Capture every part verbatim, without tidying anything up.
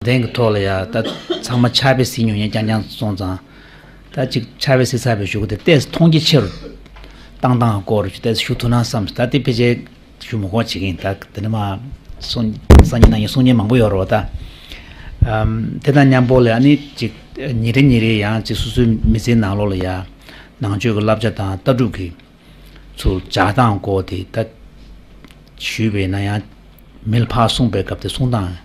ལྡན་གྱི་ཐོག་ལ་ཡ་ད་ཚང་མ་ཕྱག་དཔེ་གཟིགས་མྱོང་མཁན་རྐྱང་རྐྱང་སོང་ཙང་། ད་ཅིག་ཕྱག་དཔེ་གཟིགས་ཚར་བའི་གཞུག་གུ་དེ་ཏོག་ཙམ་མཐོང་རྒྱ་ཆེ་རུ་བཏང་སྟངས་སྐོར་ཏོག་ཙམ་ཞུ་ཐུབ་ན་བསམ། ད་དེ་ཕལ་ཆེར་ཞུ་མི་དགོས་བྱེད་ཀྱིན། ད་དེ་ནི་མ་གསུང་སང་ཉིན་གནངས་ཉིན་གསུང་མཁན་མང་པོ་ཡོད་རེད་བ་ད། ཨམ། དེ་དང་མཉམ་པོ་ལ་ཨ་ནི་ཅིག་ཉིན་རེ་ཉིན་རེ་ཡང་ཅིག་སོ་སོའི་མི་ཚེའི་ནང་ལོགས་ལ་ཡ་ནང་ཆོས་ཀྱི་བསླབ་བྱ་དང་ལྟ་གྲུབ་ཀྱི་ཚུར་སྦྱར་སྟངས་སྐོར་དེ་ད་ཞུས་པས་ན་ཡང་མི་ལ་ཕར་གསུངས་པའི་སྐབས་དེ་གསུང་སྟངས་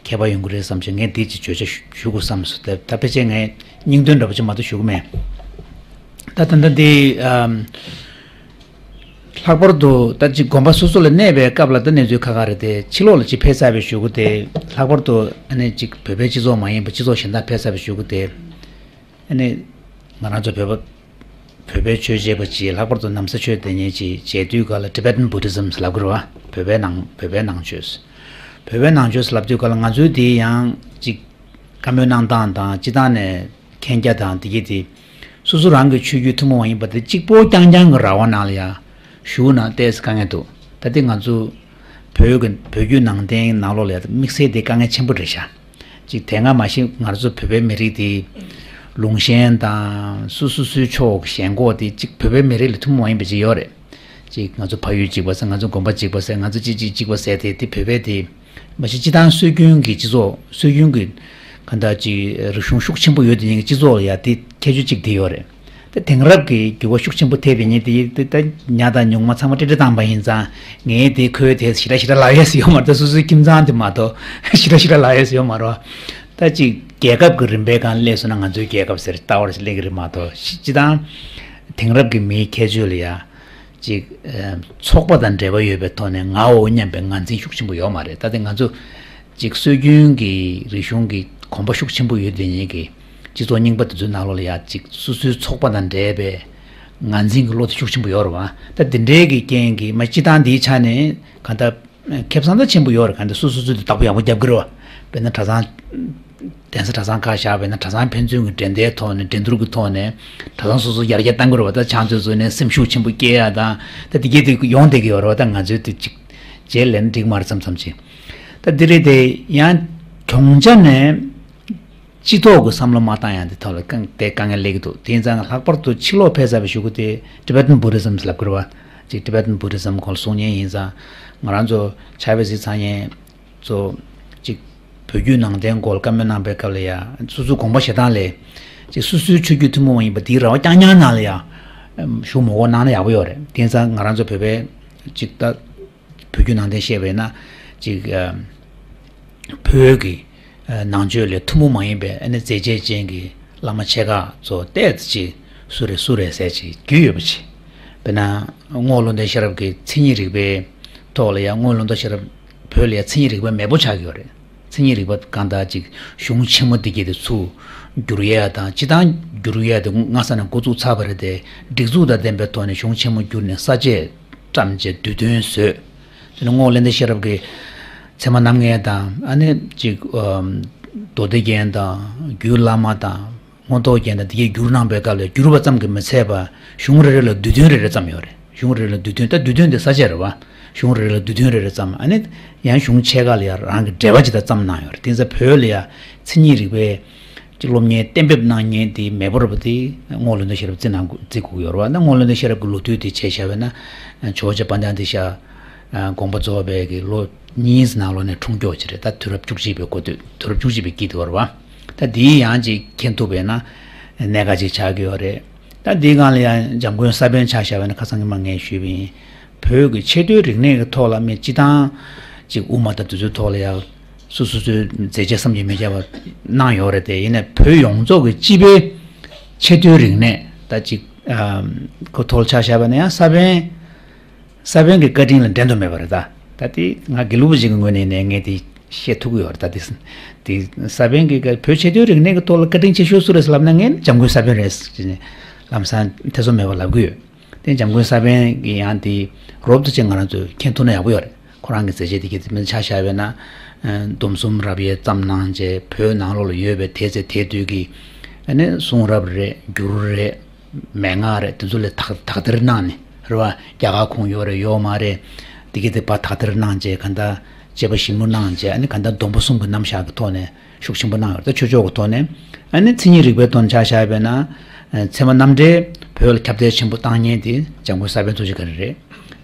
ཁྱད་པར་ཡོང་གི་རེད་བསམ་བྱས། ངས་འདི་ཅིག་བརྗོད་བྱ་ཞུ་ཞུ་དགོས་བསམ་སོང་། ད་ད་ཕལ་ཆེར་ངས་སྙིང་དོན་འདྲ་པོ་ཅིག་མ་གཏོགས་ཞུ་གི་མེད། ད་ད་ལྟ་འདི་ཨམ། ལྷག་པར་དུ་ད་ཅིག་དགོན་པ་སོ་སོ་ལ་གནས་པའི་སྐབས་ལ་ད་གནས་ཚུལ་ཁག་ཁག་རེད་དེ། ཕྱི་ལོགས་ལ་ཅིག་ཕེབས་ཚར་བའི་གཞུག་གུ་དེ་ལྷག་པར་དུ་ཨ་ནི་ཅིག་བོད་པའི་སྤྱི་ཚོགས་མ་ཡིན་པ་སྤྱི་ཚོགས་གཞན་དག་ཕེབས་ཚར་བའི་གཞུག་གུ་དེ། ཨ་ནི་ང་རང་ཚོ་བོད་པ་བོད་པའི་ཆོས་བྱེད་པ་ཅིག་ལྷག་པར་དུ་ན་བཟའ་ཆོས་དེ་ཉིད་ཅིག་བྱེད་དུས་ག་ལ་Tibetan Buddhism་ལབ་དགོས་རེད་བ། བོད་པའི་ནང་བོད་པའི་ནང་ཆོས། བོད་པའི་ནང་ཆོས་ལབ་དུས་ག་ལ་ང་ཚོའི་དེ་ཡང་ཅིག་བཀའ་མོལ་གནང་སྟངས་དང་སྤྱི་བཏང་ནས་མཁྱེན་རྒྱ་དང་དེ་གྱད་དེ་སོ་སོ་རང་གི་ཆོས་བརྒྱུད་ཐུན་མོང་བ་ཡིན་པ་དེ་གཅིག་པོ་རྐྱང་རྐྱང་གི་ར་བ་ནང་ལ་ཡ་ཞུགས་ན་ཏོག་ཙམ་དཀའ་ངལ་འདུག་ད་དེ་ང་ཚོ་བོད་ཀྱི་བོད་བརྒྱུད་ནང་བསྟན་ནང་ལོགས་ལ་ཡ་དམིགས་བསལ་དེ་དཀའ་ངལ་ཆེན་པོ་རེད་ཤག་ཅིག་དེ་སྔ་མ་གཞི་ང་ཚོ་བོད་པའི་མི་རིགས་དེ་ལུང་ཞེན་དང་སོ་སོ་སོའི་ཕྱོགས་ཞེན་ཁོག་དེ་ཅིག་བོད་པའི་མི་རིགས་ལ་ཐུན་མོང་མ་ཡིན་པ་ཅིག་ཡོད་རེད། ཅིག་ང་ཚོ་ཕ་ཡུལ་གཅིག་པ་ཟེར། ང་ཚོ་དགོན་པ་གཅིག་པ་ཟེར། ང་ཚོ་ཅི་ཅི་གཅིག་པ་ཟེར་དེ་དེ་བོད་པའི་དེ་མ་གཞི་སྤྱི་བཏང་སྲོལ་རྒྱུན་གྱི་སྤྱི་ཚོགས་སྲོལ་རྒྱུན་གྱི་གང་ལྟར་ཅིག་རིག་གཞུང་ཤུགས་ཆེན་པོ་ཡོད་དེ་ཉིད་ཀྱི་སྤྱི་ཚོགས་ལ་ཡ་དེ་ཁྱད་ཆོས་གཅིག་དེ་ཡོད་རེད། ད་དེང་རབས་ཀྱི་འགྱུར་བ་ཤུགས་ཆེན་པོ་ཐེབས་པའི་ཉིན་དེ་ཡིན་དེ་ད་ཉ་དང་ཉུང་མ་ཚང་མ་ཀྲིག་ཀྲིག་བཏང་པ་ཡིན་ཙང་ངས་དེ་ཁོའི་དེ་ཞེ་དྲག་ཞེ་དྲག་ལབ་ཡས་ཡོད་མ་རེད། ད་སོ་སོའི་ཁྱིམ་ཚང་དེ་མ་གཏོགས་ཞེ་དྲག་ཞེ་དྲག་ལབ་ཡས་ཡོད་མ་རེད། ད་ཅིག་རྒྱལ་ཁབ་ཀྱི་རིམ་པའི་སྒང་སླེབས་སོང་ན་ང་ཚོའི་རྒྱལ་ཁབ་ཟེར་ལྟ་བར་སླེབས་ཀྱི་རེད་མ་གཏོགས་སྤྱི་བཏང་དེང་རབས་ཀྱི་མིའི་ཁྱད་ཆོས་ལ་ཡ། ཅིག་ཚོགས་པ་དང་འབྲེལ་བ་ཡོད་པའི་ཐོག་ནས་ངའོ་སྙམ་པའི་ངར་འཛིན་ཤུགས་ཆེན་པོ་ཡོད་མ་རེད། ད་ལྟ་ང་ཚོ་ཅིག་སྲོལ་རྒྱུན་གྱི་རིག་གཞུང་གི་གོམས་པ་ཤུགས་ཆེན་པོ་ཡོད་དེ་ཉིད་ཀྱི་སྤྱི་ཚོགས་རྙིང་པ་དེ་ཚོའི་ནང་ལོགས་ལ་ཡ་ཅིག་སོ་སོའི་ཚོགས་པ་དང་འབྲེལ་བའི་ངར་འཛིན་གྱི་བློ་དེ་ཤུགས་ཆེན་པོ་ཡོད་རེད་བ། ད་དེ་འདྲའི་གི་རྐྱེན་གྱིས་མ་སྤྱི་བཏང་འདིའི་ཆ་ནས་གང་ལྟར། ཁེ་བཟང་ད་ཆེན་པོ་ཡོད་རེད། ག་འདི་སོ་སོ་ཚོས་དེ་བདག་པོ་ཡག་པོ་རྒྱབ་ཀྱི་རེད་བ། དཔེར་ན་གྲྭ་ཚང་། གདན་ས་གྲྭ་ཚང་ཁག་བཞག་པས་ན་གྲྭ་ཚང་ཕན་ཚུན་གྱི་འགྲན་ཟླའི་ཐོག་ནས་འགྲན་བསྡུར་གྱི་ཐོག་ནས་གྲྭ་ཚང་སོ་སོ་ཡར་རྒྱས་གཏང་གི་རེད་བ། ད་ཕྱག་མཛོད་ཚོ་ནས་སེམས་ཤུགས་ཆེན་པོ་སྐྱེ་ཡ་དང་ད་དེ་གས་དེ་ཡོང་བསྡད་ཀྱི་ཡོད་རེད་བ། ད་ང་ཚོས་དེ་ཅིག་རྗེས་ལན་འགྲིག་མ་རེད་བསམ་བསམ་ཅིག་ད་འདི་རེད་དེ་ཡང་གྱོང་ཆ་ནས། སྤྱི་ཚོགས་ཀྱི་བསམ་བློ་མ་བཏང་ཡང་དེ་ཐོག་ལ་དཀའ་དེ་དཀའ་ངལ་སླེབས་ཀྱི་འདུག་དེ་ཡིན་ཙང་ལྷག་པར་དུ་ཕྱི་ལོགས་ཕེབས་ཚར་བའི་གཞུག་གུ་དེ་Tibetan Buddhism ལབ་ཀྱི་རེད་བ། ཅིག་Tibetan Buddhism སྐོར་གསུང་མཁན་ཡིན་ཙང་ང་རང་ཚོ་ཕྱག་དཔེ་གཟིགས་ཚར་མཁན་ཚོ་ཅིག་བོད་བརྒྱུད་ནང་བསྟན་སྐོར་བཀའ་མོལ་གནང་པའི་སྐབས་ལ་ཡ་སོ་སོའི་དགོངས་པ་བཞེས་སྟངས་ལས་ཅིག་སོ་སོའི་ཆོས་བརྒྱུད་ཐུན་མོང་མ་ཡིན་པ་དེའི་ར་བ་རྐྱང་རྐྱང་ནང་ལ་ཡ་ཞུགས་མི་དགོས་གནང་ན་ཡག་པོ་ཡོད་རེད། དེ་ཡིན་ཙང་ང་རང་ཚོ་བོད་པའི་ཅིག་ད། བོད་བརྒྱུད་ནང་བསྟན་བཤད་པས་ན་ཅིག་ཨ། བོད་ཀྱི་ཨ། ནང་ཆོས་ལས་ཐུན་མོང་མ་ཡིན་པའི་ཨ་ནི་མཛད་རྗེས་ཅན་གྱི་བླ་མ་ཆེ་ཁག་ཚོ་ཏོག་ཙམ་ཅིག་སུ་རེད་སུ་རེད་ཟེར་ཅིག་རྒྱུས་ཡོད་པ་ཅིག་དཔེར་ན་རྔོག་བློ་ལྡན་ཤེས་རབ་ཀྱི་མཚན་ཉིད་རིག་པའི་ཐོག་ལ་ཡང་རྔོག་བློ་ལྡན་ཤེས་རབ་བོད་ལ་ཡང་མཚན་ཉིད་རིག་པ་མེས་པོ་ཆགས་ཀྱི་ཡོད་རེད། མཚན་ཉིད་རིག་པ་གང་ལྟར་ཅིག་གཞུང་ཆེན་མོ་འདི་གྱད་དེ་ཚུར་བསྒྱུར་ཡས་དང་སྤྱི་བཏང་བསྒྱུར་ཡས་དེ་སྔ་ས་ནས་འགོ་བཙུགས་ཚར་བ་རེད་དེ། སྒྲིག་འཛུགས་དང་ལྡན་པའི་ཐོག་ནས་གཞུང་ཆེན་མོ་བསྒྱུར་ནས་ས་བཅད་བཀྲམ་བྱས་བསྡུས་དོན་བཟོས། དེ་ནས་རྔོག་བློ་ལྡན་ཤེས་རབ་ཀྱི་ཚད་མ་རྣམ་ངེས་དང་ཨ་ནི་ཅིག་ཨམ། མདོ་སྡེ་རྒྱན་དང་རྒྱུད་བླ་མ་དང་མངོན་རྟོགས་རྒྱན་དང་འདི་གྱད་བསྒྱུར་གནང་པའི་སྐབས་ལ་བསྒྱུར་བ་ཙམ་གྱིས་མི་ཚད་པར་གཞུང་རེ་རེ་ལ་བསྡུས་དོན་རེ་རེ་བརྩམས་ཡོད་རེད། གཞུང་རེ་རེ་ལ་བསྡུས་དོན་ད་བསྡུས་དོན་དེ་ས་བཅད་རེད་བ། གཞུང་རེ་རེ་ལ་བསྡུས་དོན་རེ་རེ་བརྩམས། ཨ་ནི་ཡང་གཞུང་ཆེ་ཁག་ལ་ཡང་རང་གི་འགྲེལ་པ་ཅིག་ད་བརྩམས་གནང་ཡོད་རེད། དེ་ཚོ་བོད་ལ་ཡང་མཚན་ཉིད་རིག་པའི་ཅིག་སློབ་གཉེར་གཏན་འབེབས་གནང་མཁན་དེ་མེས་པོ་རེད་པ། དེ་རྔོག་བློ་ལྡན་ཤེས་རབ་བརྩི་གནང་བརྩི་དགོས་ཀྱི་ཡོད་རེད་བ། ད་རྔོག་བློ་ལྡན་ཤེས་རབ་ཀྱི་ལོ་དུས་དེ་བྱས་བཞག་པ་ན་ཇོ་བོ་རྗེ་དཔལ་ལྡན་ཨ་ཏི་ཤ་དགོངས་པ་རྫོགས་པའི་གི་ལོ་གཉིས་ནང་ལོགས་ནས་འཁྲུངས་ཀྱོག་ཅིག་རེད། ད་དུས་རབས་བཅུ་གཅིག་པའི་འགོ་སྟོད། དུས་རབས་བཅུ་གཅིག་པའི་དཀྱིལ་དུ་བར་བ། ད་དེའི་ཡང་ཅིག་མཁྱེན་ཐུབ་པས་ན་གནད་འགག་ཅིག་ཆགས་ཀྱི་ཡོད་རེད། ད་དེའི་སྒང་ལ་ཡང་འཇམ་མགོན་ས་པཎ་ཆ་བཞག་པ་ན་ཁ་སང་གི་མ་ངས་ཞུས་པ་ཡིན། བོད་ཀྱི་ཆེས་མཐོའི་རིག་གནས་ཀྱི་ཐོག་ལ་མི་སྤྱི་བཏང་ཅིག་དབུ་མ་དང་དེ་ཚོའི་ཐོག་ལ་ཡང་སོ་སོ་སོའི་མཛད་རྗེས་བསམ་གྱིས་མི་ཁྱབ་པ་གནང་ཡོད་རེད་དེ། ཡིན་ནའི་བོད་ཡོངས་རྫོགས་ཀྱི་སྤྱི་པའི་ཆེས་མཐོའི་རིག་གནས་ད་ཅིག་ཨ་ཁོ་ཐོག་ལ་ཆ་བཞག་པ་ན་ཡང་ས་པཎ་ས་པཎ་གྱི་བཀའ་དྲིན་ལ་འགྲན་དུ་མེད་པ་རེད་ད། ད་དེ་ང་དགེ་ལུགས་པ་ཞིག་གི་ངོས་ནས་ནས་ངས་དེ་བཤད་ཐུབ་ཀྱི་ཡོད་རེད། ད་དེ་དེ་ས་པཎ་གྱི་བཀའ་བོད་ཆེས་མཐོའི་རིག་གནས་ཀྱི་ཐོག་ལ་བཀའ་དྲིན་ཆེ་ཤོས་སུ་རེད་ཟེར་ལབ་ན་ངས་འཇམ་མགོན་ས་པཎ་རེད་ཟེར་ནས་ལམ་སང་ཐེ་ཚོམ་མེད་པར་ལབ་ཀྱི་ཡོད། དེ་འཇམ་མགོན་ས་པཎ་གྱི་ཡང་དེ་རོབ་ཏུ་ཅིག་ང་རང་ཚོས་མཁྱེན་ཐུབ་ན་ཡག་པོ་ཡོད་རེད། ཁོ་རང་གི་མཛད་རྗེས་དེ་གྱད་དེ་མིན་ཆ་བཞག་པས་ན་སྡོམ་གསུམ་རབ་དབྱེ་བརྩམས་གནང་རྗེས་བོད་ནང་ལོགས་ལ་ཡོད་པའི་དེ་ཚེ་དེ་དུས་ཀྱི་ཨ་ནི་གསུང་རབ་རེད། འགྱུར་རེད། མན་ངག་རེད། དེ་ཚོ་ལ་དག་དག་ཐེར་གནང་ནས་རེད་བ། རྒྱ་གར་ཁུངས་ཡོད་རེད་ཡོད་མ་རེད། དེ་གྱད་དེ་ཕར་དག་ཐེར་གནང་རྗེས་ག་འདྲ་ དཔྱད་པ་ཞིབ་མོ་གནང་བྱས། ཨ་ནི་ག་ད་སྡོམ་པ་གསུམ་གྱི་རྣམ་གཞག་གི་ཐོག་ནས་ཤུགས་ཆེན་པོ་གནང་ཡོད་རེད། ད་ཆོས་ཕྱོགས་ཀྱི་ཐོག་ནས། ཨ་ནི་མཚན་ཉིད་རིག་པའི་ཐོག་ནས་ཆ་བཞག་པ་ཡིན་ན། ཨ་ཚད་མ་རྣམ་འགྲེལ་བོད་ལ་ཁྱབ་གདལ་ཆེན་པོ་བཏང་མཁན་དེ་འཇམ་མགོན་ས་པཎ་ཐུགས་རྗེ་བཀའ་དྲིན་རེད།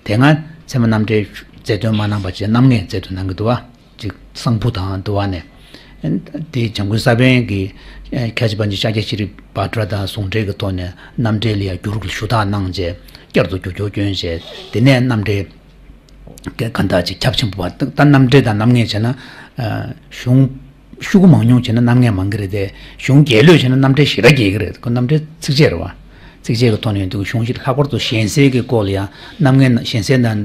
དེ་སྔ་ཚད་མ་རྣམ་འགྲེལ་རྩལ་འདོན་མ་གནང་པ་བྱས། རྣམ་ངེས་རྩལ་འདོན་གནང་གི་འདུག་བ། ཅིག་གསང་ཕུ་དང་འདུལ་བ་ནས། དེ་འཇམ་མགོན་ས་པཎ་གྱི་ཁ་ཆེ་པཎ་ཆེན་ཤཱཀྱ་ཤྲཱི་བྷ་དྲ་དང་ཟུང་འབྲེལ་གྱི་ཐོག་ནས་རྣམ་འགྲེལ་ལ་ཡང་བསྒྱུར་ཞུ་དག་གནང་བྱས། བསྐྱར་དུ་བསྒྱུར་བཅོས་བསྐྱོན་བྱས། དེ་ནས་རྣམ་འགྲེལ་ག་འདྲ་ཅིག་ཁྱབ་ཆེན་པོ་བ། ད་རྣམ་འགྲེལ་དང་རྣམ་ངེས་བྱས་ན། གཞུང་ཤོག་གུ་མང་ཉུང་བྱས་ན་རྣམ་ངེས་མང་གི་རེད་དེ། གཞུང་རྒྱས་ལོས་བྱས་ན་རྣམ་འགྲེལ་ཞེ་དྲག་རྒྱས་ཀྱི་རེད། ཁོ་རྣམ་འགྲེལ་ཚིགས་བཅད་རེད་བ། ཚིགས་བཅད་ཀྱི་ཐོག་ནས་ཡོང་དུས་གཞུང་ཞིག་ལྷག་པར་དུ་གཞན་སེལ་གྱི་སྐོར་ལ་ཡང་རྣམ་ངེས་ན། གཞན་སེལ་དང་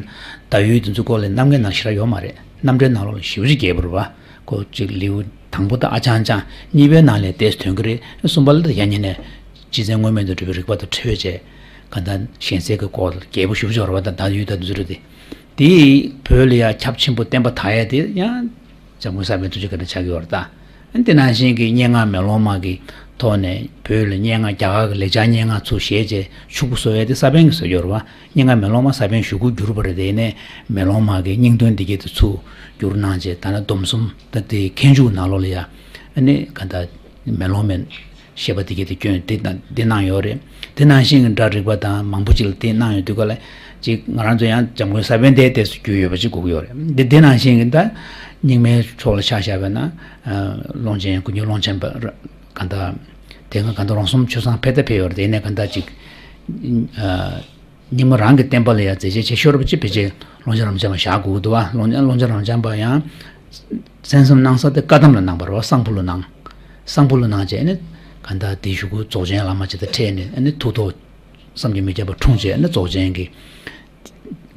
བརྡ་ཡུལ་དེ་ཚོའི་སྐོར་ལ་རྣམ་ངེས་ནང་ཞེ་དྲག་ཡོད་མ་རེད། རྣམ་འགྲེལ་ནང་ལོགས་ལ་ཞེ་པོ་ཅིག་རྒྱས་པོ་རེད་བ། ཁོ་གཅིག་ལེའུ་དང་པོ་དང་ཨ་ཅང་ཅང་གཉིས་པའི་ནང་ལ་ཏོག་ཙམ་ཐོན་གྱི་རེད། གསུམ་པ་ལ་ད་ཡང་ཉིན་ནས་སྤྱི་མཚན་དངོས་མེད་དུ་གྲུབ་པའི་རིགས་པ་དང་འཕྲོད་བྱས། ག་ད་གཞན་སེལ་གྱི་སྐོར་ལ་རྒྱས་པོ་ཞེ་པོ་ཅིག་ཡོད་རེད་བ། ད་བརྡ་ཡུལ་དང་དེ་ཚོ་རེད་དེ། དེ་བོད་ལ་ཡང་ཁྱབ་ཆེན་པོ་བསྟན་པ་དར་ཡ་དེ་ཡང་འཇམ་མགོན་ས་པཎ་ཐུགས་རྗེ་བཀའ་དྲིན་ཆགས་ཀྱི་ཡོད་རེད་ད། དེ་ནང་བཞིན་གྱི་སྙན་ངག་མེ་ལོང་མ་གི་ཐོག་ནས་བོད་ལ་སྙན་ངག་རྒྱ་གར་གྱི་ལེགས་སྦྱར་སྙན་ངག་ཚུར་བཞེས་བྱས་ཕྱུག་པོ་བཟོ་ཡ་དེ་ས་པཎ་གྱིས་བཟོས་ཡོད་རེད་བ། སྙན་ངག་མེ་ལོང་མ་ས་པཎ་ཞུ་སྐུལ་བསྒྱུར་བ་རེད། དེ་ནས་མེ་ལོང་མ་གི་སྙིང་དོན་འདི་གའི་དེ་ཚུར་བསྒྱུར་གནང་བྱས། ད་ནི་སྡོམ་གསུམ་ད་དེ་མཁས་འཇུག་ནང་ལོགས་ལ་ཡ། ཨ་ནི་ག་ད་མེ་ལོང་མའི་བཤད་པ་དེ་གའི་དེ་བསྐྱོན་ཏེ་ད་དེ་གནང་ཡོད་རེད། དེ་ནང་བཞིན་གྱི་སྒྲ་རིག་པ་དང་མང་པོ་ཅིག་ལ་དེ་གནང་ཡོད་དུས་ག་ལ་ཅིག་ང་རང་ཚོ་ཡང་འཇམ་མགོན་ས་པཎ་དེ་ཏོག་ཙམ་རྒྱུས་ཡོད་པ་ཅིག་དགོས་ཀྱི་ཡོད་རེད། འདི་དེ་ནང་བཞིན་གྱི་ད་རྙིང་མའི་ཕྱོགས་ལ་ཆ་བཞག་པ་ན། ཨ་ཀློང་ཆེན་ཀུན་མཁྱེན་ཀློང་ཆེན་པ་ར་ག་ད་དེ་སྔ་ག་ད་རོང་ཟོམ་ཆོས་བཟང་ཕེབས་ད་ཕེབས་ཡོད་རེད། དེ་ནས་ག་ད་ཅིག་ཨ་རྙིང་མ་རང་གི་བསྟན་པ་ལ་ཡང་མཛད་རྗེས་ཆེ་ཤོས་རེད་པ་ཅིག་ཕལ་ཆེར་ཀློང་ཆེན་རབ་འབྱམས་པ་བཞག་དགོས་ཀྱི་འདུག་བ། ཀློང་ཀློང་ཆེན་རབ་འབྱམས་པ་ཡང་གསན་བསམ་གནང་ས་དེ་བཀའ་གདམས་ལ་གནང་བ་རེད་བ། གསང་ཕུ་ལ་གནང་། གསང་ཕུ་ལ་གནང་བྱས་ནས་ག་ད་དེའི་གཞུག་གུ་རྫོགས་ཆེན་བླ་མ་ཅིག་དང་འཕྲད་ནས། ཨ་ནི་ཐུགས་ཐོག་བསམ་གྱིས་མི་ཁྱབ་པ་འཁྲུངས་བྱས་ནས་རྫོགས་ཆེན་གྱི་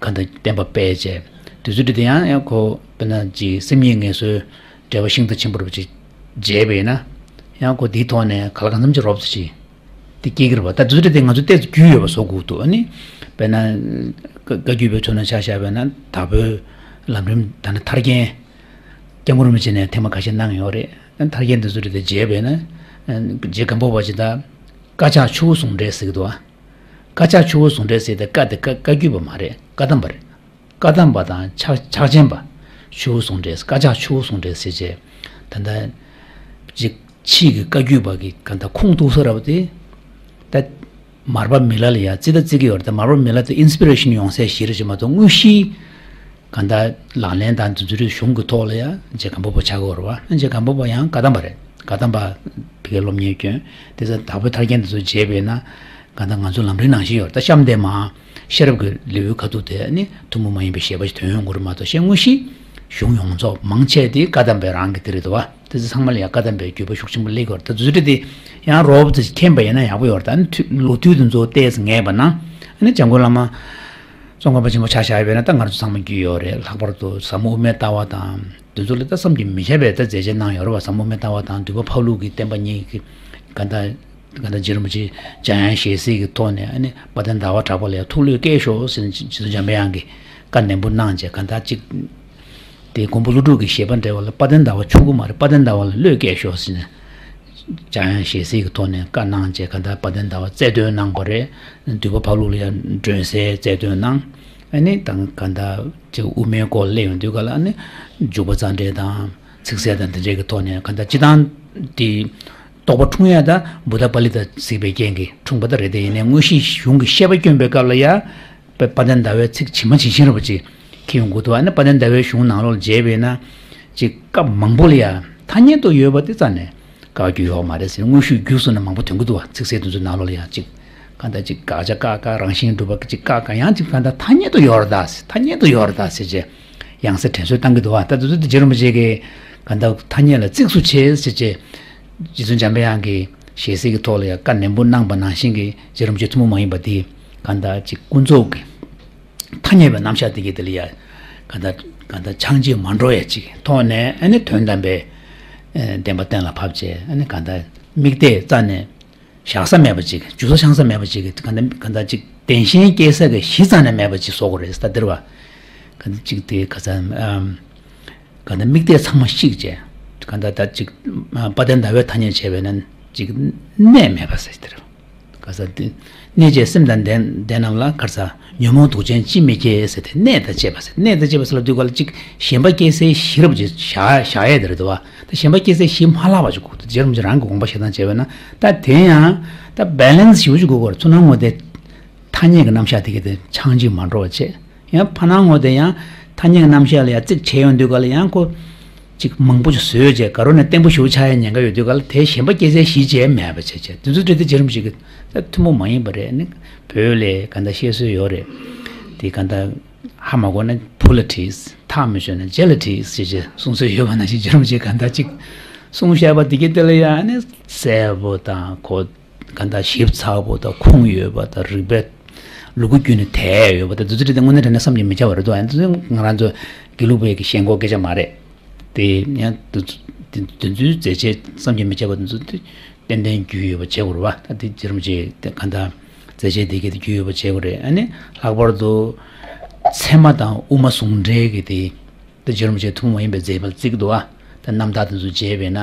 ག་ད་བསྟན་པ་སྤེལ་བྱས། དུས་ཚོད་དེ་ཡང་ཡང་ཁོ་དཔེར་ན་ཅིག་སེམས་ཉིད་ངལ་གསོའི་འགྲེལ་པ་ཤིན་ཏུ་ཆེན་པོ་རེད་པ་ཅིག་མཇལ་བས་ན། ཡང་ཁོ་དེའི་ཐོག་ནས་ག་ལ་གང་འཚམ་ཅིག་རོབ་ཙམ་ཅིག་དེ་སྐྱེ་གི་རེད་པ། ད་དུས་ཚོད་དེ་ང་ཚོ་ཏོག་ཙམ་རྒྱུས་ཡོད་པ་བཟོ་དགོས་འདུག་ཨ་ནི་དཔེར་ན་བཀའ་བཀའ་བརྒྱུད་པའི་ཕྱོགས་ནས་ཆ་བཞག་པ་ན་དྭགས་པོའི་ལམ་རིམ་ད་ནི་ཐར་རྒྱན། སྐྱབས་མགོན་རིན་པོ་ཆེ་ནས་ཐེངས་མ་ཁ་ཤས་གནང་ཡོད་རེད། ཐར་རྒྱན་དེ་ཚོ་རེད་དེ་མཇལ་བས་ན། རྗེ་སྒམ་པོ་པ་ཅིག་ད་བཀའ་ཕྱག་ཆུ་བོ་ཟུང་འབྲེལ་ཟེར་གི་འདུག་ཨ། བཀའ་ཕྱག་ཆུ་བོ་ཟུང་འབྲེལ་ཟེར་དེ་བཀའ་དེ་བཀའ་བཀའ་བརྒྱུད་པ་མ་རེད། བཀའ་གདམས་པ་རེད། བཀའ་གདམས་པ་དང་ཕྱག་ཕྱག་ཆེན་པ། ཆུ་བོ་ཟུང་འབྲེལ། བཀའ་ཕྱག་ཆུ་བོ་ཟུང་འབྲེལ་ཟེར་བྱས། ད་ལྟ་ཅིག་ཕྱིས་ཀྱི་བཀའ་བརྒྱུད་པ་གི་ག་ད་ཁུངས་གཏུགས་ས་ར་བ་དེ། ད་མར་པ་མི་ལ་ལ་ཡ་བརྩི་ད་བརྩི་གི་ཡོད་རེད། ད་མར་པ་མི་ལ་དེ་ཨིན་སི་པི་རེ་ཤན་ཡོང་སའི་གཞི་རེད་ཅེས་མ་གཏོགས་དངོས་གཞི་ག་ད་ལག་ལེན་དང་དེ་ཚོ་རིགས་གཞུང་གི་ཐོག་ལ་ཡ་རྗེ་སྒམ་པོ་པ་ཆགས་ཀྱི་ཡོད་རེད་བ། རྗེ་སྒམ་པོ་པ་ཡང་བཀའ་གདམས་པ་རེད། བཀའ་གདམས་པ་ཕ་གིར་སློབ་གཉེར་བསྐྱོན། དེ་ཚོ་དྭགས་པོའི་ཐར་རྒྱན་དེ་ཚོ་མཇལ་བས་ན། གང་ལྟར་ང་ཚོ་ལམ་རིམ་ནང་བཞིན་ཡོད་རེད། ད་གཤམ་དེ་མ་ཤེས་རབ་ཀྱི་ལེའུའི་ཁ་ཐུག་དེ་ནི་ཐུན་མོང་མ་ཡིན་པའི་བཞེད་པ་ཞིག་ཐོན་ཡོང་གི་རེད་མ་གཏོགས། གཞན་དངོས་གཞི་གཞུང་ཡོངས་རྫོགས་མང་ཆེ་དེ་བཀའ་གདམས་པའི་རང་གི་དེ་རེད་དོ། དེ་ཚོ་ཚང་མ་ལ་ཡང་བཀའ་གདམས་པའི་བརྒྱུད་པ་ཤུགས་ཆེན་པོ་སླེབས་ཀྱི་ཡོད་རེད། ད་དུས་ཚོད་དེ་ཡང་རོབ་ཙམ་མཁྱེན་པ་ཡིན་ན་ཡག་པོ་ཡོད་རེད། ད་ནི་ལོ་དུས་དེ་ཚོ་ཏོག་ཙམ་ངེས་པ་ན། ཨ་ནི་འཇམ་མགོན་བླ་མ་ཙོང་ཁ་པ་ཆེན་པོ་ཆ་བཞག་པས་ན་ད་ང་ཚོ་ཚང་མ་རྒྱུས་ཡོད་རེད། ལྷག་པར་དུ་ཟབ་མོ་དབུ་མའི་ལྟ་བ་དང་། དེ་ཚོ་ལ་ད་བསམ་གྱིས་མི་ཁྱབ་པའི་ད་མཛད་རྗེས་གནང་ཡོད་རེད་བ། ཟབ་མོ་དབུ་མའི་ལྟ་བ་དང་འདུས་པ་འཕགས་ལུགས་ཀྱི་བསྟན་པ་གཉིས་ཀྱི་ག་ད་ག་ད་རྗེ་རིན་པོ་ཆེ་འཇམ་དབྱངས་ཞལ་གཟིགས་ཀྱི་ཐོག་ནས། ཨ་ནི་དཔལ་ལྡན་ཟླ་བ་གྲགས་པ་ལ་ཡང་ཐུགས་བློས་བཀལ་ཤོག་ཟེར་ནས་རྗེ་བཙུན་འཇམ་པའི་དབྱངས་ཀྱིས་བཀའ་ནན་པོ་གནང་བྱས། ག་ད་ཅིག་དེ་མགོན་པོ་ཀླུ་སྒྲུབ་ཀྱི་བཞེད་པ་འགྲེལ་བ་ལ་དཔལ་ལྡན་ཟླ་བ་ཆོག་གི་མ་རེད། དཔལ་ལྡན་ཟླ་བ་ལ་བློས་བཀལ་ཤོག་ཟེར་ནས་འཇམ་དབྱངས་ཞལ་གཟིགས་ཀྱི་ཐོག་ནས་བཀའ་གནང་བྱས། ག་ད་དཔལ་ལྡན་ཟླ་བ་རྩལ་འདོན་གནང་བ་རེད། འདུས་པ་འཕགས་ལུགས་ལ་ཡང་སྒྲོན་གསལ་རྩལ་འདོན་གནང་། ཨ་ནི་དང་ག་ད་ཅིག་དབུ་མའི་སྐོར་སླེབས་ཡོང་དུས་ག་ལ། ཨ་ནི་འཇུག་པ་རྩ་འགྲེལ་དང་ཚིག་གསལ་དང་དེ་འདྲའི་གི་ཐོག་ནས་ག་ད་སྤྱིར་བཏང་དེ་རྟོགས་པ་འཁྲུངས་ཡ་ད་བུདྡྷ་པཱ་ལི་ཏ་གཟིགས་པའི་རྐྱེན་གྱིས་འཁྲུངས་པ་ད་རེད། དེ་ཡིན་ནའི་དངོས་གཞི་གཞུང་གི་བཤད་པ་བསྐྱོན་པའི་སྐབས་ལ་ཡ། དཔལ་ལྡན་ཟླ་བའི་ཚིག་ཇི་མ་ཇི་བཞིན་རེད་པ་ཅིག་འཁྱེར་ཡོང་དགོས་འདུག་ཨ་ནི་དཔལ་ལྡན་ཟླ་བའི་གཞུང་ནང་ལོགས་ལ་མཇལ་བས་ན། ཅིག་སྐབས་མང་པོ་ལ་ཡ་ཐ་སྙད་དུ་ཡོད་པ་དེ་རྩ་ནས་བཀག་རྒྱུ་ཡོད་མ་རེད་ཟེར། དངོས་ཤུགས་བརྒྱུད་སོང་ན་མང་པོ་ཐོན་གྱི་འདུག་བ། ཚིག་གསལ་དེ་ཚོའི་ནང་ལོགས་ལ་ཡ་ཅིག་གང་ལྟར་ཅིག་དགག་བྱ་བཀག་བཀག་རང་བཞིན་སྒྲུབ་པ་ཅིག་བཀག་བཀག་ཡང་ཅིག་གང་ལྟར་ཐ་སྙད་དུ་ཡོད་རེད་ད་ཟེར། ཐ་སྙད་དུ་ཡོད་རེད་ད་ཟེར་བྱས་ཡང་སེ་དྲན་གསོ་བཏང་གི་འདུག་བ། ད་དེ་ཚོ་དེ་རྗེ་རིན་པོ་ཆེ་གིས་གང་ལྟར་ཐ་སྙད་ལ་གཙིགས་སུ་ཆེ་ཟེར་བྱས། རྗེ་བཙུན་འཇམ་པའི་དབྱངས་ཀྱི་ཞལ་གཟིགས་ཀྱི་ཐོག་ལ་ཡང་བཀའ་ནན་པོ་གནང་པ་ནང་བཞིན་གྱི་རྗེ་རིན་པོ་ཆེ་ཐུན་མོང་མ་ཡིན་པ་དེ་གང་ལྟར་ཅིག་ཀུན་རྫོབ་ཀྱི་ཐ་སྙད་པའི་རྣམ་གཞག་དེ་གའི་དེ་ལ་ཡ་གང་ལྟར་གང་ལྟར་ཆགས་འཇིག་མ་འགྲོ་ཡ་ཅིག་ཐོག་ནས། ཨ་ནི་དོན་དམ་པའི་ཨེ་བདེན་པ་གཏན་ལ་ཕབ་བྱས། ཨ་ནི་གང་ལྟར་དམིགས་གཏད་རྩ་ནས་བཞག་ས་མེད་པ་ཅིག་འཇུ་ས་འཆང་ས་མེད་པ་ཅིག་གང་ལྟར་གང་ལྟར་ཅིག་བདེན་ཞེན་སྐྱེ་ས་གི་གཞི་རྩ་ནས་མེད་པ་ཅིག་བཟོ་དགོས་རེད། ད་འདིར་བ་གང་ལྟར་ཅིག་དེ་ག་ཚ་ཨམ། གང་ལྟར་དམིགས་གཏད་ཚང་མ་བཤིག་བྱས། གང་ལྟར་ད་ཅིག་དཔལ་ལྡན་ཟླ་བའི་ཐ་སྙད་བྱས་པས་ན་ཅིག་གནས་མེད་པ་ཟེར་དེ་རེད། ག་ས་དེ། གནས་བཅས་སེམས་དང་ལྡན་ལྡན་རྣམས་ལ་ག་ས་ཉོན་མོངས་དུག་ཅན་ཅི་མི་སྐྱེ་ཟེར་ཏེ་གནས་དང་བཅས་པ་ཟེར། གནས་དང་བཅས་པ་ཟེར་ལབ་དུས་ག་ལ་ཅིག་ཞེན་པ་སྐྱེ་སའི་གཞི་རབ་ཅིག་བཞག་བཞག་ཡས་དེ་རེད་དོ། ད་ཞེན་པ་སྐྱེ་སའི་གཞི་མ་ལྷག་པ་ཅིག་དགོས། རྗེ་རིན་པོ་ཆེ་རང་གི་དགོངས་པ་བཞེས་སྟངས་བྱས་པས་ན་ད་དེ་ཡང་ད་བེ་ལེན་སི་ཞེ་པོ་ཅིག་དགོས་ཀྱི་རེད། ཚུར་སྣང་ངོ་དེ་ཐ་སྙད་ཀྱི་རྣམ་གཞག་དེ་ག་དེ་ཆགས་འཇིག་མ་འགྲོ་བ་བྱས། ཡང་ཕར་སྣང་ངོ་དེ་ཡང་ཐ་སྙད་ཀྱི་རྣམ་གཞག་ལ་ཡང་རྩིག་བྱས་ཡོང་དུས་ག་ལ་ཡང་ཁོ་ཅིག་མང་པོ་ཅིག་བཟོས་བྱས་དགའ་རོ་ནས་བརྟན་པོ་ཞིག་ཆགས་ཡ་ཉེན་ཁ་ཡོད་དུས་ག་ལ་དེ་ཞེན་པ་སྐྱེ་སའི་གཞི་བྱས་མེད་པ་བྱས་བྱས་དེ་ཚོ་འདྲ་དེ་རྗེ་རིན་པོ་ཆེ་གིས་ད་ཐུན་མོང་མ་ཡིན་པ་རེད། ནི་བོད་ལས་ག་འདྲ་བཤད་སྲོལ་ཡོད་རེད། དེ་ག་འདྲ་ཧ་མ་གོ་ན་ཕུ་ལ་དྲིས། ཐག་མི་ཆོད་ན་རྗེ་ལ་དྲིས་ཞེས་བྱས་གསུང་སྲོལ་ཡོད་པ་ནང་བཞིན་རྗེ་རིན་པོ་ཆེས་ག་འདྲ་ཅིག་གསུངས་བཞག་པ་དེ་གི་དེ་ལ་ཡང་ནི་གསལ་པོ་དང་གོ་ག་འདྲ་ཞིབ་ཚགས་པོ་དང་ཁུངས་ཡོད་པ་དང་རིགས་པས་ལུ་གུ་རྒྱུད་ནས་དེད་ཡོད་པ་དང་དེ་ཚོ་དེ་དངོས་གནས་དྲང་གནས་བསམ་གྱིས་མི་ཁྱབ་པ་རེད་འདུག་ཨ་ནི་ང་རང་ཚོ་དགེ་ལུགས་པའི་གི་ཞེན་ཁོག་སྐད་ཆ་མ་རེད། དེ་ཡང་དེ་ཚོ་དེ་དེ་ཚོའི་མཛད་རྗེས་བསམ་གྱིས་མི་ཁྱབ་པ་དེ་ཚོ་དེ་ཏན་ཏན་རྒྱུས་ཡོད་པ་བྱེད་དགོས་རེད་བ། ད་དེ་རྗེ་རིན་པོ་ཆེ་དེ་ག་འདྲ་མཛད་རྗེས་དེ་གི་དེ་རྒྱུས་ཡོད་པ་བྱེད་དགོས་རེད། ཨ་ནི་ལྷག་པར་དུ་ཚད་མ་དང་དབུ་མ་ཟུང་འབྲེལ་གི་དེ། ད་རྗེ་རིན་པོ་ཆེ་ཐུན་མོང་མ་ཡིན་པའི་མཛད་པ་བརྩི་གི་འདུག་ཨ། ད་རྣམ་ཐར་དེ་ཚོ་མཇལ་བས་ན་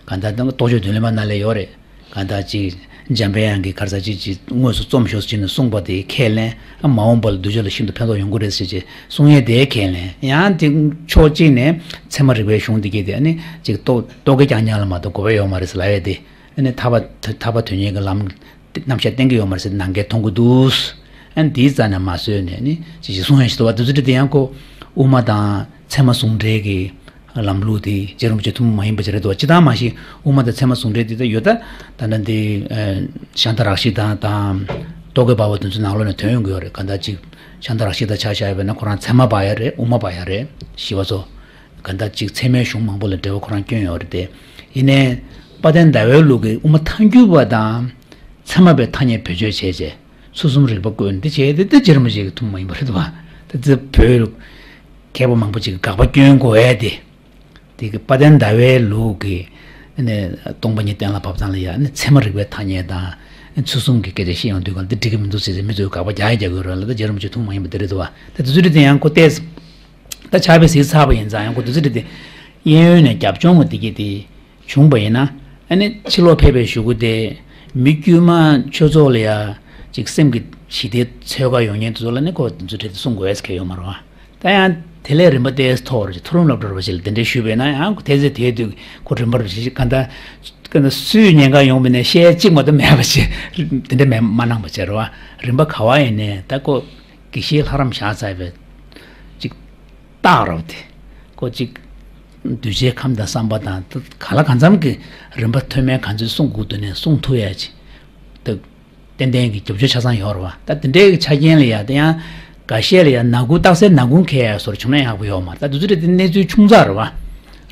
གང་ལྟར་ད་རྟོགས་བརྗོད་མདུན་ལེགས་མ་ནང་ལ་ཡོད་རེད། གང་ལྟར་ཅིག་འཇམ་དཔལ་དབྱངས་ཀྱིས་ག་རེ་ཟེར་ཅིག་ཅིག་དངོས་སུ་རྩོམ་ཤོག་ཟེར་ནས་གསུངས་པ་དེ་ཁས་ལེན། ཨ་མ་འོངས་པ་ལ་གདུལ་བྱ་ལ་ཤིན་ཏུ་ཕན་ཐོགས་ཡོང་གི་རེད་ཟེར་ཅིག་གསུང་ཡས་དེ་ཁས་ལེན། ཡང་དེ་ཕྱོགས་གཅིག་ནས་ཚད་མ་རིག་པའི་གཞུང་འདི་གས་དེ་ཨ་ནི་ཅིག་རྟོག་རྟོག་གེ་རྐྱང་རྐྱང་ལ་མ་གཏོགས་དགོས་པ་ཡོད་མ་རེད་ཟེར་ལབ་ཡས་དེ། ཨ་ནི་ཐར་པ་ཐར་པ་དོན་གཉེར་གྱི་ལམ་རྣམ་གཞག་བསྟན་གྱི་ཡོད་མ་རེད་ཟེར་ནང་འགལ་མཐོང་གི་འདུག་ཨ་ནི་དེའི་རྩ་ནས་མ་བཟོས་ནས་ནི་ཅི་ཞིག་གསུང་ཡ་ཞིག་འདུག་བ། དེ་ཚོ་འདྲ་དེ་ཡང་ཁོ་དབུ་མ་དང་ཚད་མ་ཟུང་འབྲེལ་གྱི་ལམ་ལུགས་དེ་རྗེ་རིན་པོ་ཆེ་ཐུན་མོང་མ་ཡིན་པ་ཅིག་རེད་འདུག་བ། ཅི་ལྟར་མ་ཤེས་དབུ་མ་དང་ཚད་མ་ཟུང་འབྲེལ་དེ་ད་ཡོད་ད། ད་ནི་འདི་ཤཱནྟ་རཀྵི་ཏ་དང་རྟོག་གེ་འབར་བ་དེ་ཚོའི་ནང་ལོགས་ནས་ཐོན་ཡོང་གི་ཡོད་རེད། གང་ལྟར་ཅིག་ཤཱནྟ་རཀྵི་ཏ་ཆ་བཞག་ཡོད་པ་ན་ཁོ་རང་ཚད་མ་པ་ཡ་རེད། དབུ་མ་པ་ཡ་རེད། ཞི་བ་འཚོ། གང་ལྟར་ཅིག་ཚད་མའི་གཞུང་མང་པོ་ལ་འགྲེལ་བ་ཁོ་རང་བསྐྱོན་ཡོད་རེད་དེ། ཡིན་ནའི་དཔལ་ལྡན་ཟླ་བའི་ལུགས་ཀྱི་དབུ་མ་ཐལ་འགྱུར་བ་དང་ཚད་མ་པའི་ཐ་སྙད་བེད་སྤྱོད་བྱས་རྗེས་ཚུལ་གསུམ་རིགས་པ་བཀོད་འདི་བྱས་ཏེ་འདི་རྗེ་རིན་པོ་ཆེ་གི་ཐུན་མོང་མ་ཡིན་པ་རེད་འདུག་བ། ད་འདི་བོད་མཁས་པ་མང་པོ་ཅིག་གིས་དགག་པ་བསྐྱོན་དགོས་ཡས་དེ། དེ་གི་དཔལ་ལྡན་ཟླ་བའི་ལུགས་ཀྱི་ནས་སྟོང་པ་ཉིད་གཏན་ལ་ཕབ་སྟངས་ལ་ཡང་ནས་ཚད་མ་རིག་པའི་ཐ་སྙད་དང་ཚུལ་གསུམ་གྱི་སྐད་ཆ་བཤད་ཡོང་དུས་གང་འདི་འགྲིག་གི་མི་འདུག་ཟེར་ཟེར་མི་ཚོས་དགག་པ་རྒྱག་ཡ་རྒྱག་གི་ཡོད་རེད་ལ། ད་རྗེ་རིན་པོ་ཆེ་ཐུན་མོང་མ་ཡིན་པ་འདི་རེད་འདུག་བ། ད་དེ་ཚོ་རེད་དེ་ཡང་ཁོ་ལྟས། ད་ཕྱག་དཔེ་གཟིགས་ཚར་བ་ཡིན་ཙང་ཡང་ཁོ་དེ་ཚོ་རེད་དེ། གཡས་གཡོན་ནས་རྒྱབ་ལྗོངས་ཀྱི་དེ་གྱད་དེ་བྱུང་བ་ཡིན་ན། ཨ་ནི་ཕྱི་ལོགས་ཕེབས་པའི་གཞུག་གུ་དེ་མི་དཀྱུས་མ་ཆོས་ཚོགས་ལ་ཡ་ཅིག་སེམས་ཀྱི་ཞི་བདེ་འཚོལ་ག་ཡོང་མཁན་དེ་ཚོ་ལ་ནི་ཁོ་དེ་ཚོ་རེད་དེ་གསུང་དགོས་ཡས་ཁེལ་ཡོད་མ་རེད་བ། ད་ཡང་དེ་ལས་རིམ་པ་ཏོག་ཙམ་མཐོ་བ་རེད། མཐོ་རིམ་སློབ་གྲྭ་རུ་བ་ཞིག་ལ་དེ་འདྲས་ཞུས་པས་ན་ཡང་ཁོ་དེ་ཚོས་དེའི་དུས་ཁོ་རིམ་པ་རུ་བ་ཞིག་ག་འདྲ་ག་འདྲ་སུས་ཉེན་ཁ་ཡོང་བ་ནས་བཤད་གཅིག་མ་གཏོགས་མེད་པ་ཞིག་དེ་འདྲས་མེད་མ་གནང་བ་བྱས་རེད་བ། རིམ་པ་ག་བ་ཡིན་ནའི་ད་ཁོ། དགེ་བཤེས་ལྷ་རམས་བཞག་ཚར་བའི་ཅིག་རྟགས་རབ་དེ། ཁོ་ཅིག་གདུལ་བྱའི་ཁམས་དང་བསམ་པ་དང་ག་ལ་གང་འཚམ་གྱི་རིམ་པ་མཐོ་དམན་ག་ཚོད་གསུང་དགོས་འདུག་ནས་གསུང་ཐུབ་ཡ་ཅིག་ད་ཏན་ཏན་གྱི་རྒྱབ་སྐྱོར་ཆ་ཚང་ཡོད་རེད་བ། ད་དེ་འདྲའི་གི་ཆ་རྐྱེན་ལ་ཡ་ད་ཡང་འགའ་ཤས་ལ་ཡ་ནག་ཁུང་རྟགས་གསལ་ནག་ཁུང་འཁེལ་ཡ་སོར་བྱུང་ན་ཡག་པོ་ཡོད་མ་རེད། ད་དེ་ཚོ་རེད་དེ་གནས་ཚུལ་ཆུང་ཙག་རེད་བ།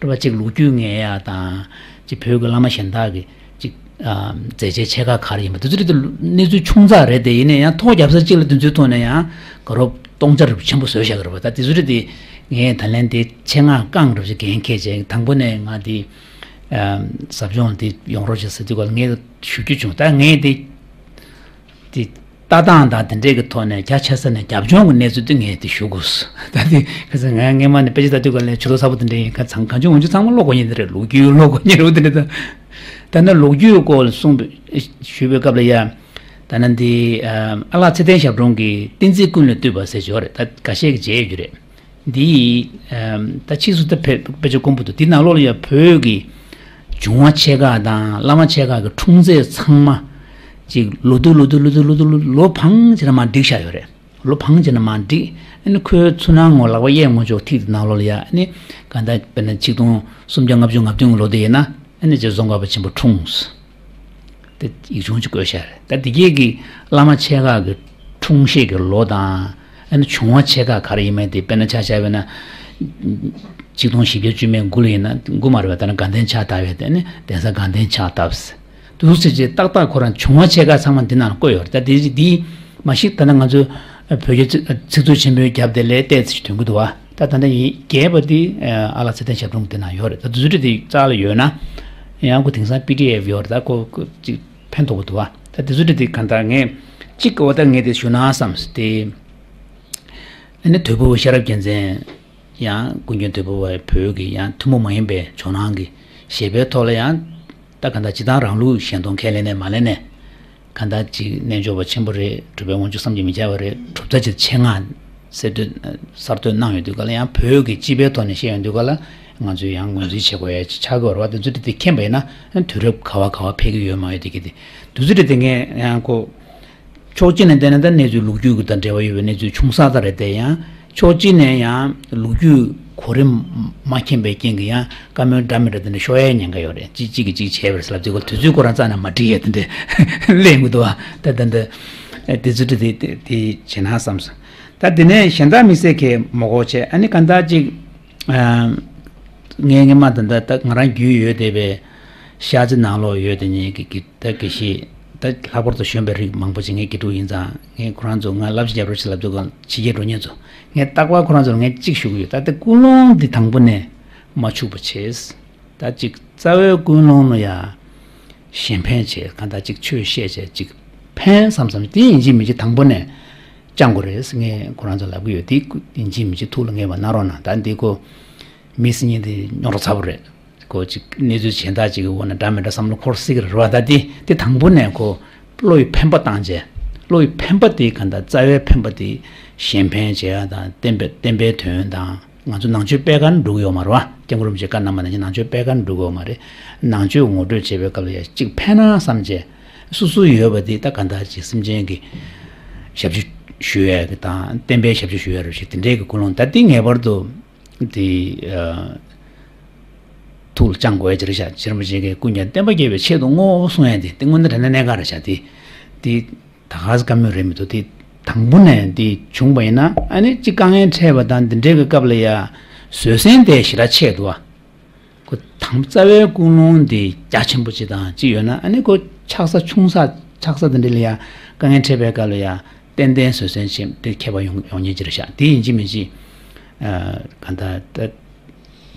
རེད་བ་ཅིག་ལོ་རྒྱུས་ངེས་ཡ་དང་ཅིག་བོད་ཀྱི་བླ་མ་གཞན་དག་གི་ཅིག་ཨ་མཛད་རྗེས་ཆེ་ཁག་ག་རེ་ཡིན་པ་དེ་ཚོ་རེད་དེ། གནས་ཚུལ་ཆུང་ཙག་རེད་དེ། ཡིན་ན་ཡང་ཐོག་རྒྱབ་ས་གཅིག་ལ་དེ་ཚོའི་ཐོག་ནས་ཡང་དགའ་རབ་སྟོང་ཆ་རེ་ཆེན་པོ་བཟོས་བཞག་གི་རེད་པ། ད་དེ་ཚོ་རེད་དེ། ངས་ད་ལན་དེ་ཆེད་མངགས་རྐང་རེ་ཞིག་འགན་འཁྱེར་བྱས་དང་པོ་ནས་ང་དེ་ཨ་ཟབ་སྦྱོང་དེ་ཡོང་རོགས་བྱེད་ཟེར་དུས་སྐབས་ངས་ཞུ་རྒྱུ་བྱུང་། ད་ངས་དེ་དེ་ལྟ་སྟངས་དང་དེ་འདྲས་ཀྱི་ཐོག་ནས་རྒྱ་ཆེ་ས་ནས་རྒྱབ་ལྗོངས་ཀྱི་གནས་ཚུལ་དེ་ངས་དེ་ཞུ་དགོས། ད་དེ་ག་ཚོད་ང་སྔས་མ་ནས་དཔེ་ཆ་ལྟ་དུས་སྐབས་ལ་ཇུས་གཏོགས་གསར་པ་དེ་འདྲས་ཡིན་ཁ་ཚང་གང་བྱུང་འོང་བྱུང་ཚང་མ་ཀློག་དགོས་ཉེན་དེ་རེད། ལོ་རྒྱུས་ཀློག་དགོས་ཉེན་རེད་དེ་འདྲས་ད། ད་ནི་ལོ་རྒྱུས་སྐོར་ལ་གསུངས་པའི་ཞུས་པའི་སྐབས་ལ་ཡ། ད་ནི་འདི་ཨ་ཨ་ལགས་ཚེ་བརྟན་ཞབས་དྲུང་གིས་བསྟན་འཛིན་ཀུན་ལས་བཏུས་པ་ཟེར་ཞོར་རེད། ད་འགའ་ཤས་ཀྱིས་མཇལ་ཡོད་རྒྱུ་རེད། འདི་ཨ་ད་ཕྱིས་སུ་ད་ཕེ་དཔེ་ཆ་དཀོན་པོ་འདུག་འདི་ནང་ལོགས་ལ་ཡ་བོད་ཀྱི་བྱུང་བ་ཆེ་ཁག་དང་བླ་མ་ཆེ་ཁག་གི་འཁྲུངས་ཚེས་ཚང་མ་ཅིག་ལོ་དུ་ལོ་དུ་ལོ་དུ་ལོ་དུ་ལོ་ལོ་འཕང་བྱས་ན་མར་བསྒྲིགས་བཞག་ཡོད་རེད། ལོ་འཕང་བྱས་ན་མར་བསྒྲིགས། ཨ་ནི་ཁོའི་ཚུར་སྣང་ངོ་ལག་པ་གཡས་ངོ་ཅོག་ཐིག་དེ་ནང་ལོགས་ལ་ཡ་ཨ་ནི་གང་ལྟར་དཔེར་ན་ཆིག་སྟོང་སུམ་བརྒྱ་ལྔ་བཅུ་ང་བདུན་གྱི་ལོ་དེ་ཡིན་ན་ཨ་ནི་རྗེ་ཙོང་ཁ་པ་ཆེན་པོ་འཁྲུངས། དེ་ཡིག་ཆུང་ཅིག་བཀོད་བཞག་རེད། ད་དེ་གས་ཀྱི་བླ་མ་ཆེ་ཁག་གི་འཁྲུངས་གཞིས་ཀྱི་ལོ་དང་ཨ་ནི་བྱུང་བ་ཆེ་ཁག་ག་རེ་ཡིན་མིན་དེ་དཔེར་ན་ཆ་བཞག་པ་ཡིན་ན། ཆིག་སྟོང་བཞི་བརྒྱ་བཅུ་མེད་དགུ་ལ་ཡིན་ན་དགུ་མ་རེད་པ། ད་ནི་དགའ་ལྡན་ཕྱག་བཏབ་ཡས་དེ་ནི་གདན་ས་དགའ་ལྡན་ཕྱག་བཏབ། འདུག་ཟེར་བྱས་ཏག་ཏག་ཁོ་རང་བྱུང་བ་ཆེ་ཁག་ཚང་མ་འདི་ནང་བཀོད་ཡོད་རེད། ད་དེ་འདི་མ་གཞི་ད་ནི་ང་ཚོ་བོད་རྒྱ་ཚིག་མཛོད་ཆེན་པོའི་རྒྱབ་དེ་ལས་ཏོག་ཙམ་ཞིག་ཐོན་གྱི་འདུག་བ། ད་ད་ལྟ་ཡིན་རྒྱས་པ་འདི་ཨ་ལགས་ཚེ་བརྟན་ཞབས་དྲུང་འདི་ནང་ཡོད་རེད། ད་དུས་ཚོད་དེ་རྩ་ལ་ཡོད་ན་ཡང་ཁོ་དེང་སང་པི་ཌི་ཨེཕ་ཡོད་རེད། ད་ཁོ་ཁོ་ཅིག་ཕན་ཐོགས་པོ་འདུག་བ། ད་དུས་ཚོད་དེ་གང་ལྟར་ངས་གཅིག་འོ་ད་ངས་དེ་ཞུ་ན་བསམ་སྟེ། ཨ་ནི་དོལ་པོ་ཤེས་རབ་རྒྱལ་མཚན། ཡང་ཀུན་མཁྱེན་དོལ་པོ་བ་བོད་ཀྱི་ཡང་ཐུན་མོང་མ་ཡིན་པའི་ཇོ་ནང་གི་བཞེད་པའི་ཐོག་ལ་ཡང་ད་ག་འདྲ་སྤྱི་བཏང་རང་ལུགས་གཞན་སྟོང་ཁས་ལེན་ནས་མ་ལེན་ནས། གང་ལྟར་ཅིག་རྣལ་འབྱོར་པ་ཆེན་པོ་རེད། གྲུབ་པའི་དབང་ཕྱུག་བསམ་གྱིས་མི་ཁྱབ་པ་རེད། གྲུབ་མཐའ་ཅིག་ཆེད་མངགས་གསར་གཏོད་གསར་གཏོད་གནང་ཡོང་དུས་ག་ལ་ཡང་བོད་ཀྱི་སྤྱི་པའི་ཐོག་ནས་བཤད་ཡོང་དུས་ག་ལ་ང་ཚོས་ཡང་ངོས་འཛིན་བྱེད་དགོས་ཡ་ཆགས་ཀྱི་ཡོད་རེད་བ། དེ་ཚོ་དེ་མཁྱེན་པ་ཡིན་ན་དུས་རབས་ག་བ་ག་བ་ཕེབས་ཀྱི་ཡོད་མ་ཡོད་དེ་གི་དེ་དུས་ཚོད་དེ་ངས་ཡང་ཁོ། ཕྱོགས་གཅིག་ནས་བལྟས་ན་ད་གནས་ཚུལ་ལོ་རྒྱུས་ཀྱི་དང་འབྲེལ་བ་ཡོད་པའི་གནས་ཚུལ་ཆུང་ས་ཙམ་རེད་དེ། ཡང་ཕྱོགས་གཅིག་ནས་ཡང་ལོ་རྒྱུས་གོ་རིམ་མ་མཁྱེན་པའི་རྐྱེན་གྱིས་ཡང་བཀའ་མོལ་འདྲ་མི་འདྲ་དེ་འདྲ་ཤོར་ཡའི་ཉེན་ཁ་ཡོད་རེད། གཅིག་གཅིག་གིས་གཅིག་བྱས་པ་རེད་ཟེར་ལབ་དུས་ཁོ་དུས་ཚོད་ཁོ་རང་རྩ་ནས་མ་འགྲིག་ཡས་དེ་འདྲ་གླེང་གི་འདུག་བ། ད་ད་འདི་དེ་ཚོ་དེ་དེ་དེ་བྱེད་ན་བསམ་སོང་། ད་དེ་ནས་གཞན་དག་དམིགས་བསལ་གྱི་མ་གོ་བྱས། ཨ་ནི་གང་ལྟར་ཅིག་ངས་སྔས་མ་ད་ལྟ་ད་ང་རང་རྒྱུས་ཡོད་བསྡད་པའི་ཤར་རྩེ་ནང་ལོགས་ཡོད་དེ་ཉིད་ཀྱི་ཀྱི་ད་དགེ་བཤེས་ད་ལྷག་པར་དུ་གཞོན་པའི་རིགས་མང་པོ་ཅིག་ངའི་དགེ་ཕྲུག་ཡིན་ཙང་། ངས་ཁོ་རང་ཚོ་ང་བསླབ་བྱ་རྒྱབ་རོགས་ཞེས་ལབ་དུས་གང་ཕྱི་རྒྱལ་འགྲོ་མཁན་ཚོ་ངས་རྟག་པར་ཁོ་རང་ཚོར་ངས་གཅིག་ཞུ་གི་ཡོད། ད་ལྟ་ཀུན་སློང་འདི་དང་པོ་ནས་མ་འཆུག་པ་བྱས། ད་ཅིག་རྩ་བའི་ཀུན་སློང་ལ་ཡ་གཞན་ཕན་བྱས། གང་ལྟར་ཅིག་ཆོས་བཤད་བྱས་ཅིག་ཕན་བསམ་བསམ་དེ་ཡིན་གཅིག་མིན་གཅིག་དང་པོ་ནས་བཅང་དགོས་རེད། ངས་ཁོ་རང་ཚོར་ལབ་གི་ཡོད། དེ་ཡིན་གཅིག་མིན་གཅིག་ཐུགས་ལ་ངེས་པ་གནང་རོགས་གནང་། ད་འདི་ཁོ་མི་སྲིད་ཉིན་དེ་རྙོག་དྲ་ཚ་པོ་རེད། ཁོ་ཅིག་གནས་ཚུལ་གཞན་དག་ཅིག་གི་འོག་ན་འདྲ་མི་འདྲ་བསམ་བློ་འཁོར་སྲིད་ཀྱི་རེད་བ། ད་དེ་དེ་དང་པོ་ནས་ཁོ་བློ་ཡི་འཕེན་པ་བཏང་བྱས། བློ་ཡི་འཕེན་པ་དེ་གང་ལྟར་རྩ་བའི་འཕེན་པ་དེ་གཞན་ཕན་བྱེད་ཡ་དང་། བསྟན་པའི་བསྟན་པའི་དོན་དང་། ང་ཚོ་ནང་ཆོས་སྤེལ་ག་ནས་འགྲོ་གི་ཡོད་མ་རེད་བ། སྐྱབས་མགོན་རིན་པོ་ཆེ་བཀའ་གནང་བ་ནང་བཞིན་ནང་ཆོས་སྤེལ་ག་ནས་འགྲོ་གི་ཡོད་མ་རེད། ནང་ཆོས་ངོ་སྤྲོད་བྱེད་པའི་སྐབས་ལ་ཡ་གཅིག་ཕན་ན་བསམ་བྱས། སོ་སོ་ཡོད་པ་དེ་ད་གང་ལྟར་ཅིག་སེམས་ཅན་གྱི་ཞབས་ཞུ་ཞུ་ཡ་གི་དང་། བསྟན་པའི་ཞབས་ཞུ་ཞུ་ཡ་རེད་ཞེས་དེ་འདྲའི་གི་ཀུན་སློང་ད་དེ་ངེས་པར་དུ། དེ་ཨ། ཐུགས་ལ་བཅངས་དགོས་ཡ་ཅིག་རེད་ཤག་རྗེ་རིན་པོ་ཆེ་གིས་ཀུན་ཀྱང་བསྟན་པ་རྒྱས་པའི་ཆེད་དུ་བསྔོའོ་གསུང་ཡ་དེ་དེ་དངོས་གནས་དྲང་གནས་གནད་འགག་རེད་ཤག་དེ་དེ་ད་ག་སེ་བཀའ་མོལ་རེད་མི་འདུག་དེ་དང་པོ་ནས་དེ་བྱུང་བ་ཡིན་ན། ཨ་ནི་གཅིག་དཀའ་ངལ་འཕྲད་པ་དང་དེ་འདྲའི་གི་སྐབས་ལ་ཡ་བཟོད་བསྲན་དེ་ཞེ་དྲག་ཆེ་འདུག་བ། ཁོ་དང་རྩ་བའི་ཀུན་སློང་དེ་རྒྱ་ཆེན་པོ་ཅིག་དང་ཅིག་ཡོད་ན། ཨ་ནི་ཁོ་ཆགས་ས་ཆུང་ས་ཆགས་ས་དེ་འདྲ་ལ་ཡ་དཀའ་ངལ་འཕྲད་པའི་སྐབས་ལ་ཡ་ཏན་ཏན་བཟོད་བསྲན་བྱེད་དེ་མཁས་པ་ཡོང་ཡོང་མཁན་ཅིག་རེད་ཤག་དེ་ཡིན་གཅིག་མིན་གཅིག་ཨ། གང་ལྟར་ད་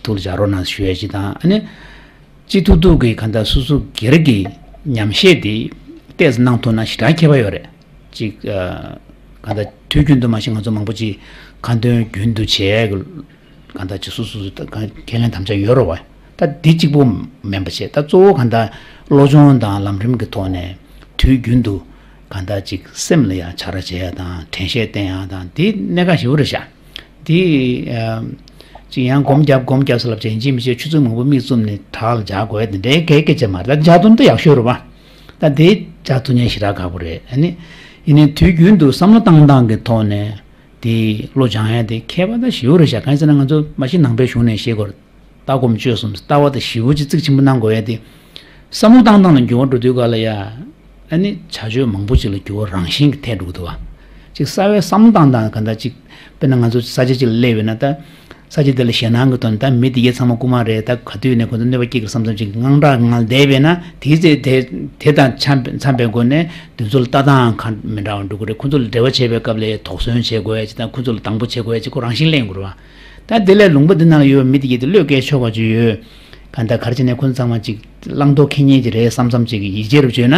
ཐུགས་ལ་འཇགས་རོགས་གནང་ཞུ་ཡས་ཅིག་དང་། ཨ་ནི་སྤྱི་ཐུབ་ཐུབ་ཀྱི་གང་ལྟར་སོ་སོ་སྒེར་གྱི་ཉམས་བཞེས་དེ་ཏོག་ཙམ་གནང་ཐུབ་ན་ཞེ་དྲག་ཁྱད་པར་ཡོད་རེད། ཅིག་ཨ། གང་ལྟར་དུས་རྒྱུན་དུ་མ་གཞི་ང་ཚོ་མང་པོ་ཅིག་ཁ་འདོན་རྒྱུན་དུ་བྱས་གང་ལྟར་ཅིག་སོ་སོ་སོ་ཁས་ལེན་དམ་བཅའ་ཡོད་རེད་བ། ད་འདི་གཅིག་པོ་མིན་པ་བྱས། ད་གཙོ་བོ་གང་ལྟར་བློ་སྦྱོང་དང་ལམ་རིམ་གྱི་ཐོག་ནས་དུས་རྒྱུན་དུ་གང་ལྟར་ཅིག་སེམས་ལ་ཡང་བྱ་ར་བྱེད་ཡ་དང་། དྲན་ཤེས་བསྟེན་ཡ་དང་། འདི་གནད་འགག་ཞེ་པོ་རེད་ཤག་དེ་ཨ་ཅིག་ཡང་སྒོམ་རྒྱབ་སྒོམ་རྒྱབ་ཟེར་ལབ་བྱས་ཡིན་གཅིག་མིན་གཅིག་ཆུ་ཚོད་མང་པོ་མིག་བཙུམ་ནས་བྲག་ལ་འཇག་དགོས་ཡ་དེ་འདྲའི་གལ་སྐད་ཆ་མ་རེད། ད་འཇག་ཐུབ་ན་ད་ཡག་ཤོས་རེད་བ། ད་དེ་འཇག་ཐུབ་མཁན་ཞེ་དྲག་ཁག་པོ་རེད། ཨ་ནི་ཡིན་ནའི་དུས་རྒྱུན་དུ་བསམ་བློ་བཏང་སྟངས་ཀྱི་ཐོག་ནས་དེ་བློ་སྦྱང་ཡ་དེ་ཁྱད་པར་ད་ཞེ་པོ་རེད་ཤག་གང་ཡིན་ཟེར་ན་ང་ཚོ་མ་གཞི་ནང་པའི་གཞུང་ནས་བཤད་དགོས་རེད། ལྟ་སྒོམ་སྤྱོད་གསུམ་ལྟ་བ་དང་ཞེ་པོ་ཅིག་གཙིགས་ཆེན་པོ་གནང་དགོས་ཡ་དེ། བསམ་བློ་བཏང་སྟངས་ལ་འགྱུར་བ་འགྲོ་དུས་ག་ལ་ཡ། ཨ་ནི་བྱ་སྤྱོད་མང་པོ་ཅིག་ལ་འགྱུར་བ་རང་བཞིན་གྱིས་ཐེབས་འགྲོ་གི་འདུག་བ། ཅིག་གསར་བའི་བསམ་བློ་བཏང་སྟངས་ག་འདྲ་ཅིག་དཔེར་ན་ང་ཚོ་ས་ཆ་ཅིག་ལ་སླེབས་ཡོད་ན། ད་ས་ཆ་དེ་ལ་ཞེད་སྣང་གི་ཐོག་ནས་ད་མི་དེ་གའི་ཚང་མ་རྐུ་མ་རེད། ད་ག་དུས་ནས་ཁོ་ཚོ་གནོད་པ་སྐྱེལ་གི་བསམ་བསམ་ཅིག་དངངས་སྐྲག་ངང་བསྡད་པས་ན། དེའི་ཚེ་དེ་དེ་དང་འཚམ་འཚམ་པའི་སྒོ་ནས་དེ་ཚོ་ལ་ལྟ་སྟངས་གང་མི་འདྲ་བ་འགྲོ་གི་རེད། ཁོ་ཚོ་ལ་འབྲེལ་བ་བྱེད་པའི་སྐབས་ལ་དོགས་ཟོན་བྱེད་དགོས་ཡ་ཅིག་དང་། ཁོ་ཚོ་ལ་སྡང་པོ་བྱེད་དགོས་ཡ་ཅིག་ཁོ་རང་བཞིན་གླེང་དགོས་རེད་བ། ད་དེ་ལས་ལུང་པ་འདི་ནང་ལ་ཡོད་པའི་མི་དེ་གྱད་དེ་བློས་འགེལ་ཆོག་པ་ཅིག་ཡོད། གང་ལྟར་ག་རེ་བྱས་ནས་ཁོ་ཚོ་ཚང་མ་ཅིག་བླང་དོར་ཁེ་ཉེན་ཅིག་རེད་བསམ་བསམ་ཅིག་གི་ཡིད་ཆེས་རུ་བྱོས་ན།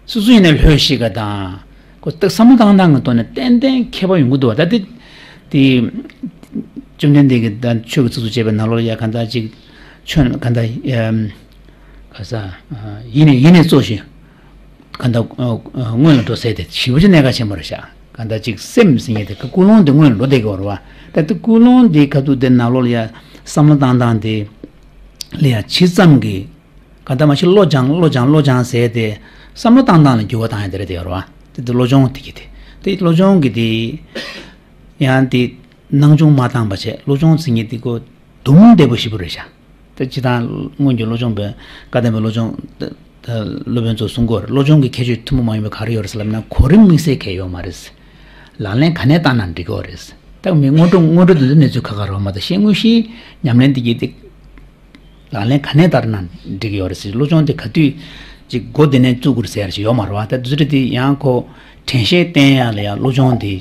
སོ་སོ་ཡིན་ནའི་ལྷོད་ཤིག་ག་དང་། ཁོ་ཏོག་བསམ་བློ་བཏང་སྟངས་ཀྱི་ཐོག་ནས་ཏན་ཏན་ཁྱད་པར་ཡོང་གི་འདུག་བ། ད་དེ་དེ་བཅོམ་ལྡན་འདས་ཀྱིས་ད་ཆོས་ཀྱི་ཚིགས་སུ་བཅད་པའི་ནང་ལོགས་ལ་ཡ་གང་ལྟར་ཅིག་ཆོས་གང་ལྟར་ཨམ། ག་ས་ཡིད་ནས་ཡིད་ནས་གཙོ་ཞིང་། གང་ལྟར་ཨ་ཨ་སྔོན་ལ་འགྲོ་ཟེར་དེ་ཞེ་པོ་ཅིག་གནད་འགག་ཆེན་པོ་རེད་ཤག་གང་ལྟར་ཅིག་སེམས་ཟེར་མཁན་དེ་ཀུན་སློང་དེ་སྔོན་ལ་འགྲོ་བསྡད་ཀྱི་ཡོད་རེད་བ། ད་དེ་ཀུན་སློང་དེ་ག་དུས་དེ་ནང་ལོགས་ལ་ཡ་བསམ་བློ་བཏང་སྟངས་དེ་ལ་ཡ་ཇི་ཙམ་གྱིས་གང་ལྟར་མ་གཞི་བློ་སྦྱང་བློ་སྦྱང་བློ་སྦྱང་ཟེར་དེ་བསམ་བློ་བཏང་སྟངས་ལ་འགྱུར་བ་བཏང་ཡ་དེ་རེད་དེ་ཡོད་རེད་བ། དེ་དེ་བློ་སྦྱོང་དེ་གི་དེ་དེ་བློ་སྦྱོང་གི་དེ་ཡང་དེ་སྣང་ཆུང་མ་བཏང་པ་བྱས། བློ་སྦྱོང་ཟེར་མཁན་དེ་ཀོ་སྡུག་བསྔལ་འདས་པོ་ཞེ་པོ་རེད་ཤག་ད་སྤྱིར་བཏང་སྔོན་གྱི་བློ་སྦྱོང་པའི་བཀའ་གདམས་པའི་བློ་སྦྱོང་ད་ད་སློབ་དཔོན་ཚོས་གསུང་གི་ཡོད་རེད། བློ་སྦྱོང་གི་ཁྱད་ཆོས་ཐུན་མོང་མ་ཡིན་པ་ག་རེ་ཡོད་རེད་ཟེར་ལབ་ན། གོ་རིམ་དམིགས་བསལ་གང་ཡང་ཡོད་མ་རེད། ལག་ལེན་ག་ནས་བསྟར་ན་འགྲིག་གི་ཡོད་རེད། ད་མི་སྔོན་འགྲོ་སྔོན་འགྲོ་དེ་ཚོ་གནས་ཚུལ་ཁག་ཁག་རེད་བ། མ་གཏོགས་གཞན་དངོས་གཞིའི་ཉམས་ལེན་དེ་གྱད་དེ་ལག་ལེན་ག་ནས་བསྟར་ན་འགྲིག་གི་ཡོད་རེད་ཟེར། བློ་སྦྱོང་དེ་ག་དུས་ཅིག་འགོ་དེ་ནས་བཙུགས་དགོས་རེད་ཟེར་ཡ་ཞིག་ཡོད་མ་རེད་བ། ད་དེ་ཚོ་དེ་ཡང་ཁོ་དྲན་ཤེས་བསྟེན་ཡ་ལ་ཡང་བློ་སྦྱོང་དེ་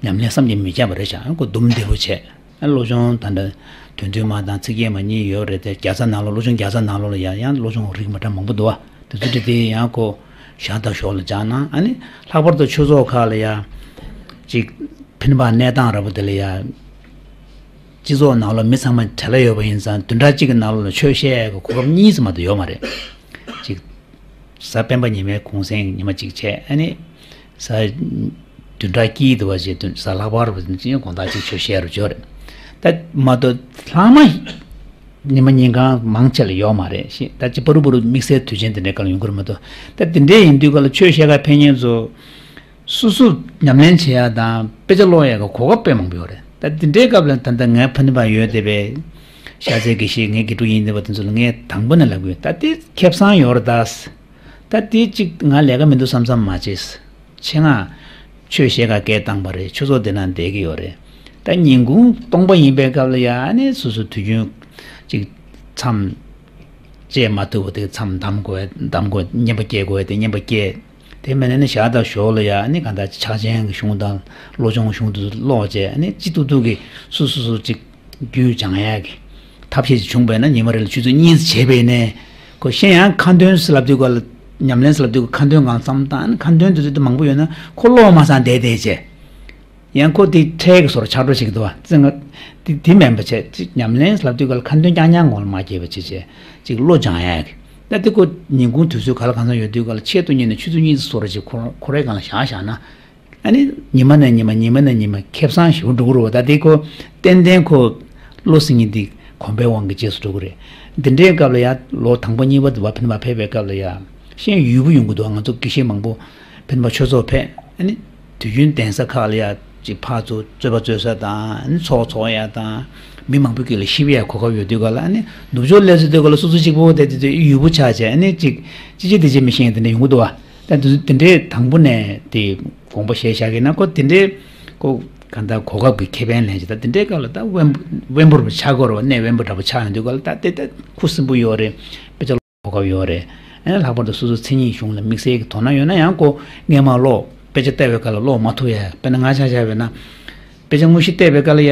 ཉམས་ལེན་བསམ་གྱིས་མི་ཁྱབ་པ་རེད་ཤག་ཁོ་སྡུག་བསྔལ་འདས་པོ་བྱས། ཨ་བློ་སྦྱོང་ད་ལྟ་དོན་བསྡུས་མ་དང་ཚིག་བརྒྱད་མ་གཉིས་ཡོད་རེད་དེ། བརྒྱ་རྩ་ནང་ལོགས། བློ་སྦྱོང་བརྒྱ་རྩ་ནང་ལོགས་ལ་ཡང་ཡང་བློ་སྦྱོང་རིགས་མི་འདྲ་མང་པོ་འདུག་བ། དེ་ཚོ་དེ་དེ་ཡང་ཁོ་ཞར་དང་ཞོར་ལ་སྦྱང་ན། ཨ་ནི་ལྷག་པར་དུ་ཆོས་ཚོགས་ཁག་ལ་ཡང་ཅིག་ཕན་པ་གནས་སྟངས་ར་བ་དེ་ལ་ཡང་སྤྱི་ཚོགས་ནང་ལོགས་མི་ཚང་མ་བྲེལ་བ་ཡོད་པ་ཡིན་ཙང་། བདུན་ཕྲག་གཅིག་གི་ནང་ལོགས་ལ་ཆོས་བཤད་ཡག་གི་གོ་སྐབས་གཉིས་ཙམ་མ་གཏོགས་ཡོད་མ་རེད། ཅིག་གཟའ་སྤེན་པ་ཉི་མའི་གུང་སེང་ཉི་མ་གཅིག་བྱས། ཨ་ནི་གཟའ་བདུན་ཕྲག་དཀྱིལ་དུ་བ་བྱས་བདུན་གཟའ་ལྷག་པར་བ་དེ་ནི་དགོང་དག་གཅིག་ཆོས་བཤད་རུ་འབྱོར་རེད། ད་མ་གཏོགས་ལྷག་མ་ཉི་མ་ཉིན་གང་མང་ཆེ་ལ་ཡོད་མ་རེད། ཤེས། ད་ཅི་པ་རུ་པ་རུ་དམིགས་བསལ་དུས་ཆེན་དེ་འདྲའི་སྐབས་ལ་ཡོང་གི་རེད་མ་གཏོགས། ད་དེ་འདྲའི་ཡིན་དུས་སྐབས་ལ་ཆོས་བཤད་ག་ཕེབས་མཁན་ཚོ་སོ་སོ་ཉམས་ལེན་བྱེད་ཡ་དང་དཔེ་ཆ་ཀློག་ཡ་གི་གོ་སྐབས་དཔེ་མང་པོ་ཡོད་རེད། ད་དེ་འདྲའི་སྐབས་ལ་ད་ལྟ་ངའི་ཕ་ནི་པ་ཡོད་བསྡད་པའི་ཤར་རྩེ་དགེ་བཤེས་ངའི་དགེ་ཕྲུག་ཡིན་བསྡད་པ་དེ་ཚོ་ལ་ངས་དང་པོ་ནས་ལབ་གི་ཡོད། ད་དེ་ཁེ་བཟང་ཡོད་རེད་ད། ད་དེ་གཅིག་ང་ལས་ཀ་མི་འདུག་བསམ་བསམ་མ་བྱེད། ཆེད་མངགས་ཆོས་བཤད་ག་སྐད་བཏང་པ་རེད། ཆོས་ཚོགས་དེ་ན་བསྡད་ཀྱི་ཡོད་རེད། ད་ཉིན་གུང་སྟོང་པ་ཡིན་པའི་སྐབས་ལ་ཡ་ཨ་ནི་སོ་སོ་དུས་རྒྱུན་གཅིག་མཚམས་བཅད་མ་ཐུབ་པ་དེ་མཚམས་བསྡམ་དགོས། བསྡམ་དགོས། བསྙེན་པ་སྐྱེལ་དགོས་དེ་བསྙེན་པ་སྐྱེལ། དེ་མིན་ན་ནི་ཞག་དང་ཞོགས་ལ་ཡ་ཨ་ནི་གང་ལྟར་ཕྱག་ཆེན་གྱི་གཞུང་དང་བློ་སྦྱོང་གཞུང་དུ་ཀློག་བྱས། ཨ་ནི་ཅི་ཐུབ་ཐུབ་ཀྱིས་སོ་སོ་སོ་གཅིག་རྒྱུད་སྦྱང་ཡག་གི་ཐབས་ཤེས་ཅིག་བྱུང་བས་ན་ཉི་མ་རེ་ལ་ཆུ་ཚོད་གཉིས་བྱས་པས་ནས་ཁོ་ཤེས་ཡང་ཁ་འདོན་ཟེར་ལབ་དུས་སྐབས་ལ་ཉམས་ལེན་ཟེར་ལབ་དུས་ཁ་འདོན་གང་བརྩམས་དང་ཁ་འདོན་དེ་ཚོ་དེ་མང་པོ་ཡོད་ན་ཁོ་ཀློག་མ་སང་བསྡད་བསྡད་བྱས། ཡང་ཁོ་དེ་ཁྲལ་གྱི་བཟོ་འདྲ་ཆགས་འགྲོ་ཞིག་འདུག་བ། བཙན་ང་དེ་དེ་མིན་པ་བྱས་ཅིག་ཉམས་ལེན་ཟེར་ལབ་དུས་སྐབས་ལ་ཁ་འདོན་རྐྱང་རྐྱང་ངོ་ལ་མ་སྐྱེས་པ་བྱས་བྱས་ཅིག་བློ་སྦྱང་ཡག་གི། ད་དེ་ཁོ་ཉིན་གུང་དུས་ཚོད་ག་ལ་གང་འཚམ་ཡོད་དུས་སྐབས་ལ་ཆེད་དུ་གཉེར་ནས་ཆུ་ཚོད་གཉིས་བཟོ་འདྲ་ཅིག་ཁོ་ཁོ་རའི་སྒང་ལ་བཞག་བཞག་ན། ཨ་ནི་ཉི་མ་ནས་ཉི་མ་ཉི་མ་ནས་ཉི་མ་ཁེ་བཟང་ཞེ་པོ་འགྲོ་གི་རེད་བ། ད་དེ་ཁོ་ཏན་ཏན་ཁོ་བློ་སེང་གི་འདི་གོམས་པའི་དབང་གིས་རྗེས་སུ་འགྲོ་གི་རེད། འདི་འདྲའི་སྐབས་ལ་ཡ་ལོ་དང་པོ་གཉིས་པ་དུ་བ་ཕན་པ་ཕེབས་པའི་སྐབས་ལ་ཡ་ཤེས་ཡོན་པོ་ཡོང་གི་འདུག་ང་ཚོ་དགེ་བཤེས་མང་པོ་ཕན་པ་ཆོས་ཚོགས་ཕེབས། ཨ་ནི་དུས་རྒྱུན་གདན་ས་ཁག་ལ་ཡ་ཅིག་ཕར་ཚུར་རྩོད་པ་རྩོད་ས་དང་ཨ་ནི་ཚོགས་ཚོགས་ཡ་དང་མི་མང་པོ་སྐད་ལ་ཤེས་པའི་གོ་སྐབས་ཡོད་དུས་ག་ལ་ཨ་ནི་ནུབ་ཕྱོགས་སླེབས་ཚུལ་དུས་ག་ལ་སོ་སོ་གཅིག་པོ་དེ་དེ་དུས་ཡུལ་པོ་ཆགས་བྱས་ཨ་ནི་ཅིག་ཅི་ཅི་དེ་ཅི་མི་ཤེས་དེ་འདྲ་ཡོང་གི་འདུག་བ། ད་དེ་ཚོ་དེ་འདྲའི་དང་པོ་ནས་དེ་དགོངས་པ་བཞེས་བཞག་གི་ན་ཁོ་དེ་འདྲའི་ཁོ་གང་ལྟར་གོ་སྐབས་ཀྱི་ཁེ་ཕན་ལེན་བྱེད། ད་དེ་འདྲའི་སྐབས་ལ་ད་དབེན་པོ་དབེན་པོ་རུ་ཆགས་དགོས་རེད་བ། གནས་དབེན་པོ་འདྲ་པོ་ཆགས་ཡོང་དུས་སྐབས་ལ་ད་དེ་ད་ཁུ་སིམ་པོ་ཡོད་རེད། དཔེ་ཆ་གོ་སྐབས་ཡོད་རེད། ཨ་ནི་ལྷག་པར་དུ་སོ་སོ་མཚན་ཉིད་གཞུང་ལ་དམིགས་བསལ་གྱི་དོ་སྣང་ཡོད་ན་ཡང་ཁོ་སྔས་མ་ཀློག་དཔེ་ཆ་བལྟས་པའི་སྐབས་ལ་ཀློག་མ་ཐུབ་ཡ། དཔེར་ན་ང་ཆ་བཞག་པས་ན་དཔེ་ཆ་དངོས་གཞི་བལྟས་པའི་སྐབས་ལ་ཡ་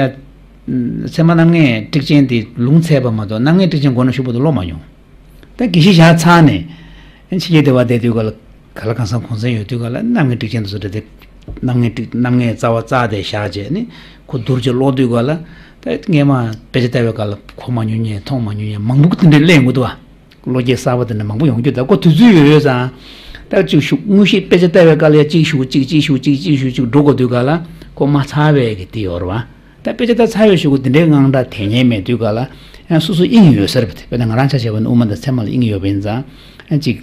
ཚད་མ་རྣམ་ངེས་ཀྲིག་ཅན་དེ་ལུང་ཚད་པ་མ་གཏོགས་རྣམ་ངེས་ཀྲིག་ཅན་མགོ་ན་ཤུགས་པོ་དུ་ཀློག་མ་མྱོང་། ད་དགེ་བཤེས་བཞག་ཚར་ནས་ཕྱི་རྒྱལ་སྡེ་བ་བསྡད་དུས་ག་ལ་ག་ལ་གང་ཟག་གུང་སེང་ཡོད་དུས་ག་ལ་རྣམ་ངེས་ཀྲིག་ཅན་དུ་བཟོ་འདྲ་དེ་རྣམ་ངེས་ཀྲིག་རྣམ་ངེས་རྩ་བ་རྩ་དེ་བཞག་བྱས་ནི་ཁོ་བསྡུར་བྱས་ཀློག་དུས་ག་ལ་ད་སྔས་མ་དཔེ་ཆ་ལྟ་བའི་སྐབས་ལ་གོ་མ་མྱོང་མཁན་མཐོང་མ་མྱོང་མཁན་མང་པོ་དེ་འདྲ་སླེབས་ཡོང་གི་འདུག་བ། བློ་སྐྱེད་གསར་པ་དེ་འདྲ་མང་པོ་ཡོང་རྒྱུ་ད་ཁོ་དུས་ཚོད་ཡོད་ཡོད་ཙང་ད་གཅིག་ཤུགས་དངོས་གཞི་དཔེ་ཆ་ལྟ་བའི་སྐབས་ལ་ཡ་གཅིག་ཤུགས་གཅིག་གཅིག་ཤུགས་གཅིག་གཅིག་ཤུགས་གཅིག་འགྲོ་དགོས་དུས་ག་ལ་ཁོ་མ་ཚར་བའི་གི་དེ་ཡོད་རེད་བ། ད་དཔེ་ཆ་ད་ཚར་བའི་གཞུག་གུ་དེ་འདྲའི་དངངས་སྐྲག་དེ་ཉན་མེད་དུས་ག་ལ་ཡང་སོ་སོ་དབྱིངས་ཡོད་ས་རེད་པ། དེ་དཔེར་ན་ང་རང་ཆ་བཞག་པ་ན་དབུ་མ་དང་ཚད་མ་ལ་དབྱིངས་ཡོད་པ་ཡིན་ཙང་ཡང་ཅིག་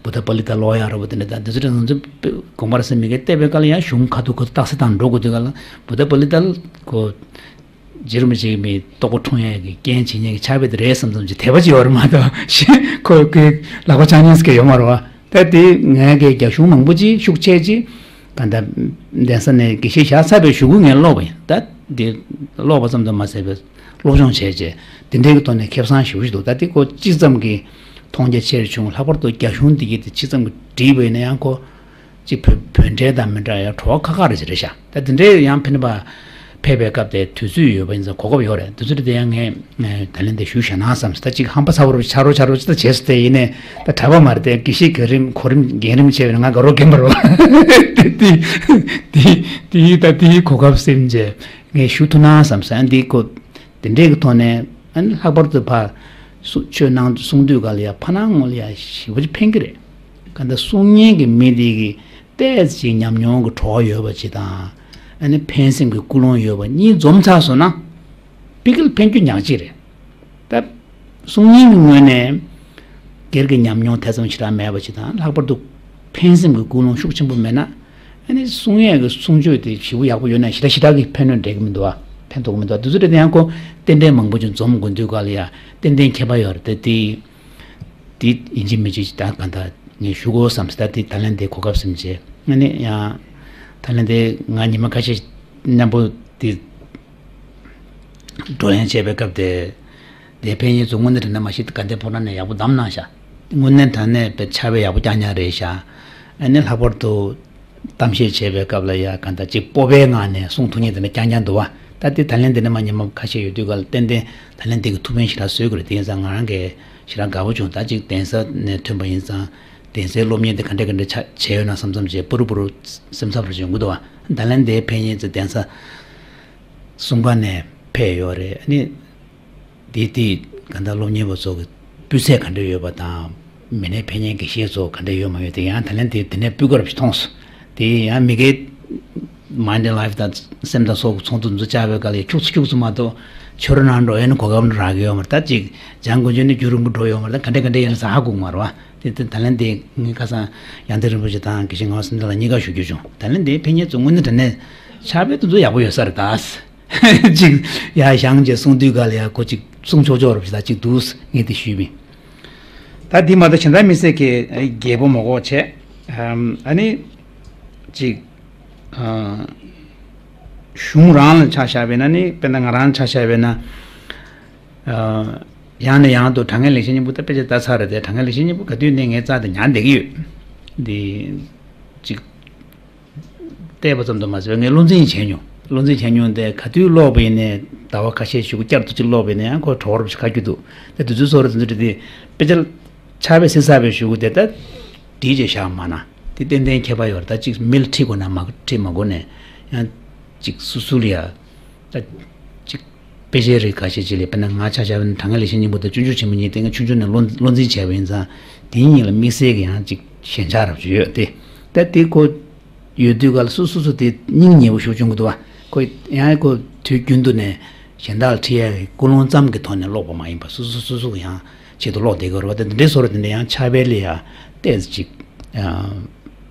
བུདྡྷ་པཱ་ལི་ཏ་ཀློག་ཡག་ར་བོ་དེ་འདྲ་དང་དེ་ཚོ་དེ་ང་ཚོ་དགོངས་པ་ར་སེམས་མི་དགའ་བལྟས་པའི་སྐབས་ལ་ཡང་གཞུང་ཁ་ཐུག་ཁ་ཐུག་རྟགས་གསལ་དང་འགྲོ་དགོས་དུས་ག་ལ་བུདྡྷ་པཱ་ལི་ཏ་ཁོ་རྗེ་རིན་པོ་ཆེ་གི་མི་ལྟོ་གོས་འཁྲུངས་ཡག་གི་རྐྱེན་བྱེད་མཁན་གྱི་ཕྱག་དཔེ་དེ་རེད་བསམ་བསམ་གྱི་དད་པ་ཅིག་ཡོད་རེད་མ་གཏོགས་ཤི་ཁོ་ཁོའི་ལག་པ་འཆང་མཁན་ཟེར་མཁན་ཡོད་མ་རེད་བ། ད་དེ་ངས་ཀྱི་རྒྱ་གཞུང་མང་པོ་ཅིག་ཤུགས་ཆེ་ཅིག་ག་འདྲ་གདན་ས་ནས་དགེ་བཤེས་བཞག་ཚར་བའི་གཞུག་གུ་ངས་ཀློག་པ་ཡིན། ད་འདི་ཀློག་པ་ཙམ་དུ་མ་ཟད་པའི་སློབ་སྦྱོང་བྱས་རྗེས་འདི་འདྲའི་གི་ཐོག་ནས་ཁེ་བཟང་ཞེ་པོ་ཞིག་འདུག་ད་འདི་ཁོ་ཅི་ཙམ་གྱི་མཐོང་རྒྱ་ཆེར་བྱུང་། ལྷག་པར་དུ་རྒྱ་གཞུང་འདི་གི་དེ་ཅི་ཙམ་གྱི་བྲིས་པ་ཡིན་ན་ཡང་ཁོ་ཅིག་བོད་བོད་འགྲེལ་དང་མི་འདྲ་ཡང་བྲོ་བ་ཁ་ཁ་རེ་ཅིག་རེད་ཤག་ད་འདི་འདྲའི་ཡང་ཕན་པ་ཕེབས་པའི་སྐབས་དེ་དུས་ཚོད་ཡོད་པ་ཡིན་ཙང་གོ་སྐབས་ཡོད་རེད། དུས་ཚོད་དེ་ཡང་ངས་ད་ལན་དེ་ཞུས་བཞག་ན་བསམ། ད་ཅིག་ཧམ་པ་ཚ་བོ་རུ་ཆ་རོ་ཆ་རོ་ཅི་ད་བྱས་སུ་དེ་ཡིན་ནས་ད་གྲྭ་པ་མ་རེད་དེ་དགེ་བཤེས་གོ་རིམ་གོ་རིམ་རྒན་རིམ་བྱས་པས་ན་ང་དགའ་རོགས་རྒན་པ་རོ། དེ་དེ་དེ་ད་དེའི་གོ་སྐབས་སེམས་བྱས་ངས་ཞུ་ཐུབ་ན་བསམ་ས་འདི་ཁོ་དེ་འདྲའི་གི་ཐོག་ནས་ཨ་ནི་ལྷག་པར་དུ་ཕ་སུ་ཆོས་ནང་དུ་གསུང་དུས་ག་ལ་ཡ་ཕ་ནང་ངོ་ལ་ཡ་ཞེ་པོ་ཅིག་ཕན་གི་རེད། ག་འདྲ་གསུང་མཁན་གི་མི་དེ་གི་ཏོག་ཙམ་ཅིག་ཉམས་མྱོང་གི་བྲོ་བ་ཡོད་པ་ཅིག་དང་ཨ་ནི་ཕན་སེམས་ཀྱི་ཀུན་སློང་ཡོད་པ་གཉིས་འཛོམས་ཚར་སོང་ན་ཕ་གི་ལ་ཕན་རྒྱུ་ཉག་གཅིག་རེད། ད་གསུང་མཁན་གྱི་ངོས་ནས་སྒེར་གྱི་ཉམས་མྱོང་དེ་ཙམ་ཞེ་དྲག་མེད་པ་ཅིག་དང་ལྷག་པར་དུ་ཕན་སེམས་ཀྱི་ཀུན་སློང་ཤུགས་ཆེན་པོ་མེད་ན་ཨ་ནི་གསུང་ཡས་ཀྱི་གསུང་ཆོས་དེ་ཞེ་པོ་ཡག་པོ་ཡོད་ན་ཞེ་དྲག་ཞེ་དྲག་གི་ཕན་གནོད་འདྲེས་ཀྱི་མི་འདུག་བ། ཕན་ཐོགས་ཀྱི་མི་འདུག་བ། དེ་ཚོ་དེ་ཡང་ཁོ་རྟེན་འབྲེལ་མང་པོ་ཅིག་འཛོམས་དགོས་དུས་ག་ལ་ཡ་ཏན་ཏན་ཁྱད་པར་ཡོད་རེད་དེ། དེ་དེ་ཡིན་གཅིག་མིན་གཅིག་ད་ག་འདྲ་ངས་ཞུ་དགོས་བསམ་སྟེ་ད་དེ་ད་ལན་དེ་གོ་སྐབས་ཟིན་བྱས་ཨ་ནི་ཡང་ད་ལན་དེ་ང་ཉི་མ་ཁ་ཤས་མཉམ་པོ་དེ་བགྲོ་གླེང་བྱས་པའི་སྐབས་དེ་དེ་ཕན་ཡིན་ཚོ་དངོས་གནས་དྲང་གནས་མ་གཞི་དགའ་ལྡན་ཕོ་བྲང་ནས་ཡག་པོ་བདམས་གནང་ཤག་དངོས་གནས་དྲང་གནས་དཔེ་ཕྱག་དཔེ་ཡག་པོ་རྐྱང་རྐྱང་རེད་ཤག་ཨ་ནི་ལྷག་པར་དུ་གཏམ་བཤད་བྱས་པའི་སྐབས་ལ་ཡ་ག་འདྲ་ཅིག་སྤོབས་པའི་ངང་ནས་གསུང་ཐུབ་མཁན་དེ་འདྲ་རྐྱང་རྐྱང་འདུག་བ། ད་དེ་ད་ལན་དེ་འདྲ་མ་ཉི་མ་ཁ་ཤས་ཡོད་དུས་ག་ལ་ཏན་ཏན་ད་ལན་དེ་གི་ཐུགས་ཕན་ཞེ་དྲག་གསོས་ཀྱི་རེད། དེ་ཡིན་ཙང་ང་རང་གིས་ཞེ་དྲག་དགའ་པོ་བྱུང་། ད་ཅིག་གདན་ས་ནས་ཐོན་པ་ཡིན་ཙང་གདན་སའི་སློབ་གཉེར་དེ་ག་འདྲ་ག་འདྲ་ཆ་བྱས་ཡོད་ན་བསམ་བསམ་བྱས་པུ་རུ་པུ་རུ་སེམས་འཚབ་རུ་བྱུང་གི་འདུག་བ། ད་ལན་དེའི་ཕན་ཡིན་ཙང་གདན་ས་གསུམ་ཀ་ནས་ཕེབས་ཡོད་རེད། ཨ་ནི་དེ་དེ་ག་འདྲ་སློབ་གཉེར་བ་ཚོ་གི་སྤུས་ཚད་ག་འདྲ་ཡོད་པ་དང་ མི་སྣའི་ཕན་ཉན་དགེ་བཤེས་ཚོ་ག་འདྲ་ཡོད་མ་ཡོད་དེ་ཡང་ད་ལན་དེ་དེ་ནས་སྤུས་ཀ་རུ་ཞིག་མཐོང་སོང་། དེ་ཡང་མི་སྒེར་Mind and Life དང་སེམས་དང་སྲོག་གི་ཚོགས་འདུ་འཛུགས་བཅར་བའི་སྐབས་ལ་ཁྱུག་ཙམ་ཁྱུག་ཙམ་མ་གཏོགས་ཆོས་ར་ནང་འགྲོ་ཡས་ནི་གོ་སྐབས་ནི་རག་གི་ཡོད་མ་རེད། ད་ཅིག་འཇང་དགུན་ཆོས་ནི་རྒྱུན་རིང་པོ་འགྲོ་ཡོད་མ་རེད། ད་ག་འདྲ་ག་འདྲ་ཡིན་ན་ས་ཧ་གོ་གི་མ་རེད་བ། དེ་དེ་ད་ལན་དེ་ངས་ཁ་སང་ཡང་ལྡན་རིན་པོ་ཆེ་དང་དགེ་བཤེས་ངག་དབང་བསམ་གཏན་ལགས་གཉིས་ཀ་ཞུ་རྒྱུ་བྱུང་། ད་ལན་དེ་ཕན་ཉན་ཚོ་དངོས་གནས་དྲང་གནས་ཕྱག་དཔེ་དེ་ཚོ་ཡག་པོ་ཡོད་ས་རེད་ད། ཅིག་ཡར་བཞེངས་བྱས་གསུང་དུས་ག་ལ་ཡ་ཁོ་ཅིག་གསུང་ཆོག་ཆོག་རབ་ཞིག་ད་ཅིག་འདུག་ངས་དེ་ཞུས་པ་ཡིན། ད་འདི་མ་གཏོགས་གཞན་དག་དམིགས་བསལ་གྱི་རྒྱས་པོ་མ་གོ་བྱས། ཨམ། ཨ་ནི་ཅིག་ཨ། གཞུང་རང་ལ་ཆ་བཞག་པས་ན་ནི་དཔེར་ན་ང་རང་ཆ་བཞག་པས་ན། ཨ། ཡང་ནས་ཡང་དུ་དྲང་ངེས་ལེགས་བཤད་སྙིང་པོ་ད་དཔེ་ཆ་ལྟ་ཚར་རེད་དེ། དྲང་ངེས་ལེགས་བཤད་སྙིང་པོ་ག་དུས་ནས་ངས་རྩ་དེ་ཉར་བསྡད་ཀྱི་ཡོད། འདི་ཅིག་བལྟས་པ་ཙམ་དུ་མ་ཟད་ངས་བློ་འཛིན་བྱས་མྱོང་། བློ་འཛིན་བྱས་མྱོང་དེ་ག་དུས་ཀློག་པ་ཡིན་ནའི་ཟླ་བ་ཁ་ཤས་ཞིག་གུ་བསྐྱར་དུ་ཅིག་ཀློག་པ་ཡིན་ན་ཡང་ཁོ་བྲོ་བ་རུ་ཞིག་ཁ་རྒྱུ་འདུག་དེ་དུས་ཚོད་སོ་རེ་དེ་ཚོ་དེ་དཔེ་ཆ་ཆ་བའི་སེ་ས་བའི་ཞུ་གུ་དེ་ད་བྲིས་བྱས་བཞག་མ་ན་དེ་ཏན་ཏན་ཁྱད་པར་ཡོད་རེད། ད་ཅིག་མི་ལ་ཁྲིད་དགོས་ན་མ་ཁྲིད་མ་དགོས་ནས་ཡང་ཅིག་སུ་སུ་ལ་ཡ། ད་ཅིག་དཔེ་ཆའི་རིགས་ཁ་ཤས་ཅིག་ལས་དཔེར་ན་ང་ཆ་བཞག་པ་ཡིན་ན་དྲང་ངེས་ལེགས་བཤད་སྙིང་པོ་དང་སྤྱོད་འཇུག་ཆེན་པོ་གཉིས་དེ་ངས་ཆུང་ཆུང་ནས་བློ་བློ་འཛིན་བྱས་པ་ཡིན་ཙང་དེ་གཉིས་ལ་དམིགས་བསལ་གྱི་ཡང་ཅིག་ཞེན་ཆགས་རབ་ཅིག་ཡོད་དེ། ད་དེ་ཁོ་ཡོད་དུས་ག་ལ་སོ་སོ་སོ་དེ་སྙིང་ཉེ་བོ་ཞེ་པོ་བྱུང་གི་འདུག་བ། ཁོ་ཡང་ཁོ་དུས་རྒྱུན་དུ་ནས་གཞན་དག་ལ་ཁྲིད་ཡ་གི་ཀུན་སློང་ཙམ་གྱི་ཐོག་ནས་ཀློག་པ་མ་ཡིན་པ་སོ་སོ་སོ་སོ་གི་ཡང་ཆེད་དུ་ཀློག་བསྡད་ཀྱི་ཡོད་རེད་བ། ད་འདི་འདྲའི་བཟོ་འདྲ་དེ་འདྲ་ཡང་ཕྱག་དཔེ་ལ་ཡ་ཏོག་ཙམ་ཅིག་ཨ།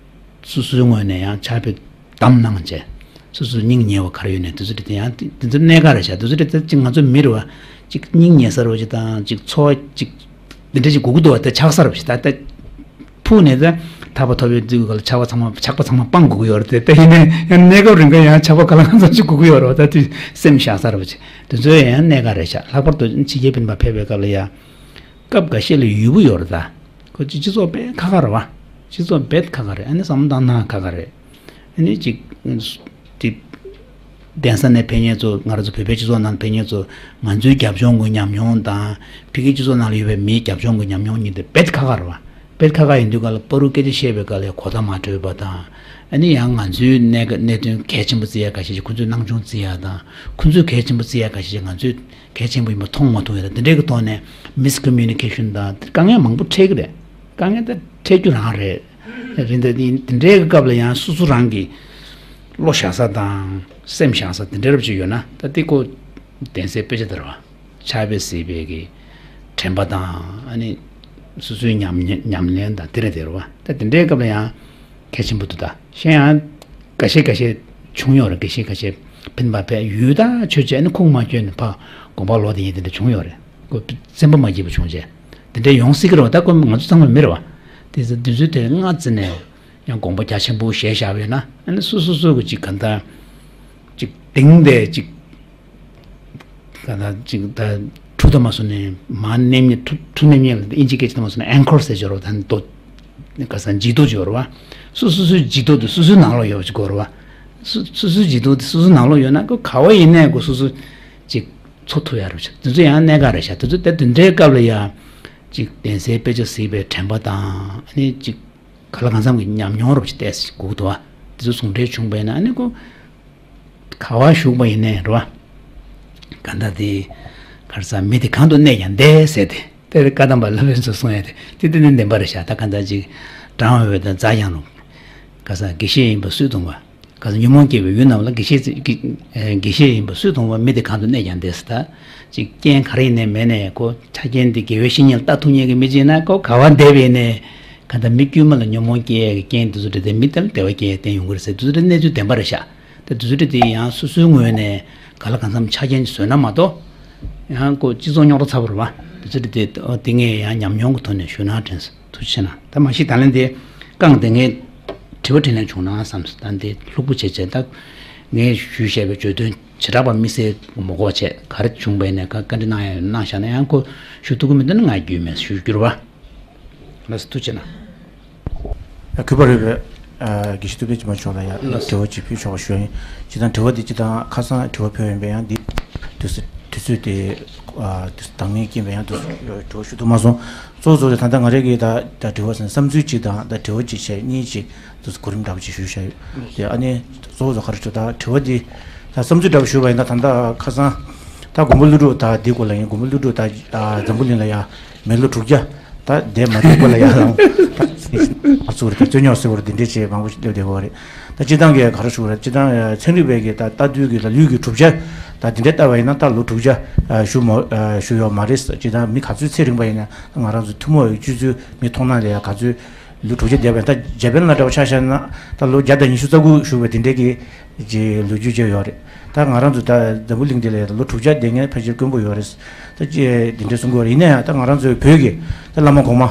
སོ་སོའི་ངོས་ནས་ཡང་ཕྱག་དཔེ་བདམས་གནང་བྱས། སོ་སོའི་སྙིང་ཉེ་བ་ག་རེ་ཡོད་ནའི་དེ་ཚོ་དེ་ཡང་དེ་ཚོ་གནད་འགག་རེད་ཤག་དེ་ཚོ་དེ་ཅིག་ང་ཚོ་མི་རེད་བ། ཅིག་སྙིང་ཉེ་ས་རེད་བ་ཅིག་དང་ཅིག་ཚོར་བ་ཅིག་དེ་འདྲ་ཅིག་དགོས་ཀྱི་འདུག་བ། དེ་ཆགས་ས་རེད་བ་ཞིག་ད་ལྟ་ཕུགས་ནས་ད་ཐར་པ་ཐོབ་ཡོད་དུས་ག་ལ་ཆགས་པ་ཚང་མ་ཆགས་པ་ཚང་མ་སྤང་དགོས་ཀྱི་ཡོད་རེད་དེ། དེ་ཡིན་ནའི་ཡང་གནས་སྐབས་རིང་ག་ཡང་ཆགས་པ་ག་ལ་གང་འཚམ་ཅིག་དགོས་ཀྱི་ཡོད་རེད་བ། ད་དེ་སེམས་བཞག་ས་རེད་བ་ཅིག་དེ་ཚོ་ཡང་གནད་འགག་རེད་ཤག་ལྷག་པར་དུ་ཕྱི་རྒྱལ་སྤུན་པ་ཕེབས་པའི་སྐབས་ལ་ཡ། སྐབས་འགའ་ཤས་ལ་ཡུལ་པོ་ཡོད་རེད་ད། ཁོ་ཅི་སྤྱི་ཚོགས་དཔེ་ཁག་ཁག་རེད་བ། སྤྱི་ཚོགས་དཔེ་ཁག་ཁག་རེད། ཨ་ནི་བསམ་བློ་བཏང་ན་ཁག་ཁག་རེད། ཨ་ནི་ཅིག་དེ་གདན་ས་ནས་ཕེབས་མཁན་ཚོ་ང་རང་ཚོ་བོད་པའི་སྤྱི་ཚོགས་ནང་ཕེབས་མཁན་ཚོ་ང་ཚོའི་རྒྱབ་ལྗོངས་ཀྱི་ཉམས་མྱོང་དང་ཕ་གིའི་སྤྱི་ཚོགས་ནང་ལ་ཡོད་པའི་མིའི་རྒྱབ་ལྗོངས་ཀྱི་ཉམས་མྱོང་གཉིས་དེ་དཔེ་ཁག་ཁག་རེད་བ། དཔེ་ཁག་ཁག་ཡིན་དུས་ག་ལ་བར་དུ་སྐད་ཆ་བཤད་པའི་སྐབས་ལ་གོ་བརྡ་མ་འཕྲོད་པ་དང་། ཨ་ནི་ཡང་ང་ཚོའི་གནས་གནད་དོན་གལ་ཆེན་པོ་བརྩི་ཡ་འགའ་ཤས་ཤིག་ཁོ་ཚོས་སྣང་ཆུང་བརྩི་ཡ་དང་། ཁོ་ཚོས་གལ་ཆེན་པོ་བརྩི་ཡ་འགའ་ཤས་ཤིག་ང་ཚོས་གལ་ཆེན་པོ་ཡིན་པ་མཐོང་མ་ཐུབ་ཡ་དང་། འདི་འདྲའི་གི་ཐོག་ནས་མིས་ཀོ་མིའུ་ནི་ཀེ་ཤན་དང་དཀའ་ངལ་མང་པོ་འཕྲད་ཀྱི་རེད། དཀའ་ངལ་ད་འཕྲད་རྒྱུ་རང་རེད། རེད་འདི་འདི་འདི་འདྲའི་གི་སྐབས་ལ་ཡང་སོ་སོ་རང་གི་བློ་བཞག་ས་དང་སེམས་བཞག་ས་འདི་འདྲ་རབ་ཅིག་ཡོད་ན་ད་འདི་ཁོ་གདན་སའི་དཔེ་ཆ་དེ་རེད་བ། ཕྱག་དཔེ་གཟིགས་པའི་གི་དྲན་པ་དང་ཨ་ནི་སོ་སོའི་ཉམས་ཉམས་ལེན་དང་དེ་རེད་དེ་རེད་བ། ད་འདི་འདྲའི་སྐབས་ལ་ཡང་། གལ་ཆེན་པོ་འདུག་ད་གཞན་ཡང་འགའ་ཤས་འགའ་ཤས་བྱུང་ཡོད་རེད། འགའ་ཤས་འགའ་ཤས་ཕན་པ་ཕན་ཡུལ་དང་ཆོས་བྱས་ནས་ཁུངས་མ་བཅོལ་ནས་ཕ་དགོངས་པ་ལོག་དེ་ཡིན་དེ་འདྲ་བྱུང་ཡོད་རེད། ཁོ་སེམས་པ་མ་སྐྱིད་པ་བྱུང་རྗེས་དེ་འདྲ་ཡོང་སྲིད་ཀྱི་རེད་བ། ད་ཁོ་ང་ཚོ་ཚང་མ་མི་རེད་བ། དེ་ཚོ་དུས་ཚོད་དེར་སྔ་ཙི་ནས་ཡང་དགོངས་པ་རྒྱ་ཆེན་པོ་བཞེས་བཞག་པ་ཡོད་ན་ཨ་ནི་སོ་སོ་སོ་གི་ཅིག་ག་འདྲ་ཅིག་དེང་དེ་ཅིག་ད་ལྟ་ཅིག་ད་གྲུ་དུ་མ་སོང་ནས་མ་ནེམ་ཉེ་གྲུ་གྲུ་ནེམ་ཉེ་ལ་ཨིན་ཇི་སྐད་ཅིག་དུ་མ་སོང་ནས་ཨེང་ཁོར་ཟེར་ཅིག་ཡོད་རེད་བ། ད་ནི་རྡོ་ག་ས་འཇིགས་རྡོ་ཅིག་ཡོད་རེད་བ། སོ་སོ་སོའི་འཇིགས་རྡོ་དེ་སོ་སོའི་ནང་ལོགས་ཡོད་པ་ཅིག་དགོས་རེད་བ། སོ་སོ་སོའི་འཇིགས་རྡོ་དེ་སོ་སོའི་ནང་ལོགས་ཡོད་ན་ཁོ་ག་བ་ཡིན་ནའི་ཁོ་སོ་སོ་ཅིག་འཚོ་ཐུབ་ཡ་རེད་བ། དེ་ཚོ་ཡང་གནད་འགག་རེད་ཤག་དེ་ཚོ་ད་དེ་འདྲའི་སྐབས་ལ་ཡ་ཅིག་གདན་སའི་དཔེ་ཆ་གཟིགས་པའི་དྲན་པ་དང་ཨ་ནི་ཅིག་ག་ལ་གང་འཚམ་གྱི་ཉམས་མྱོང་རོབ་ཅིག་བལྟས་སྒུག་འདུག་བ། དེ་ཚོ་ཟུང་འབྲེལ་བྱུང་བས་ན་ཨ་ནི་ཁོ་ག་བ་བཞུགས་པ་ཡིན་ནའི་རེད་བ། ག་འདྲ་དེ་ག་རེ་ཟ་མི་དེ་གང་དུ་གནས་ཀྱང་བདེ་ཟེར་ཏེ་དེ་བཀའ་གདམས་པ་སློབ་དཔོན་ཚོ་གསུང་ཡ་དེ་དེ་དེ་ནི་བདེན་པ་རེད་ཤག་ད་ག་འདྲ་ཅིག་གྲང་བ་བས་དང་རྫ་ཡང་རུང་ག་ས་དགེ་བཤེས་ཡིན་པ་སུས་མཐོང་བ། ག་ས་ཉོན་མོངས་སྐྱེ་བའི་ཡུལ་རྣམས་ལ་དགེ་བཤེས་ཚེ་དགེ་དགེ་བཤེས་ཡིན་པ་སུས་མཐོང་བ། མི་དེ་གང་དུ་གནས་ཀྱང་བདེ་ཟེར། ད་ཅིག་རྐྱེན་ག་རེ་ཡིན་ནའི་མེད་ནའི་ཁོ་ཆ་རྐྱེན་དེ་དགེ་བའི་བཤེས་གཉེན་ལ་ལྟ་ཐུབ་མཁན་གྱི་མི་ཅིག་ཡིན་ན་ཁོ་ག་བ་བསྡད་པ་ཡིན་ནའི་ག་ད་མི་དཀྱུས་མ་ལ་ཉོན་མོངས་སྐྱེ་ཡས་ཀྱི་རྐྱེན་དེ་ཚོ་དེ་དེ་མི་དེ་ལ་བདེ་བ་སྐྱེ་ཡས་བསྟན་ཡོང་གི་རེད་ཟེར། དེ་ཚོ་དེ་གནས་ཚུལ་བདེན་པ་རེད་ཤག་ད་དེ་ཚོ་དེ་དེ་ཡང་སོ་སོའི་ངོས་ནས་ག་ལ་གང་འཚམ་ཆ་རྐྱེན་བཟོས་ན་མ་གཏོགས་ཡང་ཁོ་སྤྱི་ཚོགས་རྙོག་དྲ་ཚ་པོ་རེད་བ། དེ་ཚོ་དེ་དེ་དེ་ངས་ཡང་ཉམས་མྱོང་གི་ཐོག་ནས་ཞུ་ན་དྲན་སོང་། ཐུགས་རྗེ་ཆེ་གནང་། ད་མ་གཞི་ད་ལན་དེ་རྐང་དེ་ངས་དྲི་བ་དྲིས་ལན་བྱུང་ན་བསམས་སོང་། ད་འདི་ལྷུག་པོ་བྱས་བྱས་ད་ངས་ཞུས་བཤད་པའི་བརྗོད་དོན་བྱེ་བྲག་པ་དམིགས་བསལ་མ་གོ་བྱས་ག་རེ་བྱུང་བས་ནས་བཀའ་བཀའ་འདྲི་གནང་ཡ་ཡོད་ན་གནང་བཞག་ན་ཡང་ཁོ་ཞུ་ཐུབ་ཀྱི་མི་འདུག་ན་ང་རྒྱུས་མེད་ཞུ་རྒྱུ་རེད་བ། ལགས་སོ་ཐུགས་རྗེ་གནང་། ཡ་གུས་པ་རེད་པས། ཨ་དགེ་བཤེས་ཐུབ་བསྟན་སྦྱིན་པ་མཆོག་ལ་ཡ་ལགས་སོ། དྲི་བ་ཅིག་ཕུལ་ཆོག་པ་ཞུ་ཡ་ཡིན། སྤྱིར་བཏང་དྲི་བ་འདི་སྤྱིར་བཏང་ཁ་སང་དྲི་བ་ཕུལ་ཡིན་པས་ཡང་འདི་དུས་ཚོད་དུས་ཚོད་དེ་ཨ་དུས་འདང་ངེས་རྐྱེན་པས་ཡང་དུས་ཚོད་དྲི་བ་ཞུ་ཐུབ་མ་སོང་། གཙོ་བོ་གཙོ་བོ་དེ་ད་ལྟ་ང་རང་གིས་ད་ད་དྲི་བ་ཟེར་ན་བསམ་ཚུལ་གཅིག་དང་ད་དྲི་བ་གཅིག་བྱས་གཉིས་གཅིག་དུས་གོ་རིམ་འདྲ་པོ་ཅིག་ཞུས་བཞག་ཡོད་དེ། ཨ་ནི་གཙོ་བོ་གཙོ་ག་རེ་ཞུ་ད་དྲི་བ་འདི་ད་བསམ་ཚུལ་འདྲ་པོ་ཞུས་པ་ཡིན་ན་ད་ལྟ་ཁ་སང་ད་མགོན་པོ་ཀླུ་སྒྲུབ་ད་འདི་སྐོར་ལ་ཡིན། མགོན་པོ་ཀླུ་སྒྲུབ་ད་འཛམ་བུ་གླིང་ལ་ཡ་མི་ལོ་དྲུག་བརྒྱ་ ད་བསྡད་མ་ཐུབ་པ་ལ་ཡར་ལངས། ད་ཚུར་ད་རྩོད་རྙོག་སེལ་བར་འདི་འདྲས་བྱས་མང་པོ་ཞིག་སླེབས་བསྡད་ཡོད་རེད། ད་སྤྱིར་བཏང་གི་ག་རེ་ཞུ་དགོས་རེད། སྤྱིར་བཏང་ཚན་རིག་པའི་གི་ད་ལྟ་དུས་ཀྱི་ལ་ལུས་ཀྱི་གྲུབ་ཆ་ད་འདི་འདྲས་ལྟ་བ་ཡིན་ན་ད་ལོ་དྲུག་བརྒྱ་ཞུ་མ་ཞུ་ཡོད་མ་རེད། སྤྱིར་བཏང་མི་ག་ཚོད་ཚེ་རིང་པ་ཡིན་ན་ང་རང་ཚོ་ཐུན་མོང་གི་སྤྱོད་ཚུལ་མི་མཐོང་སྣང་ལ་ཡང་ག་ཚོད་ལོ་དྲུག་བརྒྱ་བསྡད་པ་ཡིན། ད་འཇར་པན་ལ་འདྲ་བ་ཆ་བཞག་ན་ད་ལོ་བརྒྱ་དང་ཉི་ཤུ་རྩ་དགུ་བཞུགས་པའི་དེ་འདྲའི་གི་ཀྱི་ལོ་རྒྱུས་ཅིག་ཡོད་རེད། ད་ང་རང་ཚོ་ད་འཛམ་བུ་གླིང་འདི་ལ་ལོ་དྲུག་བརྒྱ་བསྡད་མཁན་ཕལ་ཆེར་དཀོན་པོ་ཡོད་རེད། ད་ཅི་དེ་འདྲའི་གསུང་གི་ཡོད་རེད། ཡིན་ན་ཡང་ད་ང་རང་ཚོའི་བོད་ཀྱི་ད་བླ་མ་གོང་མ་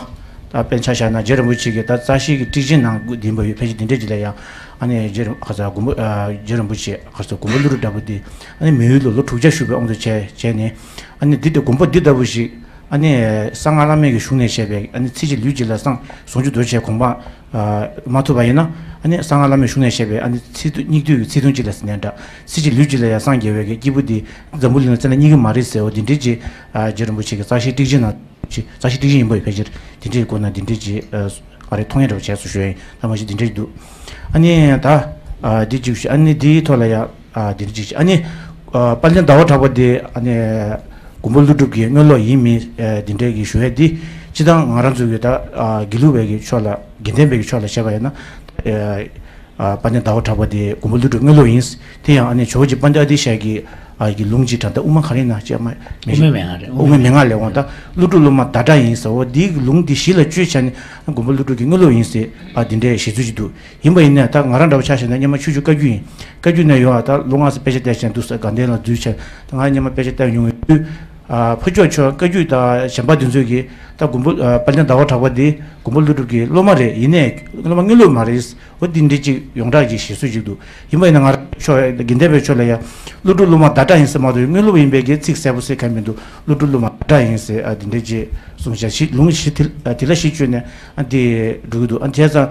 ད་དཔེར་ཆ་བཞག་ན་རྗེ་རིན་པོ་ཆེ་གི་ད་རྩ་ཤེས་ཀྱི་ཊིཆིང་ནང་ལྡན་པ་ཡོད། ཕལ་ཆེར་དེ་འདྲའི་ཅིག་ལ་ཡང་ཨ་ནི་རྗེ་རིན་ཁ་ཚ་མགོན་པོ་ཨ་རྗེ་རིན་པོ་ཆེ་ཁ་ཚ་མགོན་པོ་ཀླུ་སྒྲུབ་འདྲ་པོ་འདི་ཨ་ནི་མི་ཡུལ་ལ་ལོ་དྲུག་བརྒྱ་བཞུགས་པའི་དབང་དུ་བྱས་བྱས་ནས་ཨ་ནི་འདི་ལྟ་མགོན་པོ་འདི་ལྟ་བུ་ཞིག་ཨ་ནི་གསང་སྔགས་བླ་མེད་ཀྱི་གཞུང་ནས་བཤད་པའི་ཨ་ནི་ཚེ་གཅིག་ལུས་གཅིག་ལ་སངས་ཟུང་འཇུག་རྡོ་རྗེ་གོ་འཕང་མ་ཐོབ་པ་ཡིན་ན་ཨ་ནི་གསང་སྔགས་བླ་མེད་གཞུང་ནས་བཤད་པའི་ཨ་ནི་ཚེ་ཐུང་སྙིགས་དུས་ཀྱི་ཚེ་ཐུང་གཅིག་ལ་ཟེར་ནའི་འདྲ། ཚེ་གཅིག་ལུས་གཅིག་ལ་ཡང་སངས་རྒྱས་པའི་གི་སྐྱེས་བུ་འདི་འཛམ་བུ་གླིང་ལ་བཙལ་ན་རྙེད་ཀྱི་མ་རེད་ཟེར་བ་འདི་འདྲའི་ཅིག་རྗེ་རིན་པོ་ཆེ་གི་རྩ་ཤེས་ཊིཆིང་ནང་ཅིག་རྩ་ཤེས་ཊིཆིང་ཡིན་པ་ཡོད། ཕལ་ཆེར་འདི་འདྲའི་སྐོར་ན་འདི་འདྲའི་ཅིག་ཨ་རེ་མཐོང་ཡ་འདྲ་བ་བྱས་སུ་ཞུ་ཡ་ཡིན། ད་མ་གཞི་འདི་འདྲའི་འདུག་ཨ་ནི་ད་འདི་གཅིག་ཞུ། ཨ་ནི་འདིའི་ཐོག་ལ་ཡང་འདི་འདྲའི་ཅིག་ཨ་ནི་དཔལ་ལྡན་ཟླ་བ་གྲགས་པ་འདི་ཨ་ནི་མགོན་པོ་ཀླུ་སྒྲུབ་ཀྱི་དངོས་སློབ་ཡིན་མིན་འདི་འདྲའི་གི་ཞུ་ཡ་འདི་སྤྱིར་བཏང་ང་རང་ཚོ་གི་ད་དགེ་ལུགས་པའི་གི་ཕྱོགས་ལ་དགེ་ལྡན་པའི་གི་ཕྱོགས་ལ་བཤད་པ་ཡིན་ན། དཔལ་ལྡན་ཟླ་བ་གྲགས་པ་དེ་མགོན་པོ་ཀླུ་སྒྲུབ་དངོས་སློབ་ཡིན། དེ་ཡང་ཨ་ནི་ཇོ་བོ་རྗེ་དཔལ་ལྡན་ཨ་ཏི་ཤ་གི་ཨ་གི་ལུང་གཅིག་དྲན། ད་དབུ་མ་ག་རེ་ཡིན་ན་ཅེས་མ་དབུ་མའི་མན་ངག་རེད། དབུ་མའི་མན་ངག་ལས་འོང་། ད་ཀླུ་སྒྲུབ་སློབ་མ་བརྡ་ཁྲ་ཡིན་ཟེར་བ་འདིའི་ལུང་འདི་གཞི་ལ་བཅོལ་བྱས་ནས་མགོན་པོ་ཀླུ་སྒྲུབ་ཀྱི་དངོས་སློབ་ཡིན་ཟེར་ཨ་འདི་འདྲའི་བཞེད་ཚུལ་ཅིག་འདུག་ཡིན་པ་ཡིན་ན་ད་ང་རང་འདྲ་བ་ཆ་བཞག་ན་སྔོན་མ་ཆོས་བརྒྱུད་བཀའ་བརྒྱུད་ཡིན། བཀའ་བརྒྱུད་ནས་ཡོང་བ་ད་ལོ་ལྔ་ཙམ་དཔེ་ཆ་བལྟས་བྱས་འདུག་ཟེར། དགའ་ལྡན་ལ་འཛུལ་བྱས་ད་ང་སྔོན་མ་དཔེ་ཆ་བལྟས་ཡོང་བའི་དུས། ཨ་ཕར་ཕྱོགས་ཆོས་བཀའ་བརྒྱུད་དང་གཞན་པ་དེ་ཚོས་ཀྱིས་ད་མགོན་པོ་ཨ་དཔལ་ལྡན་ཟླ་བ་གྲགས་པ་འདི་མགོན་པོ་ཀླུ་སྒྲུབ་ཀྱི་སློབ་མ་རེད། ཡིན་ནའི་སློབ་མ་དངོས་སློབ་མ་རེད། འོ་འདི་འདྲ་ཅིག་ཡོངས་གྲགས་ཀྱི་བཞེད་སྲོལ་ཅིག་འདུག་ཡིན་པ་ཡིན་ན་ང་རང་ཕྱོགས་དགེ་ལྡན་པའི་ཕྱོགས་ལ་ཡང་ཀླུ་སྒྲུབ་སློབ་མ་བརྡ་ཁྲ་ཡིན་ཟེར་མ་གཏོགས་དངོས་སློབ་ཡིན་པའི་གི་ཚིག་གསལ་པོ་གསལ་ཁ་མི་འདུག་ཀླུ་སྒྲུབ་སློབ་མ་བརྡ་ཁྲ་ཡིན་ཟེར་ཨ་འདི་འདྲ་ཅིག་གསུངས་བཞག་ཞིག་ལུང་ཞིག་དེ་ཨ་དེ་ལ་གཞི་བཅོལ་ནས་ཨ་འདི་འགྲོ་གི་འདུག་ཨ་བྱས་ཙང་།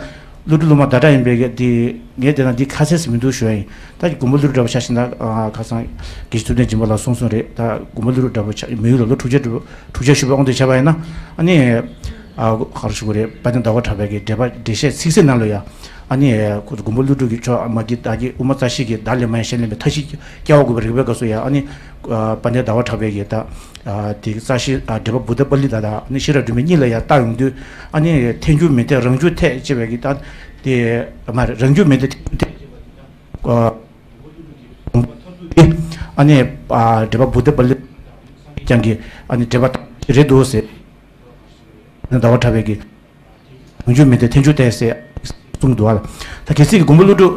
ཀླུ་སྒྲུབ་སློབ་མ་བརྡ་ཁྲ་ཡིན་པའི་གི་འདི་ངས་བལྟས་ན་འདི་ཁ་གསལ་ཟིག་མི་འདུག་ཞུ་ཡ་ཡིན། ད་མགོན་པོ་ཀླུ་སྒྲུབ་འདྲ་བ་ཆ་བཞག་ན་ཨ་ཁ་སང་དགེ་བཤེས་ཐུབ་བསྟན་སྦྱིན་པ་ལགས་གསུངས་གསུངས་རེད། ད་མགོན་པོ་ཀླུ་སྒྲུབ་འདྲ་བ་ཆ་མི་ཡུལ་ལ་ལོ་དྲུག་བརྒྱ་དྲུག་དྲུག་བརྒྱ་བཞུགས་པའི་དབང་དུ་བྱས་པ་ཡིན་ན་ཨ་ནི་ཨ་ག་རེ་ཞུ་དགོས་རེད། དཔལ་ལྡན་ཟླ་བ་གྲགས་པའི་གི་འགྲེལ་པ་འགྲེལ་བཤད་ཚིག་གསལ་ནང་ལ་ཡ་ཨ་ནི་ཁོ་ཚོ་མགོན་པོ་ཀླུ་སྒྲུབ་ཀྱི་ཕྱོགས་མ་གི་བདག་གི་དབུ་མ་རྩ་ཤེས་ཀྱི་བདག་ལས་མ་ཡིན་གཞན་ལས་མེད་མཐའ་བཞི་སྐྱེ་བ་དགུ་པའི་རིག་པའི་སྐབས་སུ་ཡ་ཨ་ནི་དཔལ་ལྡན་ཟླ་བ་གྲགས་པའི་གི་ད། དེ་གི་རྩ་ཤེ་ཨ་འགྲེལ་པ་བུདྡྷ་པཱ་ལི་ཏ་དང་ནི་ཤེས་རབ་སྒྲོན་མེ་གཉིས་ལ་ཡང་བལྟ་ཡོང་དུས་ཨ་ནི་ཐལ་འགྱུར་མི་འཐད་རང་འགྱུར་འཐད་ཅེས་པའི་གི་ད་དེ་མ་རེད། རང་འགྱུར་མི་འཐད་ཐལ་འགྱུར་འཐད་ཨ་ནི་ཨ་འགྲེལ་པ་བུདྡྷ་པཱ་ལི་ཀྱང་གི་ཨ་ནི་འགྲེལ་པ་རེད་འདུག་ཟེར། ཟླ་བ་གྲགས་པའི་གི་རང་འགྱུར་མི་འཐད་ཐལ་འགྱུར་འཐད་ཟེར་གསུངས་འདུག་ཨ། ད་གལ་སྲིད་ཀྱི་མགོན་པོ་ཀླུ་སྒྲུབ་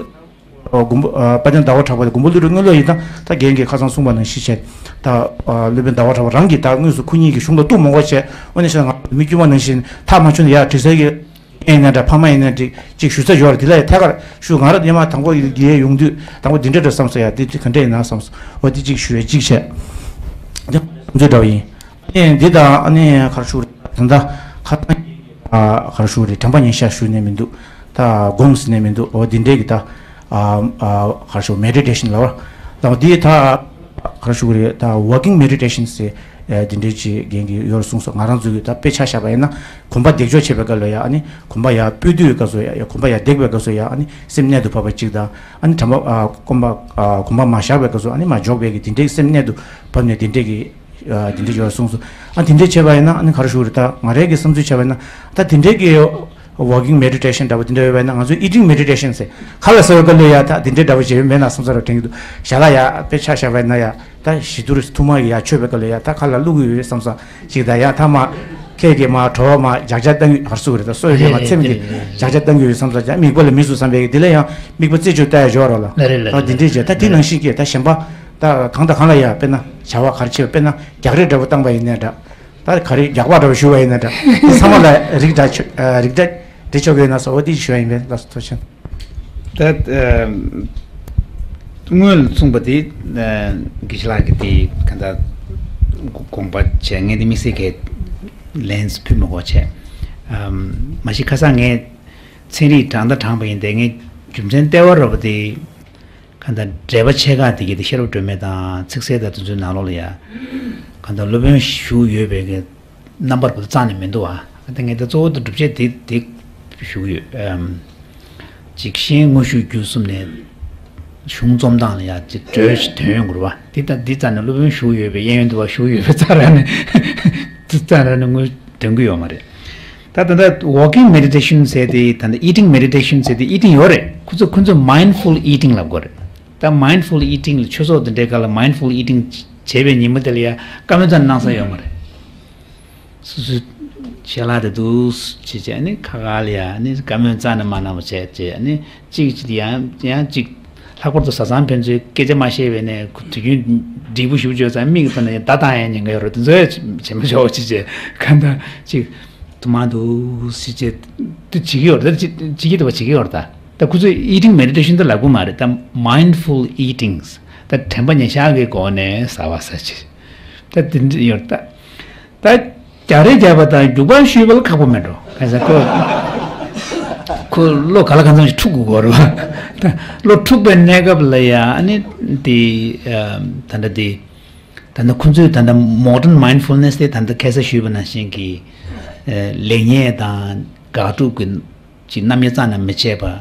ཨ་མགོན་པོ་ཨ་དཔལ་ལྡན་ཟླ་བ་གྲགས་པ་དང་མགོན་པོ་ཀླུ་སྒྲུབ་དངོས་སློབ་ཡིན་ད་ད་རྒན་གྱིས་ཁ་སང་གསུངས་པ་ནང་བཞིན་བྱས་ད་ཨ་སློབ་དཔོན་ཟླ་བ་གྲགས་པ་རང་གིས་ད་དངོས་སུ་ཁོ་གཉིས་ཀྱི་གཞུང་ལ་གཏུག་མ་དགོས་བྱས་དངོས་གནས་བཤད་ན་ང་མི་དཀྱུས་མ་ནང་བཞིན་ཐག་མ་ཆོད་ན་ཡ་དྲི་ཟའི་གི་ཡིན་ན་འདྲ་ཕ་མ་ཡིན་ན་འགྲིག་ཅིག་ཞུ་ས་ཡོད་རེད། དེ་ལ་ཡ་ཐད་ཀར་ཞུ་ང་རང་སྔོན་མ་དང་པོ་ཡི་ཡོང་དུས་དང་པོ་འདི་འདྲ་འདྲ་བསམ་སོང་ཡ་དེ་དེ་ག་འདྲ་ཡིན་ན་བསམ་སོང་། འོ་དེ་གཅིག་ཞུ་ཡ་གཅིག་བྱས་དེ་བསམ་ཚུལ་འདྲ་བ་ཡིན། ཨ་ནི་འདི་དང་ཨ་ནི་ག་རེ་ཞུ་རེད་ད་ལྟ་ཁ་སང་ག་རེ་ཞུ་རེད་དྲན་པ་ཉེར་བཞག་ཞུས་ནས་མི་འདུག་ད་དགོངས་ཟིན་ནས་མི་འདུག་འོ་འདི་འདྲའི་གི་ད་ག་རེ་ཞུ་མེ་ཌི་ཊེ་ཤན་ལ་བ་ད་འདི་ད་ག་རེ་ཞུ་རེད་ད་ཝོག་ཀིང་མེ་ཌི་ཊེ་ཤན་ཟེར་འདི་འདྲའི་ཅིག་རྒན་གྱིས་ཡོད་གསུངས་སོང་། ང་རང་ཚོ་གི་ད་དཔེ་ཆ་བཞག་པ་ཡིན་ན་གོམ་པ་འདེགས་འཇོག་བྱེད་པའི་སྐབས་ལ་ཡ་ཨ་ནི་གོམ་པ་ཡ་སྤོས་དུས་སྐབས་སུ་ཡ་གོམ་པ་ཡ་འདེགས་པའི་སྐབས་སུ་ཡ་ཨ་ནི་སེམས་རྣལ་དུ་ཕབ་པ་གཅིག་དང་ཨ་ནི་དྲན་པ་གོམ་པ་གོམ་པ་མ་བཞག་པའི་སྐབས་སུ་ཨ་ནི་མ་འཇོག་པའི་གི་དེ་འདྲའི་སེམས་རྣལ་དུ་ཕབ་ནས་དེ་འདྲའི་གི་དེ་འདྲའི་ཡོད་གསུངས་སོང་། ཨ་དེ་འདྲའི་བྱས་པ་ཡིན་ན་ཨ་ནི་ག་རེ་ཞུ་རེད་ད་ང་རའི་གི་བསམ་ཚུལ་བྱས་པ་ཡིན་ན་ད་དེ་འདྲའི་གི་ཝོག་ཀིང་མེ་ཌི་ཊེ་ཤན་འདྲ་པོ་དེ་འདྲ་ཡོད་པ་ཡིན་ན་ང་ཚོས་ཨི་ཊིང་མེ་ཌི་ཊེ་ཤན་ཟེར་ཁ་ལ་ཟ་བའི་སྐབས་ལ་ཡ་ད་དེ་འདྲའི་འདྲ་པོ་བྱས་ཡོད་མེད་ན་བསམ་ས་ར་དྲན་གྱི་འདུག་ཞལ་ལག་ཡ་དཔེ་ཆ་བཞག་པ་ཡིན་ན་ཡ་ད་ཞི་དུལ་ཐུར་མ་གི་ཡ་མཆོད་པའི་སྐབས་ལ་ཡ་ད་ཁ་ལ་བླུག་གི་ཡོད་བསམ་ས་ཅིག་ད་ཡ་ད་མ་ཁད་ཀྱི་མ་བྲོ་བ་མ་རྒྱག་རྒྱག་བཏང་གི་ཧར་སུ་རེད་ད་སོ་ཡོད་མ་ཚེམ་གྱི་རྒྱག་རྒྱག་བཏང་གི་ཡོད་བསམ་ས་ཅག་མིག་པ་ལ་མི་སུ་བསམ་པའི་གི་དེ་ལ་ཡང་མིག་པ་རྩེ་ཆུ་ལྟ་ཡ་སྦྱོར་རོགས་ལ་ད་དེ་འདྲའི་བྱས་ད་དེ་ནང་བཞིན་གྱི་ད་གཞན་པ། ད་གང་དང་གང་ལ་ཡ་དཔེར་ན་བྱ་བ་ག་རེ་བྱེད་པ་དཔེར་ན་རྒྱག་རེས་འདྲ་པོ་བཏང་པ་ཡིན་ནའི་འདྲ། ད་ག་རེ་རྒྱག་པ་འདྲ་པོ་ཞུ་བ་ཡིན་ནའི་འདྲ། དེ་ཚང་མ་ལ་རིགས་འདྲ་ཆོ་རིགས་འདྲ་འདྲི་ཆོག་གི་ཡོད་ན་སོ་འོ་དེ་ཞུ་བ་ཡིན་པས་ལགས་སོ་ཐུགས་རྗེ་ཆེ། ད་སྔོན་ལ་གསུངས་པ་དེ་དགེ་བཤེས་ལགས་ཀྱིས་དེ་ག་འདྲ་དགོངས་པ་བྱས་ངས་དེ་དམིགས་བསལ་གྱི་ལན་ཕུལ་མི་དགོས་བྱས། མ་གཞི་ཁ་སང་ངས་ཚན་རིག་དྲང་ད་དྲངས་པ་ཡིན་ཏེ་ངས་རྒྱུ་མཚན་ལྟེ་བ་ར་བ་དེ། གང་ལྟར་འགྲེལ་པ་ཕྱེད་ཀ་དེ་གའི་དེ་ཤེས་རབ་སྒྲོན་མེ་དང་ཚིག་གསལ་དང་དེ་ཚོའི་ནང་ལོགས་ལ་ཡ། གང་ལྟར་སློབ་དཔོན་བཞུགས་ཡོད་པའི་གི་རྣམ་པར་བུ་རྩ་ནས་མི་འདུག་ཨ། གང་ལྟར་ངས་ད་གཙོ་བོ་དེ་སྒྲུབ་བྱེད་དེ་དེ་ཞུ་གི་ཡོད། ཨམ། འཇིགས་ཤིང་དངོས་ཤུགས་བརྒྱུད་གསུམ་ནས་གཞུང་རྩོམ་སྟངས་ལ་ཡ་ཅིག་གྲོས་ཤིག་འདོན་ཡོང་དགོས་རེད་བ། དེ་ལྟ་འདི་རྩ་ནས་སློབ་དཔོན་བཞུགས་ཡོད་པའི་གཡས་གཡོན་དུ་བ་བཞུགས་ཡོད་པའི་རྩ་ར་ནས་དེ་རྩ་ར་ནས་དངོས་འདོན་གི་ཡོད་མ་རེད། ད་ད་ལྟ་walking meditation ཟེར་དེ། ད་ལྟ་eating meditation ཟེར་དེ། eating ཡོད་རེད། ཁོ་ཚོ་ཁོ་ཚོ་mindful eating ལབ་དགོས་རེད། ད་mindful eating ལ། ཆོས་ཚོགས་དེ་འདྲའི་སྒང་ལ་mindful eating བྱས་པའི་ཉིན་མོ་དེ་ལ་ཡ་བཀའ་མོལ་རྩ་ནས་གནང་ས་ཡོད་མ་རེད། སོ་སོའི་ཞལ་ལག་དེ་འདུག་སེ་བྱས་བྱས། ཨ་ནི་ཁ་ཁ་ལ་ཡ། ཨ་ནི་བཀའ་མོལ་རྩ་ནས་མ་གནང་བ་བྱས་བྱས། ཨ་ནི་གཅིག་གཅིག་ཡང་ཡང་གཅིག་ལྷག་པར་དུ་བཟའ་ཚང་ཕན་ཚུན་སྐད་ཆ་མ་བཤད་པའི་ནས། དུས་རྒྱུན་འདྲིས་པོ་ཞུ་བྱོས་ཙང་མིག་ལྟ་ན་ཡང་བརྡ་བཏང་ཡ་ཉེན་ཁ་ཡོད་རེད། དེ་ཚོ་བྱེད་མ་ཆོག་ཅིག་བྱས། གང་ལྟར་གཅིག་དུ་མ་འདུག་སེ་བྱས་དེ་བྱེད་ཀྱི་ཡོད་རེད། ད་བྱེད་ཀྱི་འདུག་པ། བྱེད་ཀྱི་ཡོད་རེད། ད་ད་ཁོ་ཚོས་eating meditation ད་ལབ་གི་མ་རེད། ད་mindful eatings། ད་དྲན་པ་ཉེར་བཞག་གི་སྒོ་ནས་ཟ་བ་ཟ་ཅིག་ད་དེ་འདྲ་ཡོད་རེད། ད་ད་རྒྱག་རེས་བརྒྱབ་པ་དང་རྒྱུག་པ་གཞུས་པ་ལ་ཁག་པོ་མེད་འགྲོ། གང་ཟེར་ཁོ་ཁོ་བློ་ག་ལ་གང་འཚམ་ཞིག་འཁྲུག་དགོས་རེད་པ། ད་བློ་འཁྲུགས་པའི་གནས་སྐབས་ལ་ཡ། ཨ་ནི་དེ་ད་ལྟ་དེ་ད་ལྟ་ཁོ་ཚོས་ད་ལྟ་modern mindfulness དེ་ད་ལྟ་ཁ་སང་ཞུས་པ་ནང་བཞིན་གྱི་ལེགས་ཉེས་དང་དགག་སྒྲུབ་ཀྱི་ཅིག་རྣམ་དབྱེ་རྩ་ནས་མི་བྱེད་པ།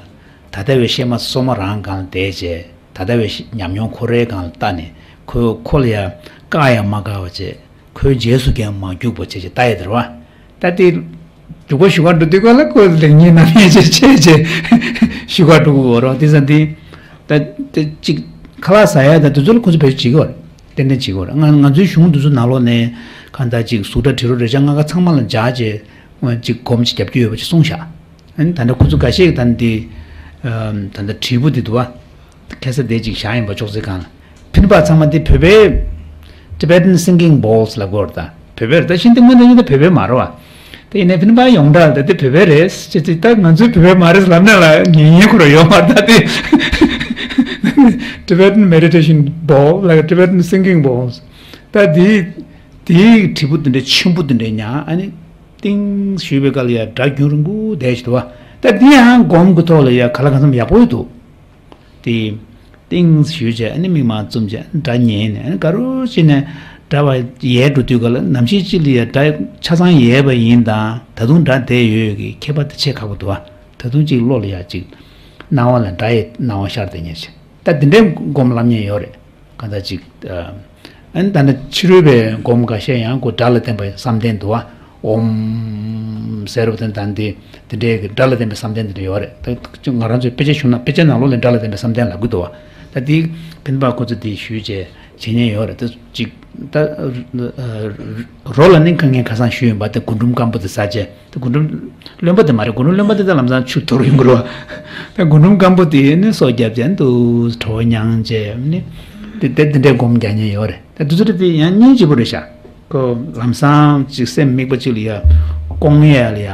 ད་ལྟ་བའི་གཤེད་མ་སོ་མ་རང་སྒང་ལ་བསྡད་བྱས། ད་ལྟ་བའི་ཉམས་མྱོང་ཁོ་རའི་སྒང་ལ་བལྟས་ནས། ཁོས་ཁོ་ལ་ཡ་བཀག་ཡ་མ་བཀག་པ་བྱས། ཁོའི་རྗེས་སུ་ཀྱང་མ་རྒྱུག་པ་བྱས་བྱས་ལྟ་ཡ་དེ་རེད་པ། ད་དེ་རྒྱུག་པ་གཞུ་གར་འགྲོ་དུས་སྒང་ལ་ཁོས་ལེགས་ཉེས་རྣམ་དབྱེ་བྱས་བྱས་བྱས་གཞུ་གར་འགྲོ་གི་ཡོད་རེད་པ། དེ་ཙང་དེ་ད་དེ་གཅིག་ཁ་ལག་ཟ་ཡ་ད་དེ་ཚོ་ལ་ཁོ་ཚོ་བེད་སྤྱོད་བྱེད་ཀྱི་ཡོད་རེད། ཏན་ཏན་བྱེད་ཀྱི་ཡོད་རེད། ང་ང་ཚོའི་གཞུང་དེ་ཚོ་ནང་ལོགས་ནས་གང་ལྟར་ཅིག་གཟུགས་སྒྲ་དྲི་རོ་རེག་བྱ་ལྔ་ཀ་ཚང་མ་ལ་སྦྱར་བྱས་ཅིག་སྒོམ་ཅིག་རྒྱབ་ཀྱི་ཡོད་པ་ཅིག་གསུངས་བཞག་ཨ་ནི་ད་ལྟ་ཁོ་ཚོ་འགའ་ཤས་ཀྱིས་ད་ནི་དེ་ད་ལྟ་དྲིལ་བུ་དེ་འདུག་པ། ཁ་སང་དེ་ཅིག་བཞག་ཡིན་པ། ཅོག་ཙེ་སྒང་ལ། ཕིན་པ་ཚང་མ་དེ་བོད་པའི་Tibetan singing bowls ལབ་དགོས་རེད། ད་བོད་པའི་རེད། ད་ཤིན་ཏུ་སྔོན་དུ་ཡིན་ད་བོད་པའི་མ་རེད་པ། དེ་ཡིན་ནའི་ཕིན་པ་ཡོངས་གྲགས་ད་དེ་བོད་པའི་རེད་ཅེས་ཅིག་ད་ང་ཚོའི་བོད་པའི་མ་རེད་ལབ་ན་ལ་ཉན་ཉན་ཁོ་ར་ཡོད་མ་རེད། ད་དེ་Tibetan meditation bowl ལ། Tibetan singing bowls ད་དེ་དེའི་དྲིལ་བུ་དེ་འདྲ་ཆེན་པོ་དེ་འདྲ་ཉར། ཨ་ནི་ཏིང་ཞུས་པའི་སྐབས་ལ་ཡ་སྒྲ་རྒྱུན་རིང་པོ་བསྡད་ཀྱི་འདུག་པ། ད་འདི་ཡང་སྒོམ་གྱི་ཐོག་ལ་ཡ་ག་ལ་གང་འཚམ་ཡག་པོ་འདུག་དེ་ཏིང་ཞུས་བྱས། ཨ་ནི་མིག་མར་བཙུམས་བྱས། ཨ་ནི་སྒྲ་ཉན་ནས། ཨ་ནི་ག་རེ་བྱས་ནས་སྒྲ་བ་ཡལ་འགྲོ་དུས་སྐབས་ལ། ནམ་ཞིག་ཅིག་ལ་ཡ་སྒྲ་ཆ་ཚང་ཡལ་བ་ཡིན་དང་ད་དུང་སྒྲ་བསྡད་ཡོད་ཀྱི་ཁྱད་པར་དེ་ཕྱེ་ཁག་པོ་འདུག་པ། ད་དུང་ཅིག་བློ་ལ་ཡ་ཅིག་སྣང་བ་ལ། སྒྲ་ཡི་སྣང་བ་ཤར་བསྡད་ཉེར་བྱས། ད་འདི་འདྲའི་སྒོམ་ལབ་མཁན་ཡོད་རེད། གང་ལྟར་ཅིག་ཨ་ནི་ད་ནི་ཕྱི་རོལ་པའི་སྒོམ་འགའ་ཤས་ཡང་ཁོ་སྒྲ་ལ་བརྟེན་པའི་བསམ་གཏན་འདུག་པ། ཨོཾ་ཟེར་བ་དེ་ད་འདི་འདི་འདྲའི་གི་སྒྲ་ལ་བརྟེན་པའི་བསམ་གཏན་འདི་འདྲ་ཡོད་རེད། ད་ང་རང་ཚོའི་དཔེ་ཆ་བྱུང་ན་དཔེ་ཆ་ནང་ལོགས་ལ་སྒྲ་ལ་བརྟེན་པའི་བསམ་གཏན་ལབ་ཀྱི་འདུག་པ། ད་འདི་ཕིན་པ་ཁོ་ཚོ་འདི་ཞུས་བྱས་བྱེད་མཁན་ཡོད་རེད། ད་ཅིག་ད་རོ་ལ་ནི་ཁ་ངས་ཁ་སང་ཞུས་ཡིན་པ། ད་རྒུན་འབྲུམ་སྐམ་པོ་དེ་ཟ་བྱས། ད་རྒུན་འབྲུམ་རློན་པ་དེ་མ་རེད། རྒུན་འབྲུམ་རློན་པ་དེ་ད་ལམ་སང་ཆུ་དོར་ཡོང་གི་རེད་པ། ད་རྒུན་འབྲུམ་སྐམ་པོ་དེ་ནི་སོ་བརྒྱབ་བྱས་འདུག་བྲོ་བ་མྱངས་བྱས་ནི། དེ་དེ་དེ་འདྲའི་སྒོམ་རྒྱག་མཁན་ཡོད་རེད། ད་དེ་ཚོ་དེ་ཡང་སྙིང་རྗེ་པོ་རེད་ཤག་ཁོ་ལམ་སང་ཅིག་སེམས་དམིགས་པ་ཅིག་ལ་ཡ་སྐོང་ཡས་ལ་ཡ་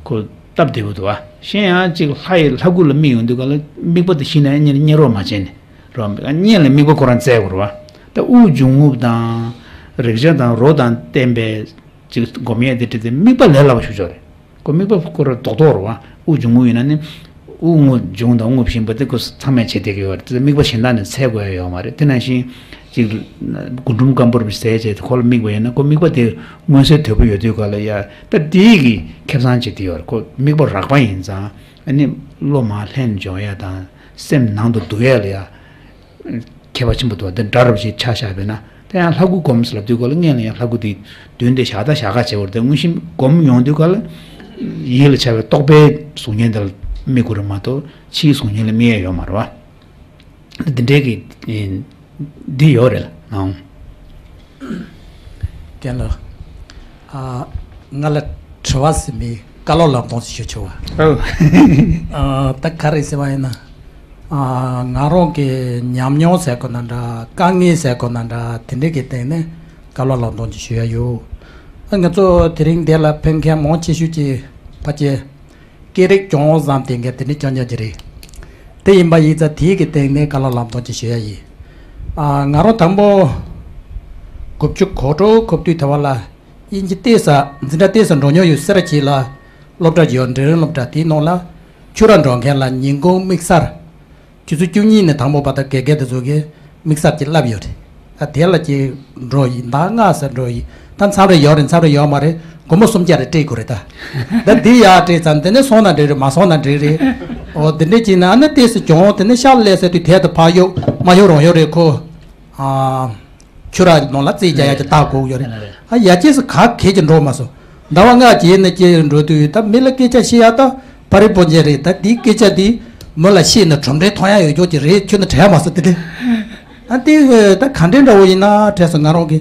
ཁོ་སྟབས་བདེ་པོ་འདུག་པ། གཞན་ཡང་ཅིག་ལྷ་ཡི་ལྷ་སྐུ་ལ་དམིགས་ཡོང་དུས་སྒང་ལ་དམིགས་པ་དེ་གཞི་ནས་གཉེར་གཉེར་རོགས་མ་བྱས་ནས་རོ། གཉེར་ལ་དམིགས་པ་ཁོ་རང་བཙལ་དགོས་རེད་པ། ད་དབུགས་འབྱུང་རྔུབ་དང་རེག་བྱ་དང་རོ་དང་བརྟེན་པའི་ཅིག་སྒོམ་ཡས་དེ་འདྲ་དེ་དམིགས་པ་ལས་སླ་པོ་ཞེ་པོ་ཅིག་རེད། ཁོ་དམིགས་པ་ཁོ་རང་རྡོག་རྡོག་རེད་པ། དབུགས་འབྱུང་རྔུབ་ཡིན་ན་ནི་དབུགས་རྔུབ་འབྱུང་དང་རྔུབ་བཞིན་པ་དེ་ཁོ་ཚང་མས་བྱེད་བསྡད་ཀྱི་ཡོད་རེད། དེ་དམིགས་པ་གཞན་དག་ནས་འཚོལ་དགོས་ཡ་ཡོད་མ་རེད། དེ་ནང་བཞིན་ཅིག་རྒུན་འབྲུམ་སྐམ་པོར་ཟས་བྱས་ཏེ་ཁོ་ལ་དམིགས་པ་ཡིན་ན་ཁོ་དམིགས་པ་དེ་མངོན་གསལ་དོད་པོ་ཡོད་དུས་སྒང་ལ་ཡ། ད་དེའི་གི་ཁེ་བཟང་བྱེད་དེ་ཡོད་རེད། ཁོ་དམིགས་པ་རགས་པ་ཡིན་ཙང་ཨ་ནི་བློ་མར་ལྷན་འཇོག་ཡ་དང་སེམས་ནང་དུ་བསྡུ་ཡ་ལ་ཡ། ཁྱད་པར་ཆེན་པོ་འདུག་དེ་འདྲ་རབ་ཅིག་ཆ་བཞག་པས་ན། དེ་ཡང་ལྷ་སྐུ་སྒོམ་ཟེར་ལབ་དུས་སྒང་ལ་སྔོན་ལ་ཡང་ལྷ་སྐུ་དེ་མདུན་དེ་བཞག་ད་བཞག་ག་བྱེད་པ་རེད། དེ་དངོས་གཞི་སྒོམ་ཡོང་དུས་སྒང་ལ་ཡིད་ལ་བྱ་བའི་རྟོག་པའི་གཟུགས་བརྙན་དེ་ལ་དམིགས་དགོས་རེད་མ་གཏོགས་ཕྱིའི་གཟུགས་བརྙན་ལ་དམིགས་ཡ་ཡོད་མ་རེད་པ། འདི་འདྲའི་གི་འདི་ཡོད་རེད་ལགས། རྒན་ལགས། ཨ། ང་ལ་དྲི་བ་ཟེར་མི་བཀའ་སློབ་ལམ་སྟོན་ཞིག་ཞུ་ཆོག་པ། ཨོ། ཨ། ད་ག་རེ་ཟེར་བ་ཡིན་ན། ཨ། ང་རང་གི་ཉམས་མྱོང་ཟེར་དགོས་ན་འདྲ། དཀའ་ངལ་ཟེར་དགོས་ན་འདྲ། དེ་འདྲའི་གི་སྟེང་ནས་བཀའ་སློབ་ལམ་སྟོན་ཅིག་ཞུ་ཡ་ཡོད། ཨ། ང་ཚོ་དེ་རིང་འདི་ལ་ཕེབས་མཁན་མང་ཆེ་ཤོས་ཀྱིས་ཕལ་ཆེར་སྐད་རིགས་སྦྱོང་བ་བཟང་དེ་འགའ་དེ་འདྲའི་སྐྱོན་ཆ་ཅིག་རེད། དེ་ཡིན་པ་ཡིན་ཙང་དེའི་གི་སྟེང་ནས་བཀའ་སློབ་ལམ་སྟོན་ཅིག་ཞུ་ཡ་ཡིན། ཨ། ང་རང་དང་པོ་དགུ་བཅུ་གོ་དྲུག་གོ་བདུན་དེ་བ་ལ་དབྱིན་ཇི་ཏོག་ཙམ་འཛིན་གྲྭ་ཏོག་ཙམ་འགྲོ་མྱོང་ཡོད། སེ་ར་བྱེས་ལ་སློབ་གྲྭ་ཅིག་ཡོད། འབྲིང་རིམ་སློབ་གྲྭ། དེའི་ནང་ལ་ཆུ་ར་འགྲོ་མཁན་ལ་ཉིན་གུང་དམིགས་བསལ་ཆུ་ཚོད་བཅུ་གཉིས་ནས་དང་པོ་བར་དུ་དགེ་རྒན་དེ་ཚོ་གིས་དམིགས་བསལ་ཅིག་བསླབས་ཡོད་རེད། ཨ། དེ་ལ་ཅིག་འགྲོ་ཡི། ཟླ་ལྔ་ཙམ་འགྲོ་ཡི། ད་མཚམས་རེ་ཡོད་རེད། མཚམས་རེ་ཡོད་མ་རེད། སྒོར་མོ་སུམ་བརྒྱ་རེ་སྤྲད་དགོས་རེད་ད། ད་འདི་ཡར་སྤྲད་ཙང་དེ་ནས་སོང་ན་འགྲིག་རེད། མ་སོང་ན་འགྲིག་རེད། འོ། དེ་འདྲས་བྱས་ན་ཨ་ནི་ཏོག་ཙམ་སྦྱོང་། དེ་ནས་ཤག་སླེབས་ཟེར་དུས་དལ་དུ་ཕར་གཡུག་མ་གཡུག་རང་གཡུག་རེད་ཁོ། ཨ། ཆུ་ར་ནང་ལ་རྩིས་རྒྱག་ཡ་ཅིག་ལྟ་དགོས་ཡོད་རེད། ཨ། ཡ་ཅིག་ཙམ་ག་གེ་ཅིག་འགྲོ་མ་སོང་། ཟླ་བ་ལྔ་རྗེས་ནས་ཀྱི་འགྲོ་དུས་ད་མི་ལ་སྐད་ཆ་བཤད་ཡ་ད་ཕ་རི་སྤུན་མཆེད་རེད། ད་འདིའི་སྐད་ཆ་འདི་མི་ལ་བཤད་ན་གྲུབ་འབྲས་ཐོན་ཡ་ཡོད་ཅོག་ཅིག་རེད། ཁྱོད་ནི་དྲན་མ་སོང་དེ་དེ། ཨ་དེ་ད་ག་འདྲས་འདྲ་བོ་ཡིན་ན་དྲན་སོང་། ང་རང་གི་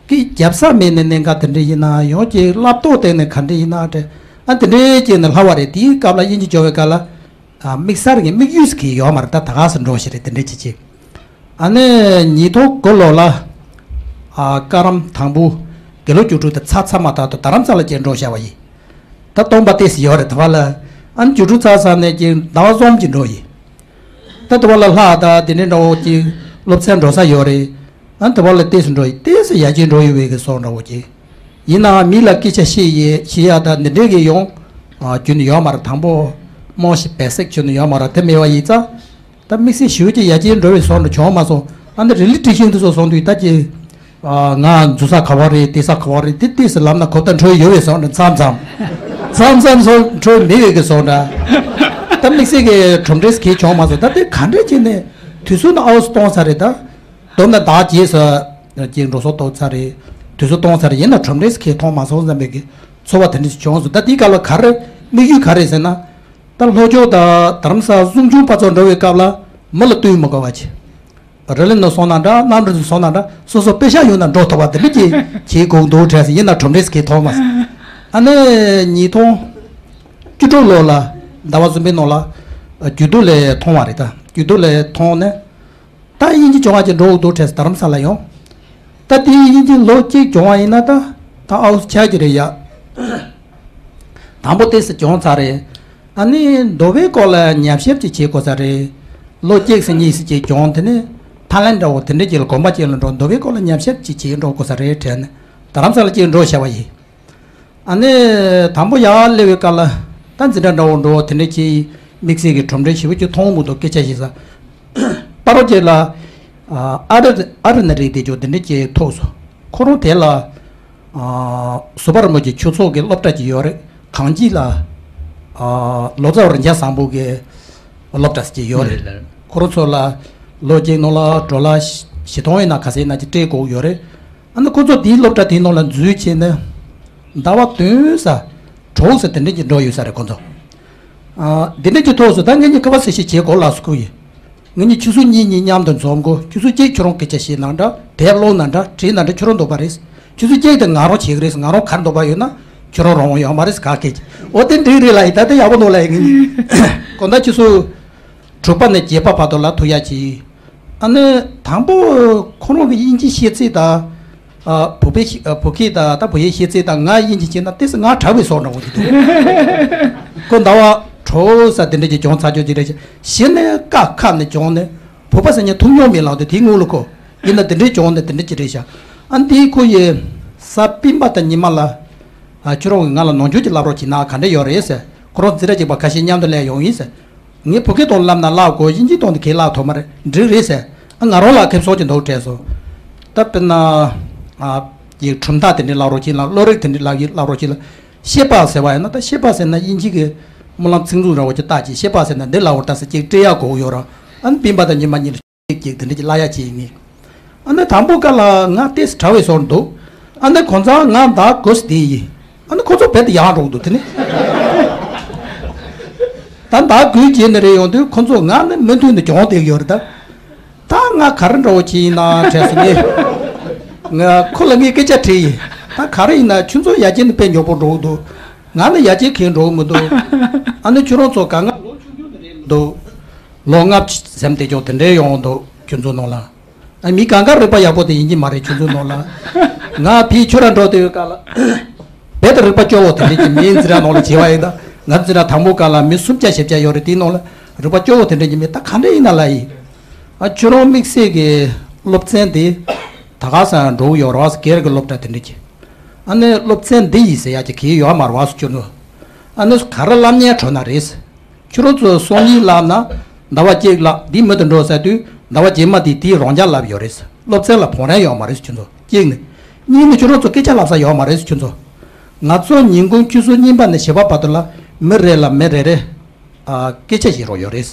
སྐད་རྒྱབ་ས་མེད་ནས་གནད་འགག་དེ་འདྲས་ཡིན་ན་ཡང་ཅིག་བསླབ་སྟོབས་སྟེང་ནས་ག་འདྲས་ཡིན་ན་དྲན། ཨ་དེ་འདྲས་ཅིག་ནས་ལྷག་པ་རེད། དེའི་སྐབས་ལ་དབྱིན་ཇི་སྦྱོང་བའི་སྐབས་ལ། ཨ་དམིགས་བསལ་གྱི་དམིགས་ཡུལ་ཟེར་གྱི་ཡོད་མ་རེད། ད་ད་ག་སེ་འགྲོ་ཞིག་རེད་དེ་འདྲས་ཅིག་ཅིག་ཨ་ནི་ཉིས་སྟོང་དགུ་ལོ་ལ་ཨ་ཀ་རམ་དང་པོ་དགེ་ལུགས་རྒྱུགས་སྤྲོད་དེ་ཚར་ཚར་མ་ཐག་ཏུ་རྡ་རམ་ས་ལ་ཅིག་འགྲོ་བྱ་བ་ཡིན། ད་སྟོན་པ་ཏོག་ཙམ་ཡོད་རེད། དེ་བ་ལ་ཨ་ནི་རྒྱུགས་སྤྲོད་ཚར་ཚར་ནས་ཅིག་ཟླ་བ་གསུམ་ཅིག་འགྲོ་ཡིན། ད་དེ་བ་ལ་ལྷག་ད་དེ་འདྲའི་འདྲ་བོ་ཅིག་སློབ་ཚན་འགྲོ་ས་ཡོད་རེད། ཨ་ནི་དེ་བ་ལ་ཏོག་ཙམ་འགྲོ་ཡིན། ཏོག་ཙམ་ཡར་རྒྱས་འགྲོ་ཡོད་པའི་གི་བཟོ་འདྲ་བོ་ཅིག་ཡིན་ནའང་མི་ལ་སྐད་ཆ་བཤད་ཡས་བཤད་ཡ་ད་འདི་འདྲའི་གི་ཡོང་ཨ་རྒྱུ་ནི་ཡོད་མ་རེད། དང་པོ་རྨང་གཞི་བེ་སིག་རྒྱུ་ནི་ཡོད་མ་རེད། དེ་མེད་པ་ཡིན་ཙང་ད་དམིགས་བསལ་ཞེ་པོ་ཅིག་ཡར་རྒྱས་འགྲོ་བའི་བཟོ་འདྲ་བྱུང་མ་སོང་། ཨ་ནི་རི་ལི་ཊི་ཤིང་དེ་ཚོ་སོང་དུས་ད་ཀྱི་ཨ་ང་འཛུལ་ས་ག་བ་རེད། བསྡད་ས་ག་བ་རེད། དེ་ཏོག་ཙམ་ལབ་ན་གོ་བརྡ་འཕྲོད་ཡོད་པའི་བཟོ་འདྲ། མཚམས་མཚམས་མཚམས་མཚམས་སོ་འཕྲོད་མེད་པའི་གི་བཟོ་འདྲ། ད་དམིགས་བསལ་གི་གྲུབ་འབྲས་གི་བྱུང་མ་སོང་། ད་དེ་ག་འདྲས་བྱས་ནས་དུས་ཚོད་ནི་ཨའུ་ཙི་གཏོང་ས་རེད། ད་མདོར་ན་ཟླ་རྗེས་སུ་ཅིག་འགྲོ་སོང་གཏོང་ཚར་རེད། དུས་ཚོད་གཏོང་ཚར་རེད། ཡིན་ན་གྲུབ་འབྲས་གི་མཐོང་མ་སོང་བསམ་པའི་གི་ཚོར་བ་དེ་འདྲ་ཞིག་བྱུང་སོང་། ད་དེའི་སྐབས་ལ་ག་རེ་དམིགས་ཡུལ་ག་རེ་ཟེར་ན། ད་ལྷོ་ཕྱོགས་དང་རྡ་རམ་ས་གསུམ་ཆུང་པ་ཚོ་འགྲོ་བའི་སྐབས་ལ་མི་ལ་བསྟུན་མི་དགོས་པ་བྱས། རི་ལི་ནང་སོང་ན་འདྲ། གནམ་གྲུ་ནང་སོང་ན་འདྲ། སོ་སོ་པེ་ཤག་ཡོད་ན་འགྲོ་ཐུབ་པ་དེ་འདྲ་ཅིག་བྱེད་དགོས་འདུག་དྲན་སོང་། ཡིན་ན་གྲུབ་འབྲས་གི་མཐོང་མ་སོང་། ཨ་ནི་ཉིས་སྟོང་བཅུ་དྲུག་ལོ་ལ་ཟླ་བ་གསུམ་པའི་ནང་ལ་རྒྱུགས་སྤྲོད་ལ་ཐོན་པ་རེད། ད་རྒྱུགས་སྤྲོད་ལ་ཐོན་ནས། ད་དབྱིན་ཇི་སྦྱོང་བ་ཅིག་འགྲོ་འདུག་དྲན་སོང་། རྡ་རམ་ས་ལ་ཡོང་། ད་དེ་དབྱིན་ཇི་ལོ་གཅིག་སྦྱོང་བ་ཡིན་ན་ད་ད་ཨའུ་ཙི་ཆགས་ཀྱི་རེད་ཡ། དང་པོ་ཏོག་ཙམ་སྦྱོང་ཚར་རེད། ཨ་ནི་འདོད་པའི་སྐོར་ལ་ཉམས་ཞིབ་ཅིག་བྱེད་དགོས་ས་རེད། ལོ་གཅིག་ཙམ་གཉིས་ཙམ་ཅིག་སྦྱོང་། དེ་ནས་ཐའི་ལེན་འདྲ་བོ་དེ་འདྲ་ཅིག་ལ་དགོན་པ་ཅིག་ལ་འགྲོ། འདོད་པའི་སྐོར་ལ་ཉམས་ཞིབ་ཅིག་བྱེད་འགྲོ་དགོས་ས་རེད་དྲན་ནས་རྡ་རམ་ས་ལ་ཅིག་འགྲོ་བྱ་བ་ཡིན། ཨ་ནི་དང་པོ་ཡར་སླེབས་པའི་སྐབས་ལ་ད་འཛིན་གྲྭ་འདྲ་བོ་འགྲོ་དེ་འདྲ་བྱས། དམིགས་བསལ་གྱི་གྲུབ་འབྲས་ཞེ་པོ་ཅིག་མཐོང་མི་འདུག་སྐད་ཆ་བཤད་ས། པ་རོ་ཅེ་ལ་ཨ་རི་ཨ་རི་ན་རི་དེ་ཅོ་དེ་འདྲ་ཅིག་ཐུག་སོང་། ཁོ་རང་དེ་ལ་ཨ་ཟུར་པ་རིན་པོ་ཆེ་ཆོས་ཚོགས་ཀྱི་སློབ་གྲྭ་ཅིག་ཡོད་རེད། གངས་སྐྱིད་ལ་ཨ་ལོ་ཙཱ་བ་རིན་ཆེན་བཟང་པོ་གི་སློབ་གྲྭ་ཅིག་ཡོད་རེད། ཁོ་རང་ཚོ་ལ་ལོ་གཅིག་ནང་ལ་ཌོ་ལར་བཞི་སྟོང་ཡིན་ན་ག་ཚོད་ཡིན་ན་ཅིག་སྤྲད་དགོས་ཡོད་རེད། ཨ་ནི་ཁོ་ཚོ་དེའི་སློབ་གྲྭ་དེའི་ནང་ལ་འཛུལ་བྱས་ནས་ཟླ་བ་བདུན་ཙམ་དྲུག་ཙམ་དེ་འདྲ་ཅིག་འགྲོ་ཡོད་ས་རེད་ཁོ་ཚོ། ཨ་འདི་འདྲ་ཅིག་ཐོག་སོང་། ད་ངེད་གཉིས་ཁ་པར་ཟེར་ཞིག་བྱེད་དགོས་ལབ་སོང་ཁོ་ཡིས། ངེད་གཉིས་ཆུ་ཚོད་གཉིས་གཉིས་མཉམ་དུ་འཛོམས་དགོས། ཆུ་ཚོད་གཅིག་ཁྱོད་རང་སྐད་ཆ་བཤད་ན་འདྲ། དེབ་ཀློག་ན་འདྲ། བྲིས་ན་འདྲ། ཁྱོད་རང་འདོད་པ་རེད། ཆུ་ཚོད་གཅིག་དེ་ང་རང་བྱེད་ཀྱི་རེད། ང་རང་ག་རེ་འདོད་པ་ཡོད་ན་ཁྱོད་རང་རང་དབང་ཡོད་མ་རེད། ག་སྐད་ཆ། འོ་དེ་འགྲིག་རེད་ལབ་ཡིན། ད་དེ་ཡག་པོ་འདུག་ལབ་ཡིན། ངེད་གཉིས་དགོང་དག་ཆུ་ཚོད་དྲུག་པ་ནས་བརྒྱད་པ་བར་དུ་ལ་ཐུག་ཡ་བྱས། ཨ་ནི་དང་པོ་ཁོ་རང་གི་དབྱིན་ཇི་ཤེས་ཚད་དང་། ཨ་བོད་པའི་ཤེས་ཨ་བོད་སྐད་དང་ད་བོད་ཡིག་ཤེས་ཚད་དང་ང་དབྱིན་ཇི་བྱས་ན་ཏོག་ཙམ་ང་དྲག་པའི་བཟོ་འདྲ་བོ་ཅིག་འདུག་ཁོ་ཟླ་བ་དྲུག་ཙམ་དེ་འདྲ་ཅིག་སྦྱོང་ཚར་ཆོག་ཅིག་རེད་ཤག་གཞི་ནས་ཀ་ཁ་ནས་སྦྱོང་ནས་བོད་པ་ཟེར་མཁན་ཐུག་མྱོང་མེད་ལབ་དུས་དེའི་སྔོན་ལ་ཁོ། ཡིན་ན་དེ་འདྲའི་སྦྱོང་ནས་དེ་འདྲ་ཅིག་རེད་ཤག་ཨ་ནི་དེའི་ཁོ་ཡི་གཟའ་སྤེན་པ་དང་ཉི་མ་ལ། ཨ་ཁྱོད་རང་གིས་ང་ལ་ནམ་རྒྱུན་གྱི་བསླབ་རོགས་བྱེད་ན་ག་འདྲ་ཡོད་རེད་ཟེར། ཁོ་རང་འཛིན་གྲྭ་གཅིག་པ་ཁ་ཤས་མཉམ་དུ་སླེབས་ཡོང་ཡིན་ཟེར། ངས་བོད་སྐད་ཐོག་བསླབ་ན་བསླབ་དགོས། དབྱིན་ཇིའི་ཐོག་ནས་གང་བསླབ་ཐུབ་མ་རེད། འགྲིག་རེད་ཟེར། ཨ་ང་རང་ལ་ཁེ་བཟང་ཅིག་འདུག་དྲན་སོང་། ད་དཔེར་ན། ཨ་ཡིག་གྲུབ་མཐའ་དེ་འདྲའི་བསླབ་རོགས་བྱེད་ལ། བློ་རིག་དེ་འདྲའི་བསླབ་ཡིག་བསླབ་རོགས་བྱེད་ལ། བཤད་པ་ཟེར་བ་ཡིན་ན། ད་བཤད་པ་ཟེར་ན་དབྱིན་ཇི་གི་སྨོན་ལམ་ཚིག་མཛོད་འདྲ་བོ་ཅིག་བལྟས་ཀྱིས་བཤད་པ་ཟེར་ན་འདི་ལབ་པ་རེད་ཟེར་ཅིག་སྤྲད་ཡག་དགོས་ཡོད་ར། ཨ་ནི་སྤེན་པ་དང་ཉི་མ་གཉིས་ལ་ཅིག་དེ་འདྲ་ཅིག་བསླབ་ཡག་བྱེད་ཡིན། ཨ་ནི་དང་པོ་ཀ་ལ་ང་ཏོག་ཙམ་དྲག་པའི་བཟོ་འདུག་ཨ་ནི་ཁོང་ཚོ་ང་ཟླ་དགུ་ཙམ་བསྡད་ཡིན། ཨ་ནི་ཁོ་ཚོ་རྦད་དེ་ཡག་འགྲོ་གི་འདུག་དེ་ནི། ད་ཟླ་དགུའི་རྗེས་ནས་རེད་ཡོང་དུས་ཁོ་ཚོ་ང་ནི་མུ་མཐུད་ནས་སྦྱོང་བསྡད་ཀྱི་ཡོད་རེད་ད། ད་ང་ག་རེ་འདྲ་བོ་བྱས་ཡིན་ན་དྲན་སོང་ངས། ང་ཁོ་ལ་ངས་སྐད་ཆ་དྲིས་ཡིན། ད་ག་རེ་ཡིན་ན་ཁྱོད་ཚོ་ཡར་རྒྱས་ནི་དཔེ་མགྱོགས་པོ་འགྲོ་གི་འདུག་ང་ནི་ཡར་རྒྱས་གང་འགྲོ་གི་མི་འདུག་ཨ་ནི་ཁྱོད་རང་ཚོ་ག་ང་ལོ་ཆུང་ཆུང་དེ་རེད་འདུག་ལོ་ལྔ་བཅུ་ཟིན་བསྡད་ཀྱང་དེ་འདྲའི་ཡོང་འདུག་ཁྱོད་ཚོ་ནང་ལ། ཨ་མི་གང་ག་རིག་པ་ཡག་པོ་དེ་ཡིན་གྱི་མ་རེད་ཁྱོད་ཚོའི་ནང་ལ། ང་ཕྱིས་ཁྱོད་རང་འགྲོ་དུས་སྐབས་ལ། རྦད་དེ་རིག་པ་སྐྱོ་བོ་དེ་འདྲ་གྱི་མིའི་འཛིན་གྲྭ་ནང་ལ་བྱས་པ་ཡིན་ད། ང་འཛིན་གྲྭ་དང་པོ་སྐབས་ལ་མི་སུམ་བརྒྱ་བཞི་བརྒྱ་ཡོད་རེད། དེའི་ནང་ལ་རིག་པ་སྐྱོ་བོ་དེ་འདྲ་གྱི་མི་ད་ག་འདྲ་ཡིན་ན་ལ་ཡིན། ཨ་ཁྱོད་རང་དམིགས་བསལ་གྱི་སློབ་ཚན་དེ་ད་ག་ས་འགྲོ་གི་ཡོད་རེད་བ། སྒེར་གྱི་སློབ་གྲྭ་དེ་འདྲ་གྱི། ཨ་ནི་སློབ་ཚན་འདི་ཡིན་ཟེར་ཡ་གྱི་གི་ཡོད་མ་རེད་བ་སུ་ཁྱོད་ཚོ། ཨ་ནི་ག་རེ་བསླབ་ཉན་འཕྲོད་ན་རེད། ཁྱོད་རང་ཚོ་སང་ཉིན་བསླབ་ན་ཟླ་བ་གཅིག་བསླབ། འདི་མུ་མཐུད་འགྲོ་ཟེར་དུས་ཟླ་བ་རྗེས་མ་དེ་དེའི་རང་འཇགས་བསླབ་ཡོད་རེད། སློབ་ཚན་ལ་བང་རིམ་ཡོད་མ་རེད་ཁྱོད་ཚོ། གཅིག་ནི། གཉིས་ནི་ཁྱོད་རང་ཚོ་སྐད་ཆ་ལབ་ས་ཡོད་མ་རེད་ཁྱོད་ཚོ། ང་ཚོ་ཉིན་གུང་ཆུ་ཚོད་གཉིས་པ་ནས་བཞི་པ་བར་དུ་ལ་མི་རེ་ལ་མི་རེ་རེ་ཨ་སྐད་ཆ་བཤད་རོགས་ཡོད་རེད།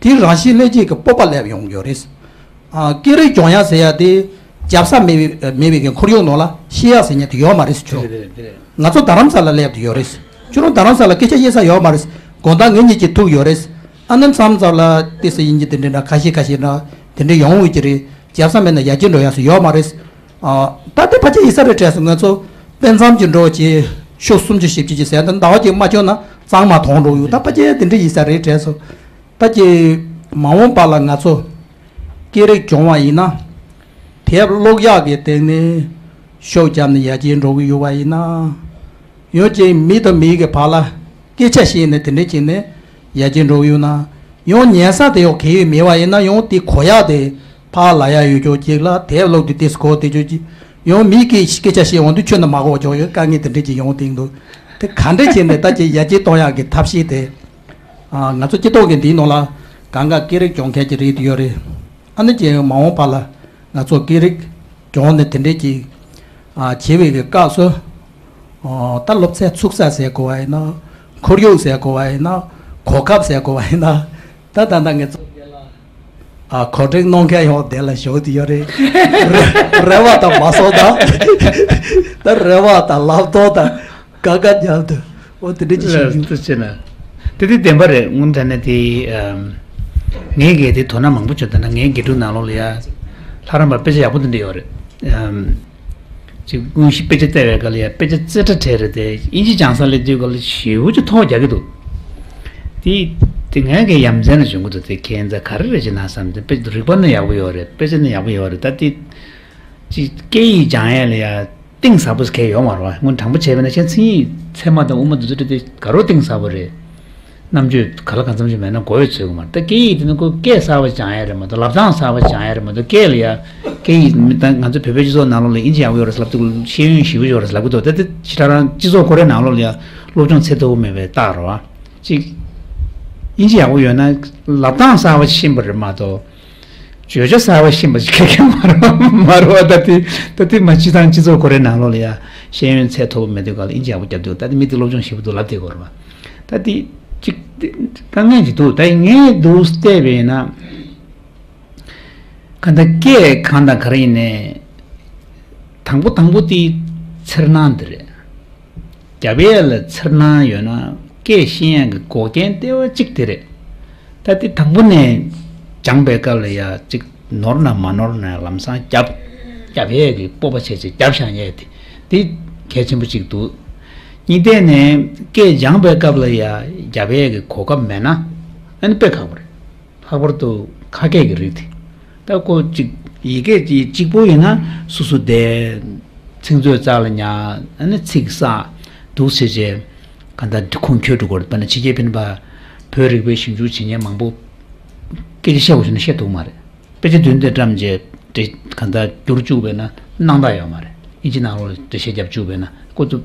དེའི་རང་བཞིན་ལྷན་སྐྱེས་ཀྱི་སྤོབས་པ་སླེབས་ཡོང་ཡོད་རེད། ཨ་སྐད་རིགས་སྦྱོང་ཡ་ཟེར་ཡ་དེ་ རྒྱབ་ས་མེད་པའི་མེད་པའི་གི་ཁོར་ཡུག་ནང་ལ་བཤད་ཡག་ཟེར་མཁན་དེ་ཡོད་མ་རེད་ཟེར། ཁྱོད་རང་། དེ་རེད་དེ་རེད། ང་ཚོ་རྡ་རམ་ས་ལ་སླེབས་དུས་ཡོད་རེད། ཁྱོད་རང་རྡ་རམ་ས་ལ་སྐད་ཆ་བཤད་ས་ཡོད་མ་རེད། དགོང་དག་ངེད་གཉིས་ཀྱི་ཐུག་ཡོད་རེད། ཨ་ནི་མཚམས་མཚམས་ལ་ཏི་སི་ཡིན་གྱི་དེ་འདྲའི་འདྲ་ཁ་ཤས་ཁ་ཤས་འདྲ་དེ་འདྲ་ཡོང་འོས་ཀྱི་རེད། རྒྱབ་ས་མེད་ན་ཡར་རྒྱས་འགྲོ་ཡག་སུ་ཡོད་མ་རེད། ཨ། ད་དེ་ཕལ་ཆེར་ཡིན་ས་རེད་དྲན་སོང་། ང་ཚོ་དཔེ་མཚམས་ཀྱི་འགྲོ་བྱེད་ཤོག་སུམ་ཅུ་བཞི་བཅུ་ཅིག་ཟེར་ཡ་ད་ཟླ་བ་གཅིག་མ་བྱུང་ན་གཙང་མ་མཐོང་འགྲོ་ཡོད། ད་ཕལ་ཆེར་དེ་འདྲ་ཡིན་ས་རེད་དྲན་སོང་། ད་ཀྱི་མ་འོངས་པ་ལ་ང་ཚོ་སྐད་རིགས་སྦྱོང་བ་ཡིན་ན། དེབ་ཀློག་ཡག་གི་སྟེང་ནས་ཤུགས་བརྒྱབ་ནས་ཡར་རྒྱས་འགྲོ་གི་ཡོད་པ་ཡིན་ན། ཡང་ཅིག་མི་དང་མི་གི་བར་ལ་སྐད་ཆ་བཤད་ནས་དེ་འདྲ་བྱས་ནས་ཡར་རྒྱས་འགྲོ་གི་ཡོད་ན། ཡང་ཉན་ས་དེ་ཡང་གལ་ཡོད་མེད་པ་ཡིན་ན། ཡང་དེ་གོ་ཡག་དེ་ཕར་ལ་ཡག་ཡོད་ཀྱོག་ཅིག་ལ། དེབ་ཀློག་དུས་དེ་གོ་དེ་ཅོག་ཅིག་ཡང་མི་གི་སྐད་ཆ་བཤད་འོང་དུས་ཁྱོད་ནི་མ་གོ་ཅོག་ཡོད། དཀའ་ངལ་དེ་འདྲ་ཅིག་ཡོང་དེ་འདུག་དེ་ག་འདྲ་བྱས་ནས་ད་ཅིག་ཡར་རྒྱས་གཏོང་ཡག་གི་ཐབས་ཤེས་དེ། ཨ། ང་ཚོ་སྤྱི་ཚོགས་ཀྱི་འདིའི་ནང་ལ་གང་ག་སྐད་རིགས་སྦྱོང་མཁན་གྱི་རིགས་དེ་ཡོད་རེད། ཨ་ནི་ཅིག་མ་འོངས་པ་ལ་ང་ཚོ་སྐད་རིགས་སྦྱོང་ནས་དེ་འདྲས་ཀྱི། ཨ། བྱེད་པའི་གི་སྐབས་སུ། ཨོ། ད་སློབ་ཚན་ཚུགས་ས་ཟེར་དགོས་པ་ཡིན་ན། ཁོར་ཡུག་ཟེར་དགོས་པ་ཡིན་ན། གོ་སྐབས་ཟེར་དགོས་པ་ཡིན་ན། ད་ད་ད་ངས་ཚོ་དེ་ལ། ཨ། གོ་སྒྲིག་གནང་མཁན་ཡང་དེ་ལ་ཞུགས་དེ་ཡོད་རེད། རེ་རེ་བ་དང་མ་སོང་ད། ད་རེ་བ་དང་ལབ་སྟངས་དང་ག་ག་མཉམ་དུ། འོ་དེ་འདྲ་ཅིག་ཞུ་རྒྱུ། ལགས་སོ། བྱས་ན་དེ་དེ་བདེན་པ་རེད། སྔོན་ད་ནས་དེ། ཨམ། ངས་གལ་ཏེ་དོ་སྣང་མང་པོ་བྱུང་། ད་ནི་ངའི་དགེ་ཕྲུག་ནང་ལོགས་ལ་ཡ་ལྷ་རམས་པ་དཔེ་ཆ་ཡག་པོ་དེ་འདྲ་ཡོད་རེད། ཨམ། ཅིག་དངོས་གཞི་དཔེ་ཆ་བལྟས་པའི་སྐབས་ལ་ཡ་དཔེ་ཆ་རྩེ་གྲ་བྲལ་རེད་དེ། དབྱིན་ཇི་སྦྱང་ས་སླེབས་དུས་སྐབས་ལ་ཞེ་པོ་ཅིག་ཐོག་རྒྱག་གི་འདུག་དེ་དེ་ངས་གི་ཡ་མཚན་ལ་བྱུང་གི་འདུག་དེ་ཁྱད་མཚར་ག་རེ་རེད་ཅེ་ན་བསམ་སྟེ། དཔེ་རིག་པ་ནི་ཡག་པོ་ཡོད་རེད། དཔེ་ཆ་ནི་ཡག་པོ་ཡོད་རེད། ད་དེ་ཅིག་སྐད་ཡིག་སྦྱང་ཡས་ལ་ཡ་གཏིང་ཟབ་པོ་གང་ཡང་ཡོད་མ་རེད་པ། སྔོན་དྲང་པོ་བྱས་པ་ན་ཁྱེད་མཚན་ཉིད་ཚད་མ་དང་དབུ་མ་འདི་ཚོ་འདྲ་དེ་ག་རེ་གཏིང་ཟབ་པོ་རེད། རྣམ་དཔྱོད་ག་ལ་གང་འཚམ་ཞིག་མེད་ན་གོ་ཡོད་ཚོད་ཀྱི་མ་རེད། ད་སྐད་ཡིག་དེ་ནི་ཁོ་སྐད་གསར་པ་སྦྱང་ཡས་རེད་མ་གཏོགས། ལབ་སྟངས་གསར་པ་སྦྱང་ཡས་རེད་མ་གཏོགས། སྐད་ལ་ཡ་སྐད་ཡིག་མི་ད་ང་ཚོ་བོད་པའི་སྤྱི་ཚོགས་ནང་ལོགས་ལ་དབྱིན་ཇི་ཡག་པོ་ཡོད་རེད་ལབ་དུས་ཤེས་ཡོན་ཞེ་པོ་ཡོད་རེད་ལབ་ཀྱི་འདུག་ད་དེ་ཕྱི་དྲང་སྤྱི་ཚོགས་ཁོ་རའི་ནང་ལོགས་ལ་ཡ་སློབ་སྦྱོང་ཚད་མཐོ་པོ་མེད་པའི་རྟགས་རེད་པ། ཅིག་དབྱིན་ཇི་ཡག་པོ་ཡོད་ན་ལབ་སྟངས་གསར་པ་ཤེས་པ་རེད་མ་གཏོགས། བརྗོད་བྱ་གསར་པ་ཤེས་པ་ཞིག་གང་ཡང་མ་རེད་པ། མ་རེད་པ། ད་དེ་ད་དེ་མ་སྤྱི་བཏང་སྤྱི་ཚོགས་ཁོ་རའི་ནང་ལོགས་ལ་ཡ་ཤེས་ཡོན་ཚད་མཐོ་པོ་མེད་དུས་སྐབས་ལ་དབྱིན་ཇི་ཡག་པོ་རྒྱབ་དུས། ད་དེ་མི་དེ་སློབ་སྦྱོང་ཞེ་པོ་འདུག་ལབ་བསྡད་ཀྱི་ཡོད་རེད་པ། ད་དེ་ཅིག་དཀའ་ངལ་ཅིག་འདུག་ད་ངས་འདུག་བལྟས་པས་ན། གང་ལྟར་སྐད་གང་དང་ག་རེ་ཡིན་ནའི། དང་པོ་དང་པོ་དེ་འཚེར་སྣང་འདི་རེད། རྒྱབ་ཡས་ལ་འཚེར་སྣང་ཡོད་ན་སྐད་ཤེས་ཡག་གི་འགོག་རྐྱེན་ལྟེ་བ་གཅིག་དེ་རེད། ད་དེ་དང་པོ་ནས་སྦྱངས་པའི་སྐབས་ལ་ཡ་གཅིག་ནོར་ན་མ་ནོར་ན་ལམ་སང་རྒྱབ། རྒྱབ་ཡས་ཀྱི་སྤོབས་པ་བྱས་བྱས་རྒྱབ་བཞག་ཡས་དེ། དེ་གལ་ཆེན་པོ་གཅིག་འདུག་གཉིས་ཐད་ནས་སྐད་སྦྱངས་པའི་སྐབས་ལ་ཡ་རྒྱབ་ཡས་ཀྱི་གོ་སྐབས་མེད་ན་ཨ་ནི་དཔེ་ཁག་པོ་རེད། ལྷག་པར་དུ་ཁ་སྐད་ཀྱི་རིགས་དེ། ད་ཁོ་གཅིག་ཡི་གེ་གཅིག་གཅིག་པོ་ཡིན་ན་སོ་སོ་བསྡད། ཚིག་མཛོད་རྩ་ལ་ཉར། ཨ་ནི་ཚིག་བསགས། འདུག་བྱས་བྱས་གང་ལྟར་འདི་ཁུངས་འཁྱོལ་འགྲོ་དགོས་རེད། དཔེར་ན་ཕྱི་རྒྱལ་ཕྱིན་པ་བོད་རིག་པའི་ཞིབ་འཇུག་བྱེད་མཁན་མང་པོ་སྐད་ཆ་བཤད་དགོས་བྱུང་ན་བཤད་ཐུབ་མ་རེད། དཔེ་ཆ་བདུན་དེ་བཀྲམ་རྗེས་འགྲེལ་གང་ལྟར་བསྒྱུར་བཅུག་པས་ན་སྣང་དག་ཡོད་མ་རེད། དབྱིན་ཇི་ནང་ལོགས་འགྲེལ་བཤད་བརྒྱབ་བཅུག་པས་ན་ཁོ་ཚོ་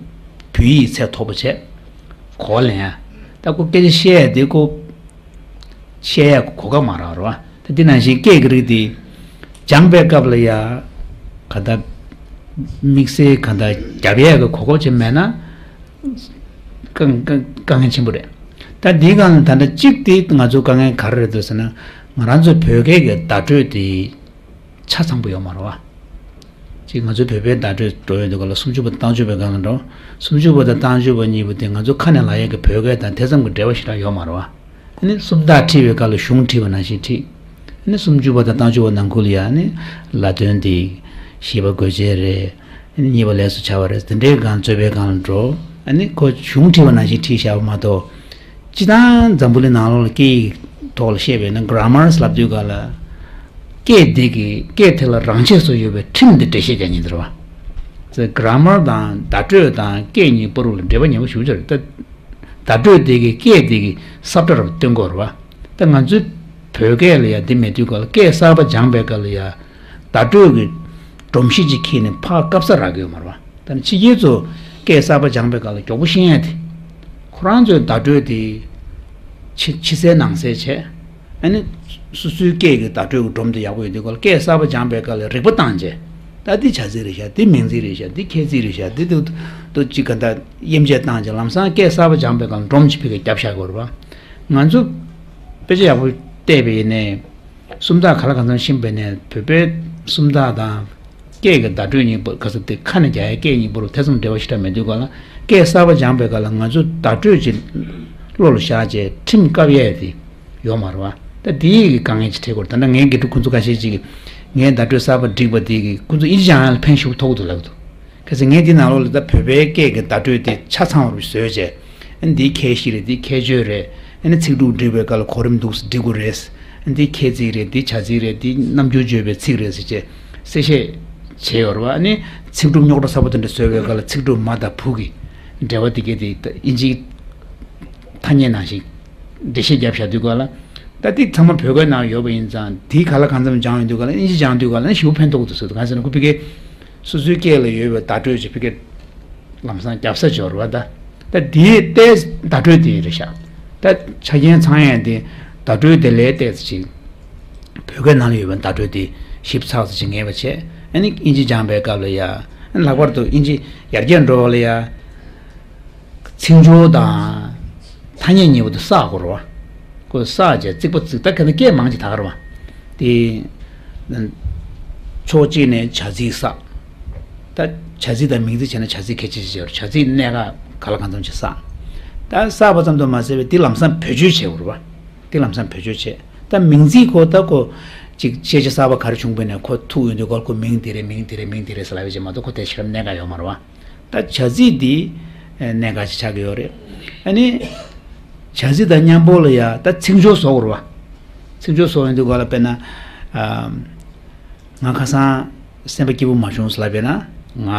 བོད་ཡིག་ཚད་མཐོ་པོ་བྱས། གོ་བ་ལེན་ཡ། ད་ཁོ་སྐད་ཆ་བཤད་ཡ་དེ་ཁོ་བཤད་ཡ་གོ་སྐབས་མ་རག་རེད་པ། ད་དེ་ནང་བཞིན་སྐད་ཀྱི་རིགས་དེ་སྦྱངས་པའི་སྐབས་ལ་ཡ་གང་ལྟར་དམིགས་བསལ་གང་ལྟར་རྒྱབ་ཡས་ཀྱི་གོ་སྐབས་ཅིག་མེད་ན། དཀའ་དཀའ་དཀའ་ངལ་ཆེན་པོ་རེད། ད་འདིའི་སྒང་ལ་ད་ལྟ་གཅིག་དེ་ང་ཚོ་དཀའ་ངལ་ག་རེ་རེད་འདུག་ཟེར་ན། ང་རང་ཚོའི་བོད་སྐད་ཀྱི་བརྡ་སྤྲོད་དེ་ཆ་ཚང་པོ་ཡོད་མ་རེད་པ། གཅིག་ང་ཚོའི་བོད་པའི་བརྡ་སྤྲོད་འགྲོ་ཡོང་དུས་སྐབས་ལ་སུམ་ཅུ་པ་དང་རྟགས་ཅུ་པའི་སྒང་ལ་འགྲོ། སུམ་ཅུ་པ་དང་རྟགས་ཅུ་པ་གཉིས་པོ་དེ་ང་ཚོ་ཁ་ནས་ལབ་ཡས་ཀྱི་བོད་སྐད་དང་དེ་ཙམ་གྱི་འབྲེལ་བ་ཞེ་དྲག་ཡོད་མ་རེད་པ། ཨ་ནི་སུམ་རྟགས་ཁྲིད་པའི་སྐབས་ལ་གཞུང་ཁྲིད་པ་ནང་བཞིན་ཁྲིད། ཨ་ནི་སུམ་ཅུ་པ་དང་རྟགས་ཅུ་པ་ནང་ཁུལ་ལ་ཡ་ཨ་ནི་ལ་དོན་དེ་བཞི་པ་དགོས་ཆེད་རེད། ཨ་ནི་གཉིས་པ་ལས་སུ་བྱ་བ་རེད། དེ་འདྲའི་སྒང་རྩོད་པའི་སྒང་ལ་འགྲོ། ཨ་ནི་ཁོ་གཞུང་ཁྲིད་པ་ནང་བཞིན་ཁྲིད་བཞག་པ་མ་གཏོགས། སྤྱིར་བཏང་འཛམ་བུ་གླིང་ནང་ལོགས་ལ་སྐད་ཡིག་ཐོག་ལ་བཤད་པས་ན་གྷ་ར་མར་ལབ་དུས་སྒང་ལ། སྐད་དེ་གི་སྐད་དེ་ལ་རང་ཆས་སུ་ཡོད་པའི་ཁྲིམས་དེ་འགྲེལ་བཤད་རྒྱག་མཁན་དེ་རེད་པ། གྷ་ར་མར་དང་བརྡ་སྤྲོད་དང་སྐད་གཉིས་བར་ལ་འབྲེལ་བ་ཉེ་པོ་ཞེ་པོ་ཅིག་རེད། ད་བརྡ་སྤྲོད་དེ་གི་སྐད་དེ་གི་སབ་ཊ་ར་སྟོན་གྱི་ཡོད་རེད་པ། ད་ང་ཚོའི་བོད་སྐད་ལ་ཡ་དེ་མེད་དུས་སྒང་ལ་སྐད་གསར་པ་སྦྱངས་པའི་སྐབས་ལ་ཡ། བརྡ་སྤྲོད་ཀྱི་སྒྲོམ་གཞི་ཅིག་ཁྱེར་ནས་ཕར་བཀབ་ས་རག་གི་ཡོད་མ་རེད་པ། ད་ནི་ཕྱི་རྒྱལ་ཚོ་སྐད་གསར་པ་སྦྱངས་པའི་སྐབས་ལ་མགྱོགས་པོ་ཤེས་ཡ་དེ། ཁོ་རང་ཚོའི་བརྡ་སྤྲོད་དེ་ཕྱི་ཕྱི་གསལ་ནང་གསལ་བྱས། ཨ་ནི་སོ་སོའི་སྐད་ཀྱི་བརྡ་སྤྲོད་ཀྱི་སྒྲོམ་དེ་ཡག་པོ་ཡོད་དུས་སྐབས་ལ་སྐད་གསར་པ་སྦྱངས་པའི་སྐབས་ལ་རིག་པ་བཏང་བྱས། ད་འདི་བྱ་ཚིག་རེད་ཤག་འདི་མིང་ཚིག་རེད་ཤག་འདི་ཁྱད་ཚིག་རེད་ཤག་འདི་དུ་དུ་ཅིག་ག་འདྲ་དབྱེ་འབྱེད་བཏང་བྱས་ལམ་སང་སྐད་གསར་པ་སྦྱངས་པའི་སྒང་ལ་སྒྲོམ་ཅིག་ཕ་གིར་བརྒྱབ་བཞག་གི་ཡོད་རེད་པ། ང་ཚོ་དཔེ་ཆ་ཡག་པོ་བལྟས་པ་ཡིན་ནའི། སུམ་རྟགས་ག་ལ་གང་འཚམ་ཤེས་པ་ཡིན་ནའི་བོད་པའི་སུམ་རྟགས་དང་ སྐད་ཀྱི་བརྡ་སྤྲོད་གཉིས་པོ་ག་ཚོད་དེ་ཁ་ནས་རྒྱག་ཡ་སྐད་གཉིས་པོ་ལ་ཐེ་ཚོམ་འབྲེལ་བ་ཞེ་དྲག་མེད་དུས་ག་ལ། སྐད་གསར་པ་སྦྱངས་པའི་སྐབས་ལ་ང་ཚོ་བརྡ་སྤྲོད་ཅིག་བློ་ལ་བཞག་བྱས་ཁྲིམས་བཀབ་ཡས་དེ་ཡོད་མ་རེད་བ། ད་དེའི་གི་དཀའ་ངལ་ཅིག་འཕྲད་ཀྱི་ཡོད་རེད། ད་ལྟ་ངའི་དགེ་ཕྲུག་ཁོང་ཚོ་ཁ་ཤས་ཅིག་གིས་ངའི་བརྡ་སྤྲོད་གསར་པ་བསྒྲིགས་པ་དེ་གིས་ཁོང་ཚོ་ཨིན་ཇི་སྦྱང་ཡ་ལ་ཕན་ཞེ་པོ་ཐོགས་ཀྱི་འདུག་ལབ་ཀྱི་འདུག་གལ་སྲིད་ངས་འདི་ནང་ལོགས་ལ་ད་བོད་པའི་སྐད་ཀྱི་བརྡ་སྤྲོད་དེ་ཆ་ཚང་བར་བཟོས་བྱས། ཨ་ནི་འདི་ཁྱད་གཞི་རེད། འདི་ཁྱད་ཆོས་རེད། ཨ་ནི་ཚིག་གྲུབ་འབྲི་བའི་སྐབས་ལ་གོ་རིམ་འདུག་སེ་འབྲི་དགོས་རེད། ཨ་ནི་འདི་ཁྱད་ཚིག་རེད། འདི་བྱ་ཚིག་རེད། འདི་རྣམ་འགྱུར་བརྗོད་པའི་ཚིག་རེད་ཟེར་བྱས་གསལ་བཤད་བྱས་ཡོད་རེད་བ། ཨ་ནི་ཚིག་གྲུབ་རྙོག་དྲ་ཚ་པོ་དེ་འདྲ་བཟོས་པའི་སྐབས་ལ་ཚིག་གྲུབ་མ་དང་བུ་གི་འབྲེལ་བ་དེ་གས་དེ་ད་ཨིན་ཇིའི་ཐ་སྙད་ནང་བཞིན་འགྲེལ་བཤད་བརྒྱབ་བཞག་དུས་སྐབས་ལ། ད་འདི་ཚང་མ་བོད་སྐད་ནང་ཡོད་པ་ཡིན་ཙང་། འདི་ག་ལ་གང་འཚམ་སྦྱངས་ཡོང་དུས་སྐབས་ལ། ཨིན་ཇི་སྦྱངས་དུས་སྐབས་ལ་ཞེ་པོ་ཕན་ཐོགས་འདུག་ཟེར། གང་ཟེར་ན་ཁོ་ཕ་གིའི་སོ་སོའི་སྐད་ལ་ཡོད་པའི་བརྡ་སྤྲོད་ཅིག་ཕ་གིར་ལམ་སང་རྒྱབ་ས་འབྱོར་བ། ད་ད་དེའི་ལྟས་བརྡ་སྤྲོད་དེ་རེད་ཤག་ད་ཆ་རྐྱེན་ཚང་ཡས་དེ་བརྡ་སྤྲོད་དེ་ལས་ཏོག་ཙམ་ཅིག་བོད་སྐད་ནང་ལ་ཡོད་པའི་བརྡ་སྤྲོད་དེ་ཞིབ་ཚགས་ཚགས་ཅིག་ངེས་པ་བྱས། ཨ་ནི་ཨིན་ཇི་སྦྱངས་པའི་སྐབས་ལ་ཡ། ཨ་ནི་ལྷག་པར་དུ་ཨིན་ཇི་ཡར་རྒྱས་འགྲོ་བ་ལ་ཡ། ཚིག་སྦྱོར་དང་ཐ་སྙད་གཉིས་པོ་དེ་བསགས་དགོས་རེད་བ། ཁོ་བསགས་བྱས་རྩིག་པ་རྩིག་ད་ག་ནས་སྐད་མང་ཅིག་ད་ག་རེད་བ། དེ་ཕྱོགས་གཅིག་ནས་བྱ་ཚིག་བསགས། ད་བྱ་ཚིག་དང་མིང་ཚིག་བྱས་ན་བྱ་ཚིག་གལ་ཆེ་ཆེ་ཡོད་རེད། བྱ་ཚིག་གནད་འགག་ག་ལ་གང་འཚམ་ཅིག་བསགས། ད་བསགས་པ་ཙམ་དུ་མ་ཟད་པའི་དེ་ལམ་སང་བེད་སྤྱོད་བྱེད་དགོས་རེད་བ། དེ་ལམ་སང་བེད་སྤྱོད་བྱེད། ད་མིང་ཚིག་ཁོ་ད་ཁོ་ཅིག་ཤེས་བྱ་གསར་པ་ག་རེ་བྱུང་པ་ཡིན་ནའི་ཁོ་ཐུག་ཡོང་དུས་སྐབས་ཁོ་མིང་དེ་རེད། མིང་དེ་རེད། མིང་དེ་རེད་ཟེར་ལབ་ཡ་ཅིག་མ་གཏོགས་ཁོ་དེ་ཞེ་དྲག་གནད་འགག་ཡོད་མ་རེད་བ། ད་བྱ་ཚིག་འདི་གནད་འགག་ཅིག་ཆགས་ཀྱི་ཡོད་རེད། ཨ་ནི་བྱ་ཚིག་དང་མཉམ་པོ་ལ་ཡ་ད་ཚིག་སྦྱོར་བཟོ་དགོས་རེད་བ། ཚིག་སྦྱོར་བཟོ་ཡོང་དུས་སྐབས་ལ་དཔེར་ན། ཨ། ང་ཁ་སང་སེམས་པ་སྐྱིད་པོ་མ་བྱུང་ཟེར་ལབ་པས་ན། ང་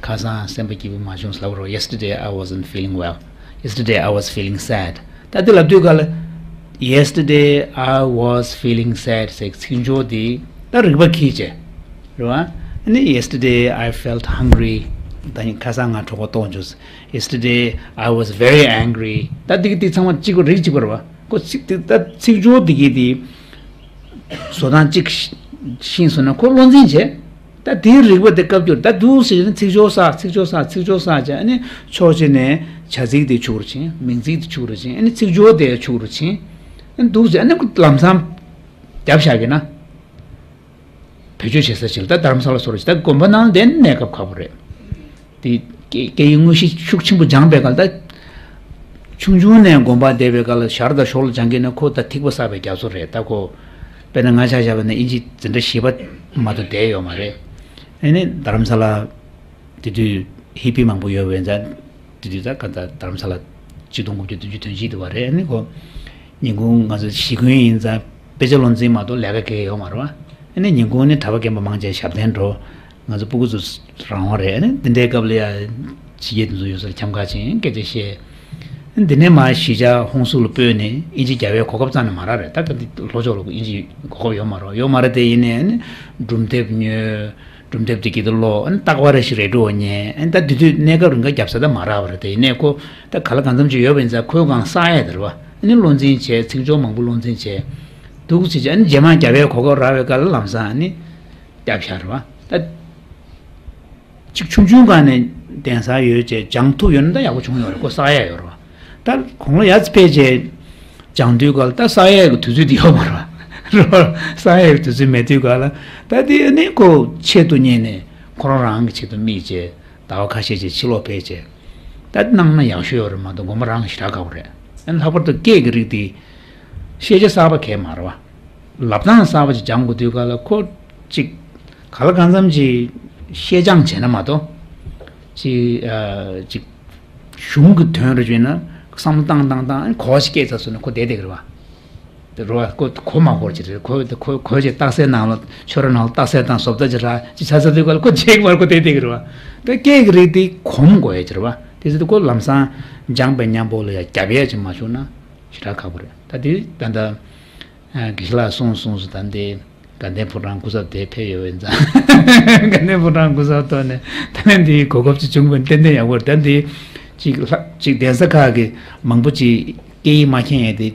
ཁ་སང་སེམས་པ་སྐྱིད་པོ་མ་བྱུང་ཟེར་ལབ་དགོས་རེད་བ། Yesterday I wasn't feeling well. Yesterday I was feeling sad. ད་འདི་ལབ་དུས་སྐབས་ལ། Yesterday I was feeling sad ཟེར་ཚིག་སྦྱོར་འདི་ད་རིག་པ་འཁྱེར་བྱས། རེད་བ། ཨ་ནི་yesterday I felt hungry. ད་ནི་ཁ་སང་ང་གྲོད་ཁོག་ལྟོགས་བྱུང་། Yesterday I was very angry. ད་འདི་གི་འདི་ཚང་མ་གཅིག་པ་རིགས་གཅིག་པ་རེད་བ། ཁོ་ཚིག་འདི་ད་ཚིག་སྦྱོར་འདི་གི་འདི་བཟོ་སྟངས་གཅིག་ཤེས་སོང་ན་ཁོ་བློ་འཛིན་བྱས། ད་དེའི་རིག་པ་དེ་སྐབས་འགྱུར་ད་འདུག་ཟེར་ནས་ཚིག་སྦྱོར་བསགས། ཚིག་སྦྱོར་བསགས། ཚིག་སྦྱོར་བསགས་བྱས། ཨ་ནི་ཕྱོགས་གཅིག་ནས་བྱ་ཚིག་དེ་ཕྱུག་རུ་ཕྱིན། མིང་ཚིག་དེ་ཕྱུག་རུ་ཕྱིན། ཨ་ནི་ཚིག་སྦྱོར་དེ་ཕྱུག་རུ་ཕྱིན། ཨ་ནི་འདུག་ཟེར། ཨ་ནི་ཁོ་ལམ་སང་རྒྱབ་བཞག་གི་ན། བེད་སྤྱོད་བྱེད་ས་ཞིག་ལ། ད་དྷ་རམ་ས་ལ་སོགས་རེད། ད་དགོན་པ་ནང་ལ་བསྡད་ན་གནས་སྐབས་ཁག་པོ་རེད། དེ་སྐད་སྐད་ཡིག་དངོས་གཞི་ཤུགས་ཆེན་པོ་སྦྱངས་པའི་སྐབས་ལ། ད་ཆུང་ཆུང་ནས་དགོན་པ་བསྡད་པའི་སྐབས་ལ་ཞར་དང་ཞོར་ལ་སྦྱང་གི་ན་ཁོ་ད་ཐིགས་པ་བསགས་པའི་རྒྱ་མཚོ་རེད། ད་ཁོ་དཔེར་ན་ང་ཆ་བཞག་པ་ན་ཨིན་ཇི་འཛིན་གྲྭ་བཞི་པ་མ་གཏོགས་བསྡད་ཡོད་མ་རེད། ཨ་ནི་དྷ་རམ་ས་ལ་དེ་དུས་ཧི་པི་མང་པོ་ཡོད་པའི་ཙང་། དེ་དུས་ད་ག་ད་དྷ་རམ་ས་ལ་ཆིག་སྟོང་དགུ་བརྒྱ་བདུན་ཅུ་དོན་གཅིག་དུ་བ་རེད། ཨ་ནི་ཁོ་ཉིན་གུང་ང་ཚོ་གཞིས་ཁོན་ཡིན་ཙང་དཔེ་ཆ་བློ་འཛིན་མ་གཏོགས་ལས་ཀ་གང་ཡང་ཡོད་མ་རེད་བ། ཨ་ནི་ཉིན་གུང་ནི་གྲྭ་པ་རྒན་པ་མང་ཆེ་ཞབས་བརྟན་འགྲོ། ང་ཚོ་སྤུ་གུ་ཚོ་རང་དབང་རེད། ཨ་ནི་འདི་འདྲའི་སྐབས་ལ་ཡ་ཕྱི་རྒྱལ་དེ་ཚོ་ཡོད་སར་འཁྱམ་ག་ཕྱིན་སྐད་ཆ་བཤད། ཨ་ནི་འདི་ནས་མར་གཞིས་ཆགས་ཧོང་སུར་ལ་སྤོས་ནས་ཨིན་ཇི་རྒྱབ་པའི་གོ་སྐབས་རྩ་ནས་མ་རག་རེད། ད་ག་འདི་ལྷོ་ཕྱོགས་ལ་ཨིན་ཇི་གོ་སྐབས་ཡོད་མ་རེད། ཡོད་མ་རེད། དེ་ཡིན་ནའི་ཨ་ནི་སྒྲུང་དེབ་ཉོས། སྒྲུང་དེབ་དེ་གི་དེ་ཀློག་ཨ་ནི་རྟག་པར་རེ་ཞིག་རེ་ཌི་ཡོ་ཉན། ཨ་ནི་ད་དེ་དུས་གནས་སྐབས་རིང་ག་རྒྱབ་ས་ད་མ་རག་པ་རེད། དེ་ཡིན་ནའི་ཁོ་ད་ག་ལ་གང་འཚམ་ཅིག་ཡོད་པ་ཡིན་ཙང་ཁོའི་སྒང་བསགས་ཡས་དེ་རེད་བ། ཨ་ནི་བློ་འཛིན་བྱས། ཚིག་སྦྱོར་མང་པོ་བློ་འཛིན་བྱས། འདུག་ཟེར་བྱས། ཨ་ནི་རྗེས་མ་རྒྱབ་པའི་གོ་སྐབས་རག་པའི་སྐབས་ལ་ལམ་སང་ཨ་ནི་རྒྱབ་བཞག་རེད་བ། ད་ཅིག་ཆུང་ཆུང་སྒང་ནས་གདན་ས་ཡོད་བྱས་སྦྱང་ཐུབ་ཡོད་ན་ད་ཡག་པོ་བྱུང་ཡོད་རེད། ཁོ་བསགས་ཡས་ཡོད་རེད་བ། ད་གོང་ལ་ཡར་ཕེབས་བྱས་སྦྱང་དུས་སྐབས་ལ་ད་བསགས་ཡས་ཀྱི་དུས་ཚོད་དེ་ཡོད་མ་རེད་བ། རེད་བ། བསགས་ཡས་ཀྱི་དུས་ཚོད་མེད་དུས་སྐབས་ལ་ད་དེ་ཨ་ནི་ཁོ་ཆེད་དུ་གཉེར་ནས་ཁོ་རང་རང་གི་ཆེད་དུ་དམིགས་བྱས་ཟླ་བ་ཁ་ཤས་ཅིག་ཕྱི་ལོགས་ཕེབས་བྱས་ད་གནང་ན་ཡག་ཤོས་ཡོད་རེད་མ་གཏོགས་དགོན་པ་རང་ལ་ཞེ་དྲག་དགའ་པོ་རེད། ཨ་ནི་ལྷག་པར་དུ་སྐད་ཀྱི་རིགས་དེ་ཤེས་བྱ་གསར་པ་གང་ཡང་མ་རེད་བ། ལབ་སྟངས་གསར་པ་ཅིག་སྦྱང་དགོས་དུས་སྐབས་ལ་ཁོ་ཅིག་ག་ལ་གང་འཚམ་ཅིག་ཤེས་སྦྱང་བྱས་ན་མ་གཏོགས། ཅིག་ཨ་ཅིག་གཞུང་གི་དོན་རེ་བྱུང་ན་བསམ་བློ་བཏང་བཏང་བཏང་གོ་བ་ཞིག་སྐྱེས་ཚར་སོང་ན་ཁོ་བསྡད་བསྡད་ཀྱི་རེད་བ། དེ་རེད་བ། ཁོ་གོ་མ་གོ་ཅིག་རེད། ཁོ་ཁོ་གོ་ཅིག་རྟགས་གསལ་ནང་ལ་ཁྱོད་རང་ནང་ལ་རྟགས་གསལ་དང་བཟོ་ལྟ་ཅིག་རག་ཅིག་ཆ་ཚ་དུས་སྐབས་ལ་ཁོ་བྱེད་ཀྱི་མ་རེད། ཁོ་བསྡད་བསྡད་ཀྱི་རེད་བ། དེ་སྐད་ཀྱི་རིགས་དེ་གོམས་དགོས་ཡ་ཅིག་རེད་བ། དེ་ཚོ་དེ་ཁོ་ལམ་སང་སྦྱངས་པའི་མཉམ་པོ་ལ་ཡ་རྒྱབ་ཡས་ཅིག་མ་བྱུང་ན་ཞེ་དྲག་ཁག་པོ་རེད། ད་དེ་ད་ལྟ་དགེ་བཤེས་ལགས་གསུངས་གསུངས་སུ་ད་འདི་དགའ་ལྡན་ཕོ་བྲང་སྐུ་ཚབ་དེ་ཕེབས་ཡོད་པ་ཡིན་ཙང་། དགའ་ལྡན་ཕོ་བྲང་སྐུ་ཚབ་ཐོག་ནས་ད་ནས་འདིའི་གོ་སྐབས་ཅིག་བྱུང་བ་ཏན་ཏན་ཡག་པོ་རེད། ད་འདི་ཅིག་ལྷག་ཅིག་གདན་ས་ཁག་གི་མང་པོ་ཅིག་སྐད་ཡིག་མ་མཁྱེན་ཡས་དེ།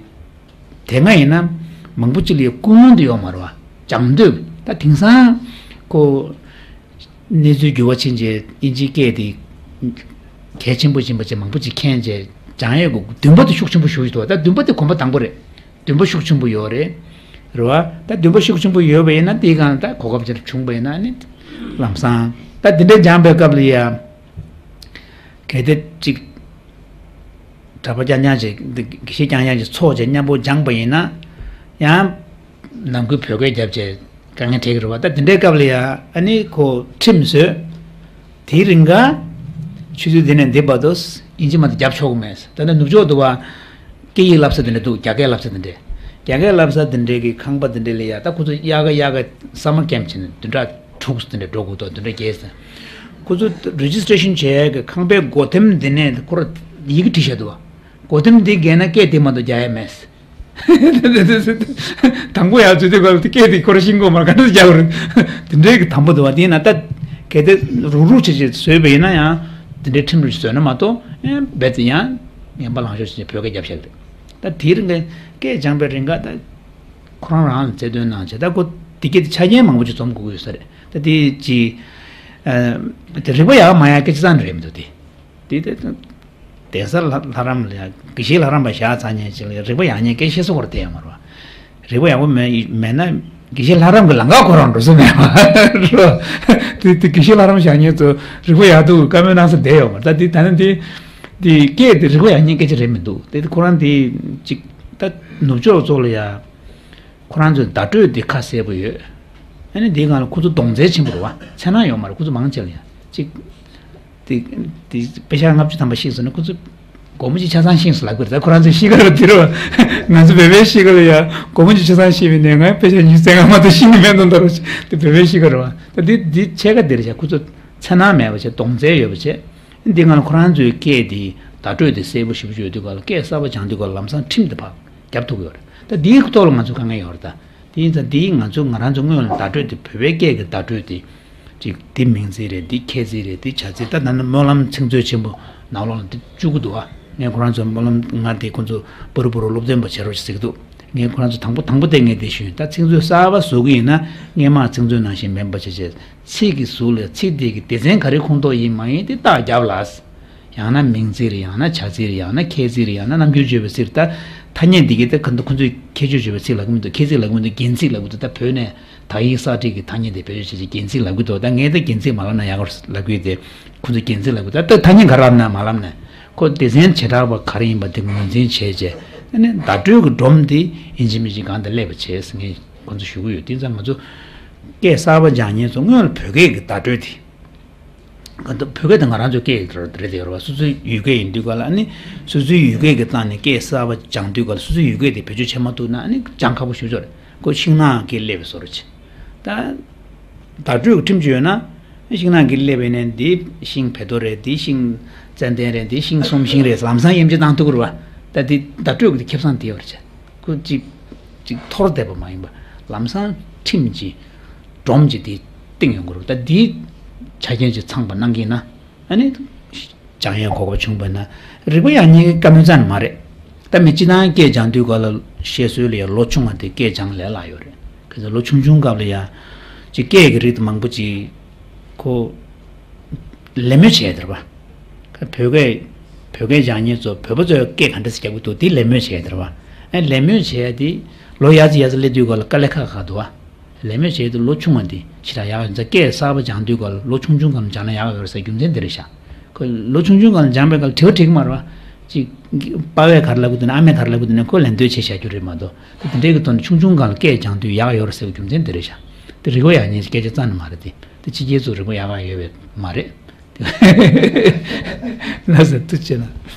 དེ་སྔ་ཡིན་ན་མང་པོ་ཅིག་ལ་ཡ་ཀུན་སློང་དེ་ཡོད་མ་རེད་བ། སྦྱང་འདོད། ད་དེང་སང་ཁོ་གནས་ཚུལ་འགྱུར་བ་ཕྱིན་རྗེས་ཨིན་ཇིའི་སྐད་དེ་གལ་ཆེན་པོ་ཕྱིན་པ་བྱས་མང་པོ་ཅིག་མཁྱེན་རྗེས་སྦྱང་ཡས་ཀྱི་འདུན་པ་དེ་ཤུགས་ཆེན་པོ་ཞུགས་ཡོད་དོ། ད་འདུན་པ་དེ་གོམ་པ་དང་པོ་རེད། འདུན་པ་ཤུགས་ཆེན་པོ་ཡོད་རེད། རེད་བ། ད་འདུན་པ་ཤུགས་ཆེན་པོ་ཡོད་པ་ཡིན་ན་དེའི་སྒང་ད་གོ་སྐབས་ཅིག་བྱུང་པ་ཡིན་ན་ནི་ ལམ་སང་ད་འདི་འདྲ་སྦྱངས་པའི་སྐབས་ལ་ཡ། གལ་ཏེ་གཅིག་གྲྭ་པ་རྐྱང་རྐྱང་ཅིག་དགེ་བཤེས་རྐྱང་རྐྱང་ཅིག་ཚོགས་བྱས་མཉམ་པོ་སྦྱངས་པ་ཡིན་ན་ཡང་ནང་ཁུལ་བོད་སྐད་རྒྱབ་བྱས་དཀའ་ངལ་འཕྲད་ཀྱི་རེད་བ། ད་འདི་འདྲའི་སྐབས་ལ་ཡ་ཨ་ནི་ཁོ་ཁྲིམས་བཟོས། དེའི་རིང་ག་ཆུ་ཚོད་འདི་ནས་འདི་བར་དུ་ཨིན་ཇི་མ་གཏོགས་རྒྱབ་ཆོག་གི་མེད། ད་ནི་ནུབ་ཕྱོགས་དུ་བ། སྐད་ཡིག་བསླབ་ས་དེ་འདྲ་འདུག་རྒྱ་སྐད་བསླབ་ས་དེ་འདྲ། རྒྱ་སྐད་བསླབ་ས་དེ་འདྲའི་གི་ཁང་པ་དེ་འདྲ་ལ་ཡ་ད་ཁོ་ཚོ་དབྱར་ཁ་དབྱར་ཁ་སམ་མར་ཀེམ་བྱས་ནས་བདུན་ཕྲག་དྲུག་དེ་འདྲ་འགྲོ་དགོས་འདུག་བདུན་ཕྲག་བརྒྱད་ཙམ། ཁོ་ཚོ་རེ་ཇི་སི་ཊེ་ཤན་བྱས་ཡ་གི་ཁང་པའི་སྒོ་ཐེམ་དེ་ནས་ཁོ་ར་ཡི་གེ་བྲིས་བཞག་འདུག་བ། སྒོ་ཐེམ་དེ་བརྒལ་ན་སྐད་དེ་མ་གཏོགས་རྒྱག་ཡ་མེད། དང་པོ་ཡར་འཛུལ་དུས་སྐབས་ལ་སྐད་དེ་ཁོ་ར་ཤེས་ཀྱི་ཡོད་མ་རེད། ག་འདྲ་རྒྱག་དགོས་རེད། དེ་འདྲའི་གི་དང་པོ་འདུག་བ། དེ་ཡིན་ན་ད་གལ་ཏེ་རུག་རུག་བྱེད་བྱེད་བཟོས་པ་ཡིན་ན་ཡང་དེ་འདྲའི་ཁྲིམས་རུ་བཟོས་ན་མ་གཏོགས་ཨེ་རྦད་དེ་ཡང་ངན་པ་ལངས་ཕྱོགས་བྱེད་བོད་སྐད་རྒྱབ་བཞག་རེད། ད་དེའི་རིང་གི་སྐད་སྦྱངས་པའི་རིང་ག་ད་ཁོ་རང་རང་ལ་རྩལ་འདོན་གནང་བྱས། ད་ཁོ་དེ་སྐད་དེ་ཆ་རྐྱེན་མང་པོ་ཅིག་འཛོམས་དགོས་ཀྱི་ཡོད་ས་རེད། ད་དེ་ཅི་ཨ་དེ་རིག་པ་ཡག་མ་ཡག་སྐད་ཆ་ཙམ་རེད་མི་འདུག་དེ། དེ་དེ་གདན་ས་ལྷ་ལྷ་རམས་ལ་ཡང་དགེ་བཤེས་ལྷ་རམས་པ་བཞག་ཚར་ཉན་ཅིག་ལ་རིག་པ་ཡག་ཉེས་སྐད་བཤད་ས་སྐོར་དེ་ཡང་མ་རེད་བ། རིག་པ་ཡག་པོ་མེད་མེད་ན་དགེ་བཤེས་ལྷ་རམས་ཀྱི་ལམ་ཁ་ཁོ་རང་འགྲོ་ས་མེད་བ། རེད་བ། དེ་དེ་དགེ་བཤེས་ལྷ་རམས་བཞག་ཉན་ཚོ་རིག་པ་ཡག་འདུག་བཀའ་མོལ་གནང་ས་བསྡད་ཡོད་མ་རེད། ད་དེ་ད་ནི་དེ་དེ་སྐད་དེ་རིག་པ་ཡག་ཉེས་སྐད་ཆ་རེད་མི་འདུག་དེ་དེ་ཁོ་རང་དེ་ཅིག་ད་ནུབ་ཕྱོགས་ཚོ་ལ་ཡ། ཁོ་རང་ཚོའི་བརྡ་སྤྲོད་དེ་ཁ་གསལ་པོ་ཡོད། ཨ་ནི་འདིའི་སྒང་ལ་ཁོ་ཚོ་གདོང་རྩལ་ཆེན་པོ་རེད་བ། འཚེར་སྣང་ཡོད་མ་རེད། ཁོ་ཚོ་མང་ཆེ་ལ་ཡང་གཅིག་དེ་དེ་དཔེ་ཆ་ལྔ་བཅུ་ཐམ་པ་ཤེས་སོང་ན་ཁོ་ཚོ་སྒོར་མོ་གཅིག་ཆ་ཚང་ཤེས་སོང་ལབ་ཀྱི་རེད། ད་ཁོ་རང་ཚོའི་གཤིས་ཀ་རུ་དེ་རེད་བ། ང་ཚོ་བོད་པའི་གཤིས་ཀ་ལ་ཡང་སྒོར་མོ་གཅིག་ཆ་ཚང་ཤེས་པའི་ནས་ང་དཔེ་ཆ་ཉི་ཤུ་རྩ་ལྔ་མ་གཏོགས་ཤེས་ཀྱི་མེད་མདོག་མདོག་རེད། དེ་བོད་པའི་གཤིས་ཀ་རེད་བ། ད་འདི་འདི་ཕྱེད་ཀ་འདི་རེད་བྱ། ཁོ་ཚོ་འཚེར་སྣང་མེད་པ་བྱས། གདོང་རྩལ་ཡོད་པ་བྱས། འདི་སྒང་ལ་ཁོ་རང་ཚོའི་སྐད་དེ་བརྡ་སྤྲོད་དེ་གསལ་པོ་ཞེ་པོ་ཅིག་ཡོད་དུས་སྒང་ལ་སྐད་གསར་པ་སྦྱང་དུས་སྒང་ལ་ལམ་སང་ཁྲིམས་དེ་ཕར་རྒྱབ་ཐུབ་ཀྱི་ཡོད་རེད། ད་འདིའི་ཐོག་ལ་ང་ཚོ་དཀའ་ངལ་ཡོད་རེད་ད། དེ་ཡིན་ཙང་འདིའི་ང་ཚོ་ང་རང་ཚོ་སྔོན་ལ་བརྡ་སྤྲོད་དེ་བོད་པའི་སྐད་ཀྱི་བརྡ་སྤྲོད་དེ་ཅིག་འདི་མིང་ཚིག་རེད། འདི་ཁྱད་ཚིག་རེད། འདི་བྱ་ཚིག་ད་ད་ནི་སྨོན་ལམ་ཚིག་མཛོད་ཆེན་པོ་ནང་ལོགས་ལ་འདི་བཅུག་གི་འདུག་ཨ། ངས་ཁོ་རང་ཚོ་སྨོན་ལམ་ང་དེ་ཁོ་ཚོ་པུ་རུ་པུ་རུ་སློབ་སྟོན་པ་བྱེད་རོགས་ཞེས་ཟེར་གྱི་འདུག་ངས་ཁོ་རང་ཚོ་དང་པོ་དང་པོ་དེ་ངས་དེ་ཞུས་ཡིན། ད་ཚིག་མཛོད་གསར་པ་བཟོ་གི་ཡིན་ན་སྔོན་མ་ཚིག་མཛོད་ནང་བཞིན་མིན་པ་བྱས་བྱས། ཚིག་གི་གཟུགས་ལ་ཚིག་དེ་གི་སྡེ་ཚན་ག་རེ་ཁོངས་གཏོགས་ཡིན་མ་ཡིན་དེ་རྟགས་རྒྱབ་ལ། ཡང་ན་མིང་ཚིག་རེད། ཡང་ན་བྱ་ཚིག་རེད། ཡང་ན་ཁྱད་ཚིག་རེད། ཡང་ན་རྣམ་འགྱུར་བརྗོད་པའི་ཚིག་རེད། ད་ཐ་སྙད་འདི་གི་ད་ག་འདུག་ཁོ་ཚོས་ཁྱད་ཆོས་བརྗོད་པའི་ཚིག་ལབ་གི་མི་འདུག་ཁྱད་ཚིག་ལབ་གི་མི་འདུག་རྒྱན་ཚིག་ལབ་གི་འདུག་ད་བོད་ནས་དག་ཡིག་གསར་བསྒྲིགས་ཀྱི་ཐ་སྙད་དེ་བེད་སྤྱོད་བྱེད་ཀྱི་རྒྱན་ཚིག་ལབ་གི་འདུག་ད་ངས་ད་རྒྱན་ཚིག་མ་ལབ་ན་ཡག་ག་ལབ་གི་ཡོད་དེ། ཁོ་ཚོས་རྒྱན་ཚིག་ལབ་གི་འདུག་ད་ཐ་སྙད་ག་རེ་ལབ་ན་མ་ལབ་ན་ཁོ་སྡེ་ཚན་བྱེ་བྲག་པ་ག་རེ་ཡིན་པ་དེ་ངོས་འཛིན་བྱས་རྗེས་ཨ་ནི་བརྡ་སྤྲོད་ཀྱི་སྒྲོམ་དེ་ཡིན་གཅིག་མིན་གཅིག་སྒང་དེ་སླེབས་པ་བྱས་ཟེར་ངས་ཁོ་ཚོ་ཞུ་གི་ཡོད། དེ་ཙང་ང་ཚོ་སྐད་གསར་པ་སྦྱང་མཁན་ཚོ་སྔོན་ལ་བོད་སྐད་ཀྱི་བརྡ་སྤྲོད་དེ། བོད་སྐད་དེ་ང་རང་ཚོའི་སྐད་རེད་དེ་ཡོད་རེད་བ། སོ་སོའི་ཡུལ་སྐད་ཡིན་དུས་ག་ལ་ཨ་ནི་སོ་སོའི་ཡུལ་སྐད་ཀྱི་སྟེང་ནས་སྐད་གསར་པ་སྦྱང་དུས་ག་ལ་སོ་སོའི་ཡུལ་སྐད་དེ་བེད་སྤྱོད་བྱེད་མ་ཐུབ་ན་ཨ་ནི་སྦྱང་ཁག་པོ་ཞེ་པོ་ཅིག་རེད། ཁོ་ཤིང་ནགས་སྐད་སླེབས་པའི་བཟོ་འདྲ་ཅིག་ད་བརྡ་སྤྲོད་ཀྱི་ཁྲིམས་ཅིག་ཡོད་ན་ཤིང་ནགས་སྐད་སླེབས་པ་ཡིན་ན་འདི་ཤིང་བལ་རྡོ་རེད། འདི་ཤིང་ཙན་དན་རེད། འདི་ཤིང་གསོམ་ཤིང་རེད། ལམ་སང་དབྱེ་འབྱེད་བཏང་ཐུབ་ཀྱི་རེད་བ། ད་འདི་བརྡ་སྤྲོད་ཀྱི་ཁེ་བཟང་དེ་ཡོད་རེད་ཅེ། ཁོ་གཅིག་གཅིག་འཐོར་བསྡད་པ་མ་ཡིན་པ་ལམ་སང་ཁྲིམས་ཀྱི་སྒྲོམ་གྱི་དེ་བཏིང་ཡོང་གི་རེད། ད་འདི་ཆ་རྐྱེན་གྱི་ཚང་པ་གནང་གི་ཡིན་ན་ཨ་ནི་སྦྱང་ཡས་གོ་སྐབས་བྱུང་བ་ན་རིག་པ་ཡག་ཉེས་ཀྱི་བཀའ་མོལ་ཙམ་མ་རེད། ད་མི་སྤྱི་བཏང་སྐད་སྦྱང་དུས་ག་ལ་བཤད་སྲོལ་ལ་ཡང་ལོ་ཆུང་བ་དེ་སྐད་སྦྱང་ལས་སླ་ཡོད་རེད། གལ་སྲིད་ལོ་ཆུང་ཆུང་སྐབས་ལ་ཡང་ཅིག་སྐད་ཀྱི་རིགས་དེ་མང་པོ་ཅིག་ཁོ་ལད་མོ་བྱས་དེ་རེད་པ། བོད་སྐད་བོད་སྐད་སྦྱང་མཁན་ཚོ་བོད་པ་ཚོས་སྐད་ག་འདྲ་ཞིག་རྒྱག་གི་འདུག་དེ་ལད་མོ་བྱས་དེ་རེད་པ། ཨ་ལད་མོ་བྱས་དེ་ལོ་ཡར་ཙམ་ཡར་ཙམ་སླེབས་དུས་ག་ལ་དཀའ་ལས་ཁག་ཁག་འདུག་བ། ལད་མོ་བྱས་དུས་ལོ་ཆུང་བ་འདི་ཞེ་དྲག་ཡག་ཡོད་ཙང་སྐད་གསར་པ་སྦྱང་དུས་སྐབས་ལ་ལོ་ཆུང་ཆུང་སྒང་ལ་སྦྱང་ན་ཡག་ཡོད་རེད་ཟེར་རྒྱུ་མཚན་འདི་རེད་ཤག་ཁོས་ལོ་ཆུང་ཆུང་སྒང་ལ་སྦྱངས་པའི་སྐབས་ལ་དྲི་བ་དྲི་གི་མ་རེད་བ། ཅིག་པ་ཕས་ག་རེ་ལབ་གི་འདུག་ན་ཨ་མས་ག་རེ་ལབ་གི་འདུག་ན་ཁོས་ལན་འདེབས་བྱས་བཞག་རྒྱུ་རེད་མ་གཏོགས་དེ་འདྲའི་གི་དོན་ཆུང་ཆུང་སྒང་ལ་སྐད་སྦྱང་དུས་ཡག་ཡོད་རེད་ཟེར་བའི་རྒྱུ་མཚན་འདི་རེད་ཤག་དེ་རིག་པ་ཡག་ཉེས་སྐད་ཆ་རྩ་ནས་མ་རེད་དེ། དེ་ཕྱི་རྒྱལ་ཚོ་རིག་པ་ཡག་ག་ཡོད་པས་མ་རེད། ལགས་སོ་ཐུགས་རྗེ་ཆེ་གནང་།